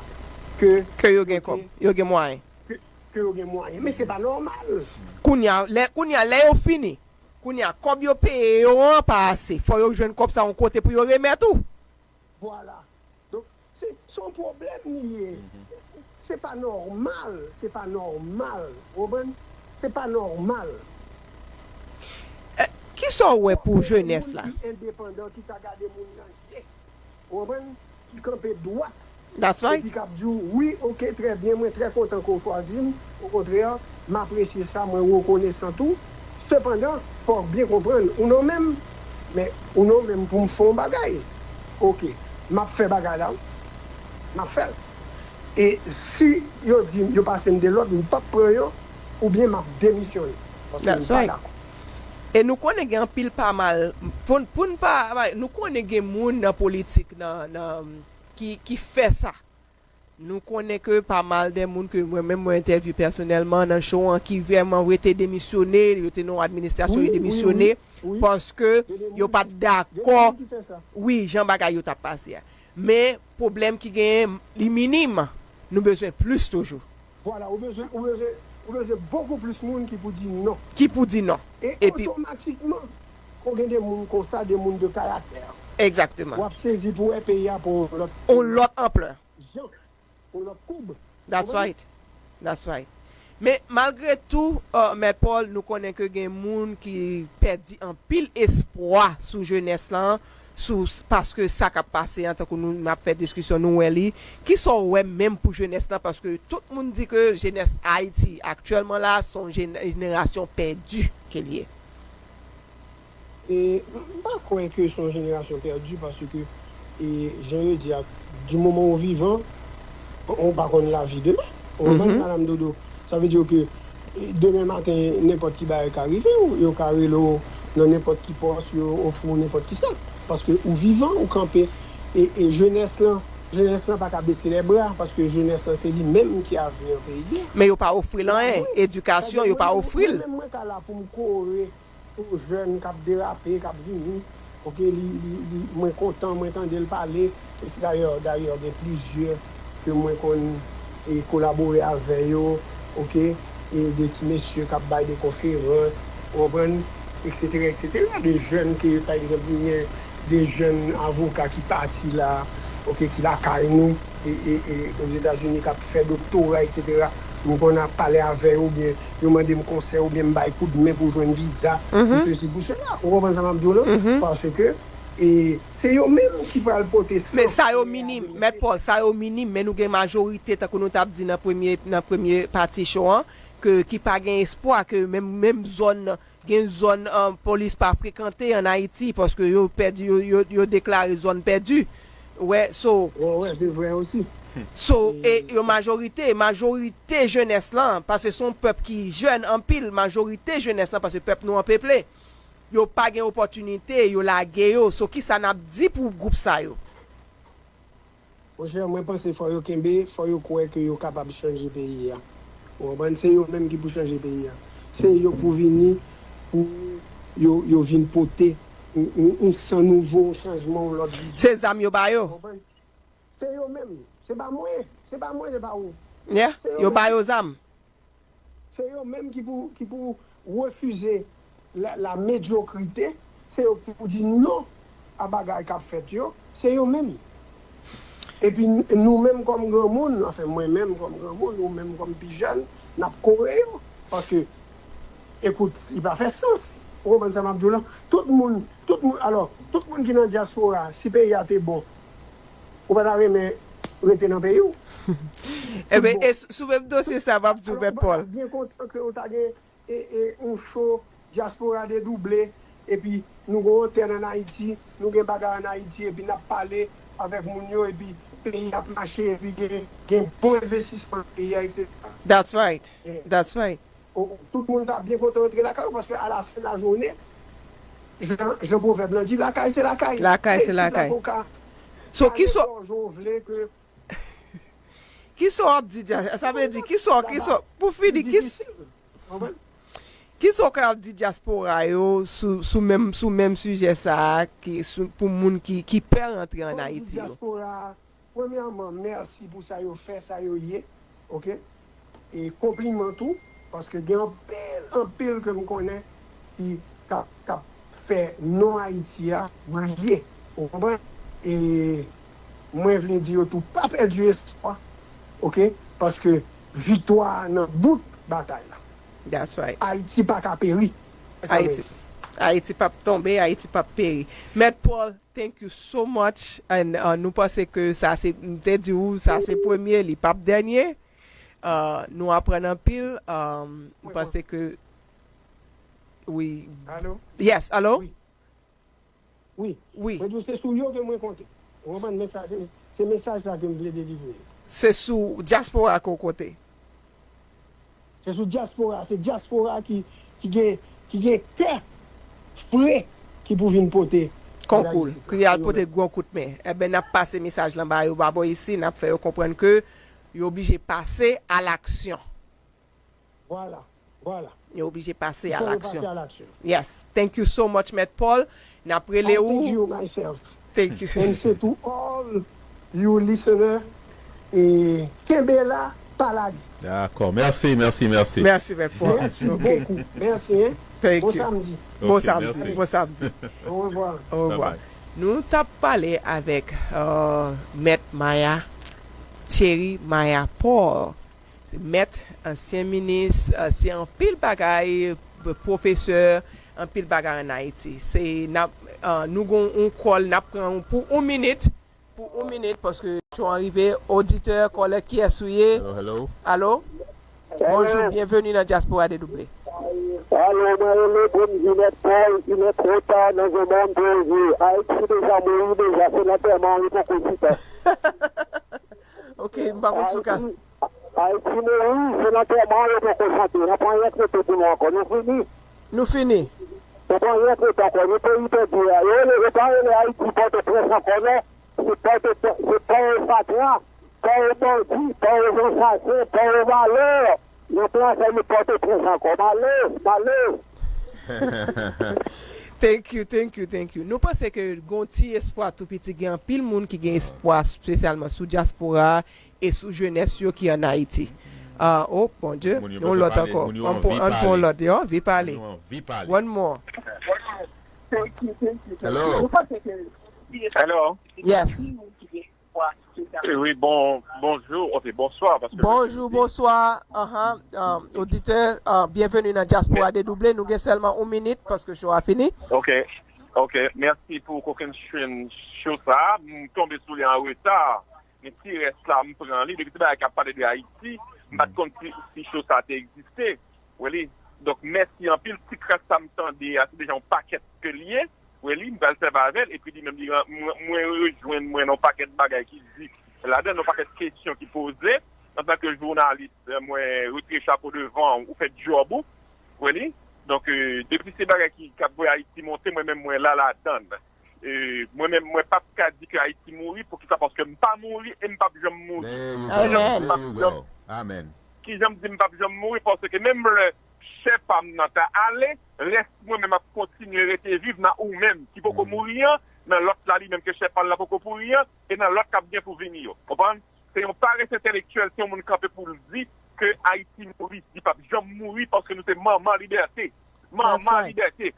ke, ke yo gen kòb, yo gen mwayen. Ke, ke yo gen mwayen. Men se pa nòmal. Kounye a, lè, kounye a, lè yo fini, kounye a, kòb yo peye yo an pa ase. Fò yo jwenn kòb sa yon kote pou yo remèt ou. Vwala. Donk, se, se yon pwoblèm li ye. Se pa nòmal, se pa nòmal. Ou konprann? Se pa nòmal. Eh, kisa w wè pou jenès la? Fò gen moun ki endepandan, ki ka gade moun nan je. Ou konprann? Ki kanpe dwat. That's right. Epi k ap di w, wi, oke, trè byen, mwen trè kontan ke w chwazi m. Okontrè, m apresye sa, mwen rekonesan tou. Sepandan, fò w byen konprann, ou nonmen m, men ou nonmen m pou m fè yon bagay. Oke, m ap fè bagay la, wi. M ap fè l. E si yo di m, yo pase m de lòd, m p ap pran yo, oubyen m ap demisyonnen. Paske m pa dakò. E nou konnen gen anpil pa mal, pou, pou n pa, nou konnen gen moun nan politik, nan, nan, ki, ki fè sa. Nou konnen ke pa mal de moun ke mwen menm mwen entèvyou pèsonèlman nan show an ki vrèman rete demisyone, yo te nan yon administrasyon, yo demisyone, paske yo pa t dakò. Wi, jan bagay yo t ap pase a. Men pwoblèm ki genyen, li minim. Nou bezwen plis toujou. Vwala, ou bezwen, ou bezwen, ou bezwen bokou plis moun ki pou di non. Ki pou di non. E otomatikman, kon gen de moun konsa, de moun de karaktè, egzakteman, w ap sezi pou wè peyi a pran yon lòt, yon lòt anplè. Jan, yon lòt koub. That's right. That's right. Men malgre tou, uh, Mèt Paul, nou konnen ke gen moun ki pèdi anpil espwa sou jenès lan, sou, paske sa k ap pase an, tankou nou, n ap fè diskisyon, nou wè li. Kisa w wè menm pou jenès lan? Paske tout moun di ke jenès Ayiti aktyèlman la, se yon jene- jenerasyon pèdi ke l ye. E m pa kwè ke se yon jenerasyon pèdi, paske, e, jan yo di a, di moman ou vivan, ou pa konn lavi demen. Ou konprann, madanm Dodo? Sa vle di ke, e, demen maten, nenpòt ki bagay ka rive w, yo ka rele w nan nenpòt ki pòs, yo ofri w nenpòt ki sa. Paske ou vivan, ou kanpe. E, e jenès lan, jenès lan pa ka bese lè bra, paske jenès lan se li menm ki avni an peyi a. Men yo pa ofri l anyen, edikasyon, yo pa ofri l. Mwen menm, mwen ka la pou m kore yon jèn k ap derape, k ap vini, oke, li, li, li, mwen kontan, mwen tande l pale, e se dayè, dayè, gen plizyè ke mwen konn, e, kolabore avè yo, oke, e de ti mesye k ap bay de konferans, ou konprann, etsetera, etsetera, de jèn ke, pa egzanp, gen de jèn avoka ki pati la, oke, ki lakay nou, e, e, e, Ozetazini, k ap fè doktora, etsetera. M konn ap pale avè yo, oubyen yo mande m konsèy, oubyen m bay koudmen pou jwenn viza, pou sesi, pou sela. Ou konprann sa m ap di w lan? Paske E se yo menm ki pral pote san. Men sa yo minim, Mèt Paul, sa yo minim, men nou gen majorite, tankou nou t ap di nan premye, nan premye pati show an, ke, ki pa gen espwa, ke menm, menm zòn, gen zòn, um, polis pa frekante ann Ayiti, paske yo pèdi, yo, yo, yo deklare zòn pèdi. Wè, so. Wè, wè, se vre osi. So, e yo majorite, majorite jenès lan, paske se yon pèp ki jèn anpil, majorite jenès lan, paske pèp nou an peple. Yo pa gen opòtinite, yo lage yo. So, kisa n ap di pou gwoup sa yo? Monchè, mwen panse fò yo kenbe, fò yo kwè ke yo kapab chanje peyi a. Ou konprann? Se yo menm ki pou chanje peyi a. Se yo pou vini, pou yo, yo vin pote yon, yon, yon san nouvo, yon chanjman, yon lòt vizyon. Se zam yo ba yo? Ou konprann? Se yo menm. Se pa mwen. Se pa mwen, se pa ou. Yeah, yo ba yo zam. Se yo menm ki pou, ki pou refize la, la medyokrite. Se yo ki pou di non a bagay k ap fèt yo. Se yo menm. Epi n- nou menm kòm granmoun, anfen mwen menm kòm granmoun, ou menm kòm pi jèn, n ap kore yo. Paske, ekout, li pa fè sans. Ou konprann sa m ap di w la? Tout moun, tout moun, alò, tout moun ki nan dyaspora, si peyi a te bon, ou pa ta renmen rete nan peyi w? Ebyen, e sou menm dosye sa, m ap di w, Mèt Paul. Byen kontan ke w ta gen e, e, yon show Dyaspora Dedouble, epi nou gen yon antèn ann Ayiti, nou gen bagay ann Ayiti, epi n ap pale avèk moun yo, epi peyi ap mache, epi gen, gen bon envestisman nan peyi a, etsetera. That's right. That's right. Tout moun ta byen kontan rantre lakay yo, paske a la fen lajounen, jan, jan pwovèb lan di, lakay se lakay. Lakay se lakay. So, ki sa. Ki sa w ap di, sa vle di, ki sa, ki sa, pou fini, ki, ki sa w ka ap di dyaspora yo sou, sou menm, sou menm sijè sa a, ki, sou, pou moun ki, ki pè rantre ann Ayiti yo? Premyèman, mèsi pou sa yo fè, sa yo ye, oke? E konpliman tou, paske gen anpil, anpil ke m konnen ki k ap, k ap fè non Ayiti a briye, ou konprann? E mwen vle di yo tou, pa pèdi espwa, oke? Paske viktwa a nan bout batay la. That's right. Ayiti pa ka peri. Ayiti, Ayiti p ap tonbe, Ayiti p ap peri. Mèt Paul, thank you so much. And, uh, nou panse ke sa se, m te di w, sa se premye, li p ap dènye. Uh, nou aprann anpil. Um, m panse ke, wi. Alo? Yes, alo? Wi. Wi. Wi. Mwen di w se sou yo ke mwen konte. Ou konprann mesaj, se, se mesaj sa ke m vle delivre. Se sou dyaspora ke w konte. Se sou dyaspora, se dyaspora ki, ki gen, ki gen kè fre ki pou vin pote. Konkou l, ki al pote gwo kout men. Enben, n ap pase mesaj lan ba yo, ba bò isi, n ap fè yo konprann ke yo oblije pase a laksyon. Vwala, vwala. Yo oblije pase a laksyon. Yes. Thank you so much, Mèt Paul. N ap rele ou. Thank you. And say to all you listener, e kenbe la, pa lage. Dakò. Mèsi, mèsi, mèsi. Mèsi, Mèt Paul. Mèsi bokou. Mèsi, hein. Thank you. Bon samdi. Bon samdi. Bon samdi. Au revoir. Au revoir. Nou t ap pale avèk, euh, Mèt Maya, Thierry Maya Paul. Se mèt, ansyen minis, ansyen anpil bagay, pwofesè, anpil bagay ann Ayiti. Se, n ap, ah, nou gon yon kòl, n ap pran pou yon minit, pou yon minit, paske show an rive, oditè, kòlè, kiyès ou ye? Hello, hello. Alo? Bonjou, byenveni nan Dyaspora Dedouble. Alo, mwen rele Bondye Mèt Paul, ki mèt Wota nan yon monn poze. Ayiti deja mouri deja, se lantèman li poko chita. Ok, m pa konn si w ka. Ayiti mouri, se lantèman yo poko chante. N ap anyen k rete pou nou ankò. Nou fini. Nou fini. N ap anyen k rete ankò. Nou peyi pèdi a. Yo rele, yo pa rele Ayiti Pòtoprens ankò non. Se Pòtoprens, se pa yon fatra, pa yon bandi, pa yon zansasen, pa yon malè. Yo pa fè nou Pòtoprens ankò. Malè, malè. Thank you, thank you, thank you. Nou panse ke gon ti espwa tou piti, gen anpil moun ki gen espwa, espesyalman sou dyaspora a e sou jenès yo ki ann Ayiti. Ah, oh, Bondye, yon lòt ankò. Ann pran yon lòt, yo anvi pale. One more. Hello. Hello. Yes. Wi, bon, bonjou, ok, bonswa. Paske bonjou, bonswa, anhan, um, oditè, uh, byenveni nan Dyaspora Dedouble. Nou gen sèlman yon minit paske show a fini. Ok. Ok, mèsi pou kokenn chen show sa a. M tonbe sou li an reta. Men ti rès la, m pran li. Depi se bagay k ap pale de Ayiti, m pa t konn si, si show sa te egziste. Wè li. Donk, mèsi anpil. Ti kras sa m tande a, se deja yon pakèt ke l ye. Wè li, m pral sèvi avè l. Epi li menm, li, mwen, mwen rejwenn mwen nan yon pakèt bagay ki di ladan, nan yon pakèt kesyon ki poze. Antanke jounalis, mwen retire chapo devan w, ou fè djòb ou. Wè li. Donk, euh, depi se bagay ki, k ap voye Ayiti monte, mwen menm, mwen la ladann. Euh, mwen menm, mwen p ap ka di ke Ayiti mouri. Poukisa? Paske m pa mouri e m p ap janm mouri. There you go. Amen. There you go. Amen. Kijan m di m p ap janm mouri? Paske menm lè chè pa m nan ta ale, rès mwen menm ap kontinye rete viv nan ou menm ki poko mouri an, nan lòt la li menm ke chè pa l la poko pouri an, e nan lòt k ap gen pou vini yo. Konprann? Se yon parès entèlektyèl, se yon moun kanpe pou l di ke Ayiti mouri, li p ap janm mouri paske nou se manman libète. Manman libète.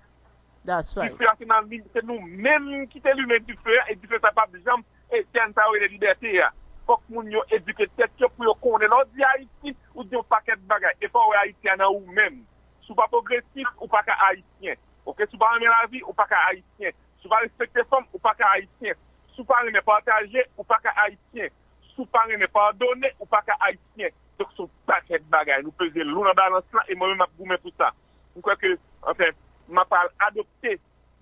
That's right. Dife a se nan li, se nou menm ki te limen dife a, e dife sa p ap janm etèn, sa yo rele libète a. Fòk moun yo edike tèt yo pou yo konnen. Lè w di Ayiti, ou di yon pakèt bagay. E fò w wè Ayiti a nan ou menm. Si w pa pwogresis, ou pa ka ayisyen. Oke, si w pa renmen lavi, ou pa ka ayisyen. Si w pa respekte fanm, ou pa ka ayisyen. Si w pa renmen pataje, ou pa ka ayisyen. Si w pa renmen padone, ou pa ka ayisyen. Donk, se yon pakèt bagay. Nou peze lou nan balans lan, e mwen menm m ap goumen pou sa. M kwè ke, anfen, m ap al adopte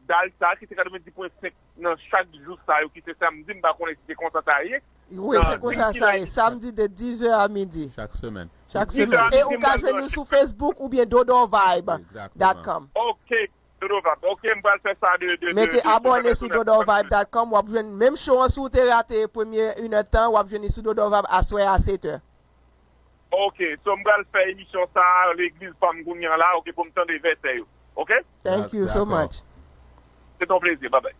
dal sa, ki se katrevenndis pwen senk nan chak jou sa yo, ki se samdi, m pa konnen si se konsa sa ye. Wi, se konsa sa ye. Samdi de dizè a midi. Chak semèn. Chak semèn. E ou ka jwenn nou sou Facebook oubyen dodo vibe dot com. Oke, dodo vibe. Oke, m pral fè sa de, de, de, mete abòne sou dodo vibe dot com, w ap jwenn menm show an, si w te rate premye inèdtan, w ap jwenn li sou dodo vibe aswè a sèt è. Ok, so m pral fè emisyon sa a legliz pa m kounye a la, ok, pou m tande vèsè yo. Ok? Thank you so much. Se ton plezi, bye bye.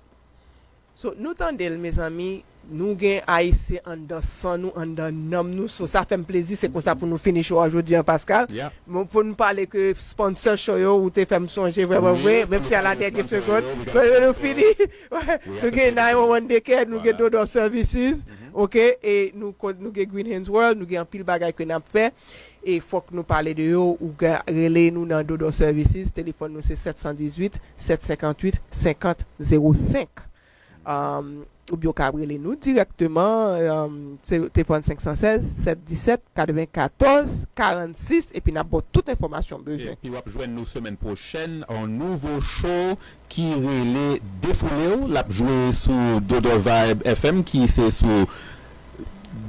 So, nou tande l, mezanmi, nou gen Ayisyen anndan san nou, anndan nanm nou. So, sa fè m plezi, se konsa pou nou fini show a jodi a, Pascal. Bon, pou nou pale ke sponsor show yo, ou te fè m sonje vrèman vre, menm si a la dènye segonn. Mwen, nou fini. Nou gen nine one one Daycare, nou gen Dodo Services, ok? E nou, nou gen Green Hands World, nou gen anpil bagay ke n ap fè. E fòk nou pale de yo, ou ka rele nou nan Dodo Services, telefòn nou se sèt san dizuit, sèt senkant uit, senkant zewo senk. Um, oubyen ou ka rele nou dirèkteman, um, se telefòn senk san sèz, sèt disèt, katrevenkatòz karannsis, epi n ap ba w tout enfòmasyon w bezwen. Epi w ap jwenn nou semèn pwochèn, yon nouvo show ki rele Defoule w, l ap jwe sou Dodo Vibe F M, ki se sou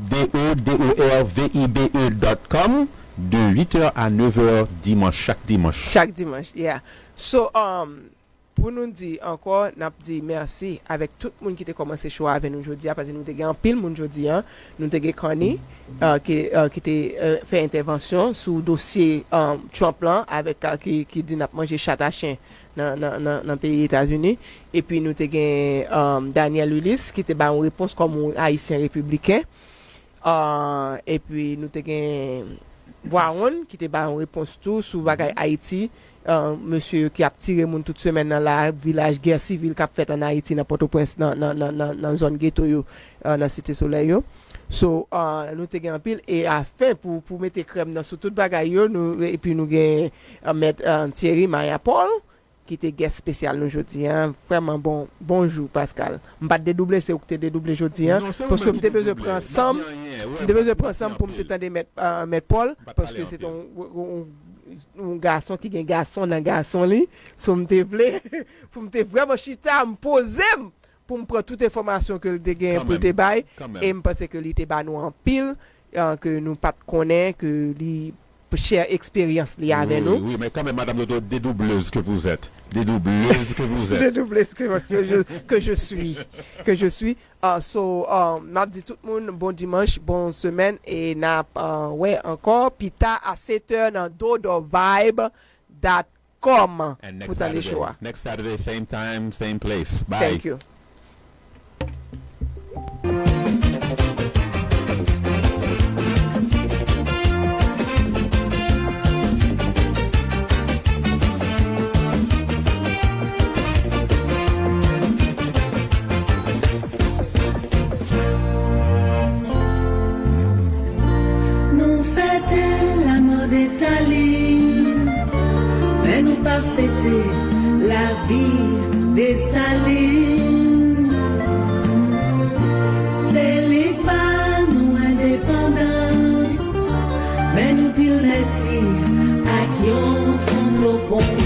D O D O R V I B E dot com, de uit è a nèf è dimanch, chak dimanch. Chak dimanch, yeah. So, um, pou nou di ankò, n ap di mèsi avèk tout moun ki te kòmanse show avè nou jodi a, paske nou te gen anpil moun jodi a. Nou te gen Connie, uh, ki, uh, ki te, uh, fè entèvansyon sou dosye, um, Trump lan, avèk, uh, ki, ki di n ap manje chat a chen nan, nan, nan, nan peyi Etazini. Epi nou te gen, um, Daniel Willis ki te ba yon repons kòm yon Ayisyen repibliken. Ah, epi nou te gen Vwawonn ki te ba yon repons tou sou bagay Ayiti. Ah, mesye yo ki ap tire moun tout semèn nan la, vilaj, gè sivil k ap fèt ann Ayiti, nan Pòtoprens, nan, nan, nan, nan, nan zòn geto yo, ah, nan Site Solèy yo. So, ah, nou te gen anpil. E afen, pou, pou mete krèm nan sou tout bagay yo, nou, epi nou gen, ah, mèt, ah, Thierry Maya Paul, ki te guest spesyal nou jodi a. Vrèman bon, bonjou, Pascal. M pa t dedouble, se ou ki te dedouble jodi a. Non, se ou menm ki te dedouble. Paske m te bezwen pran san m, m te bezwen pran san m pou m te tande mèt, ah, mèt Paul, paske se te yon, yon, yon gason ki gen gason nan gason li. So, m te vle, pou m te vrèman chita, m poze m, pou m pran tout enfòmasyon ke l te gen pou l te bay, e m panse ke li te ba nou anpil, ah, ke nou pa t konnen, ke li share eksperyans li avè nou. Wi, wi, men kanmenm, Madame Dodo, dédoubleuse que vous êtes. Dédoubleuse que vous êtes. Dédoubleuse que, que je, que je suis. Que je suis. Ah, so, ah, m ap di tout moun bon dimanch, bon semèn, e n ap, ah, wè ankò pita a sèt è nan Dodo Vibe dot com pou tande show a. And next Saturday, next Saturday, same time, same place. Bye. Thank you. Nou fete lanmò Desalin, men nou pa fete lavi Desalin, se li k ba nou endepandans, men nou di l mèsi ak yon konblo konblo.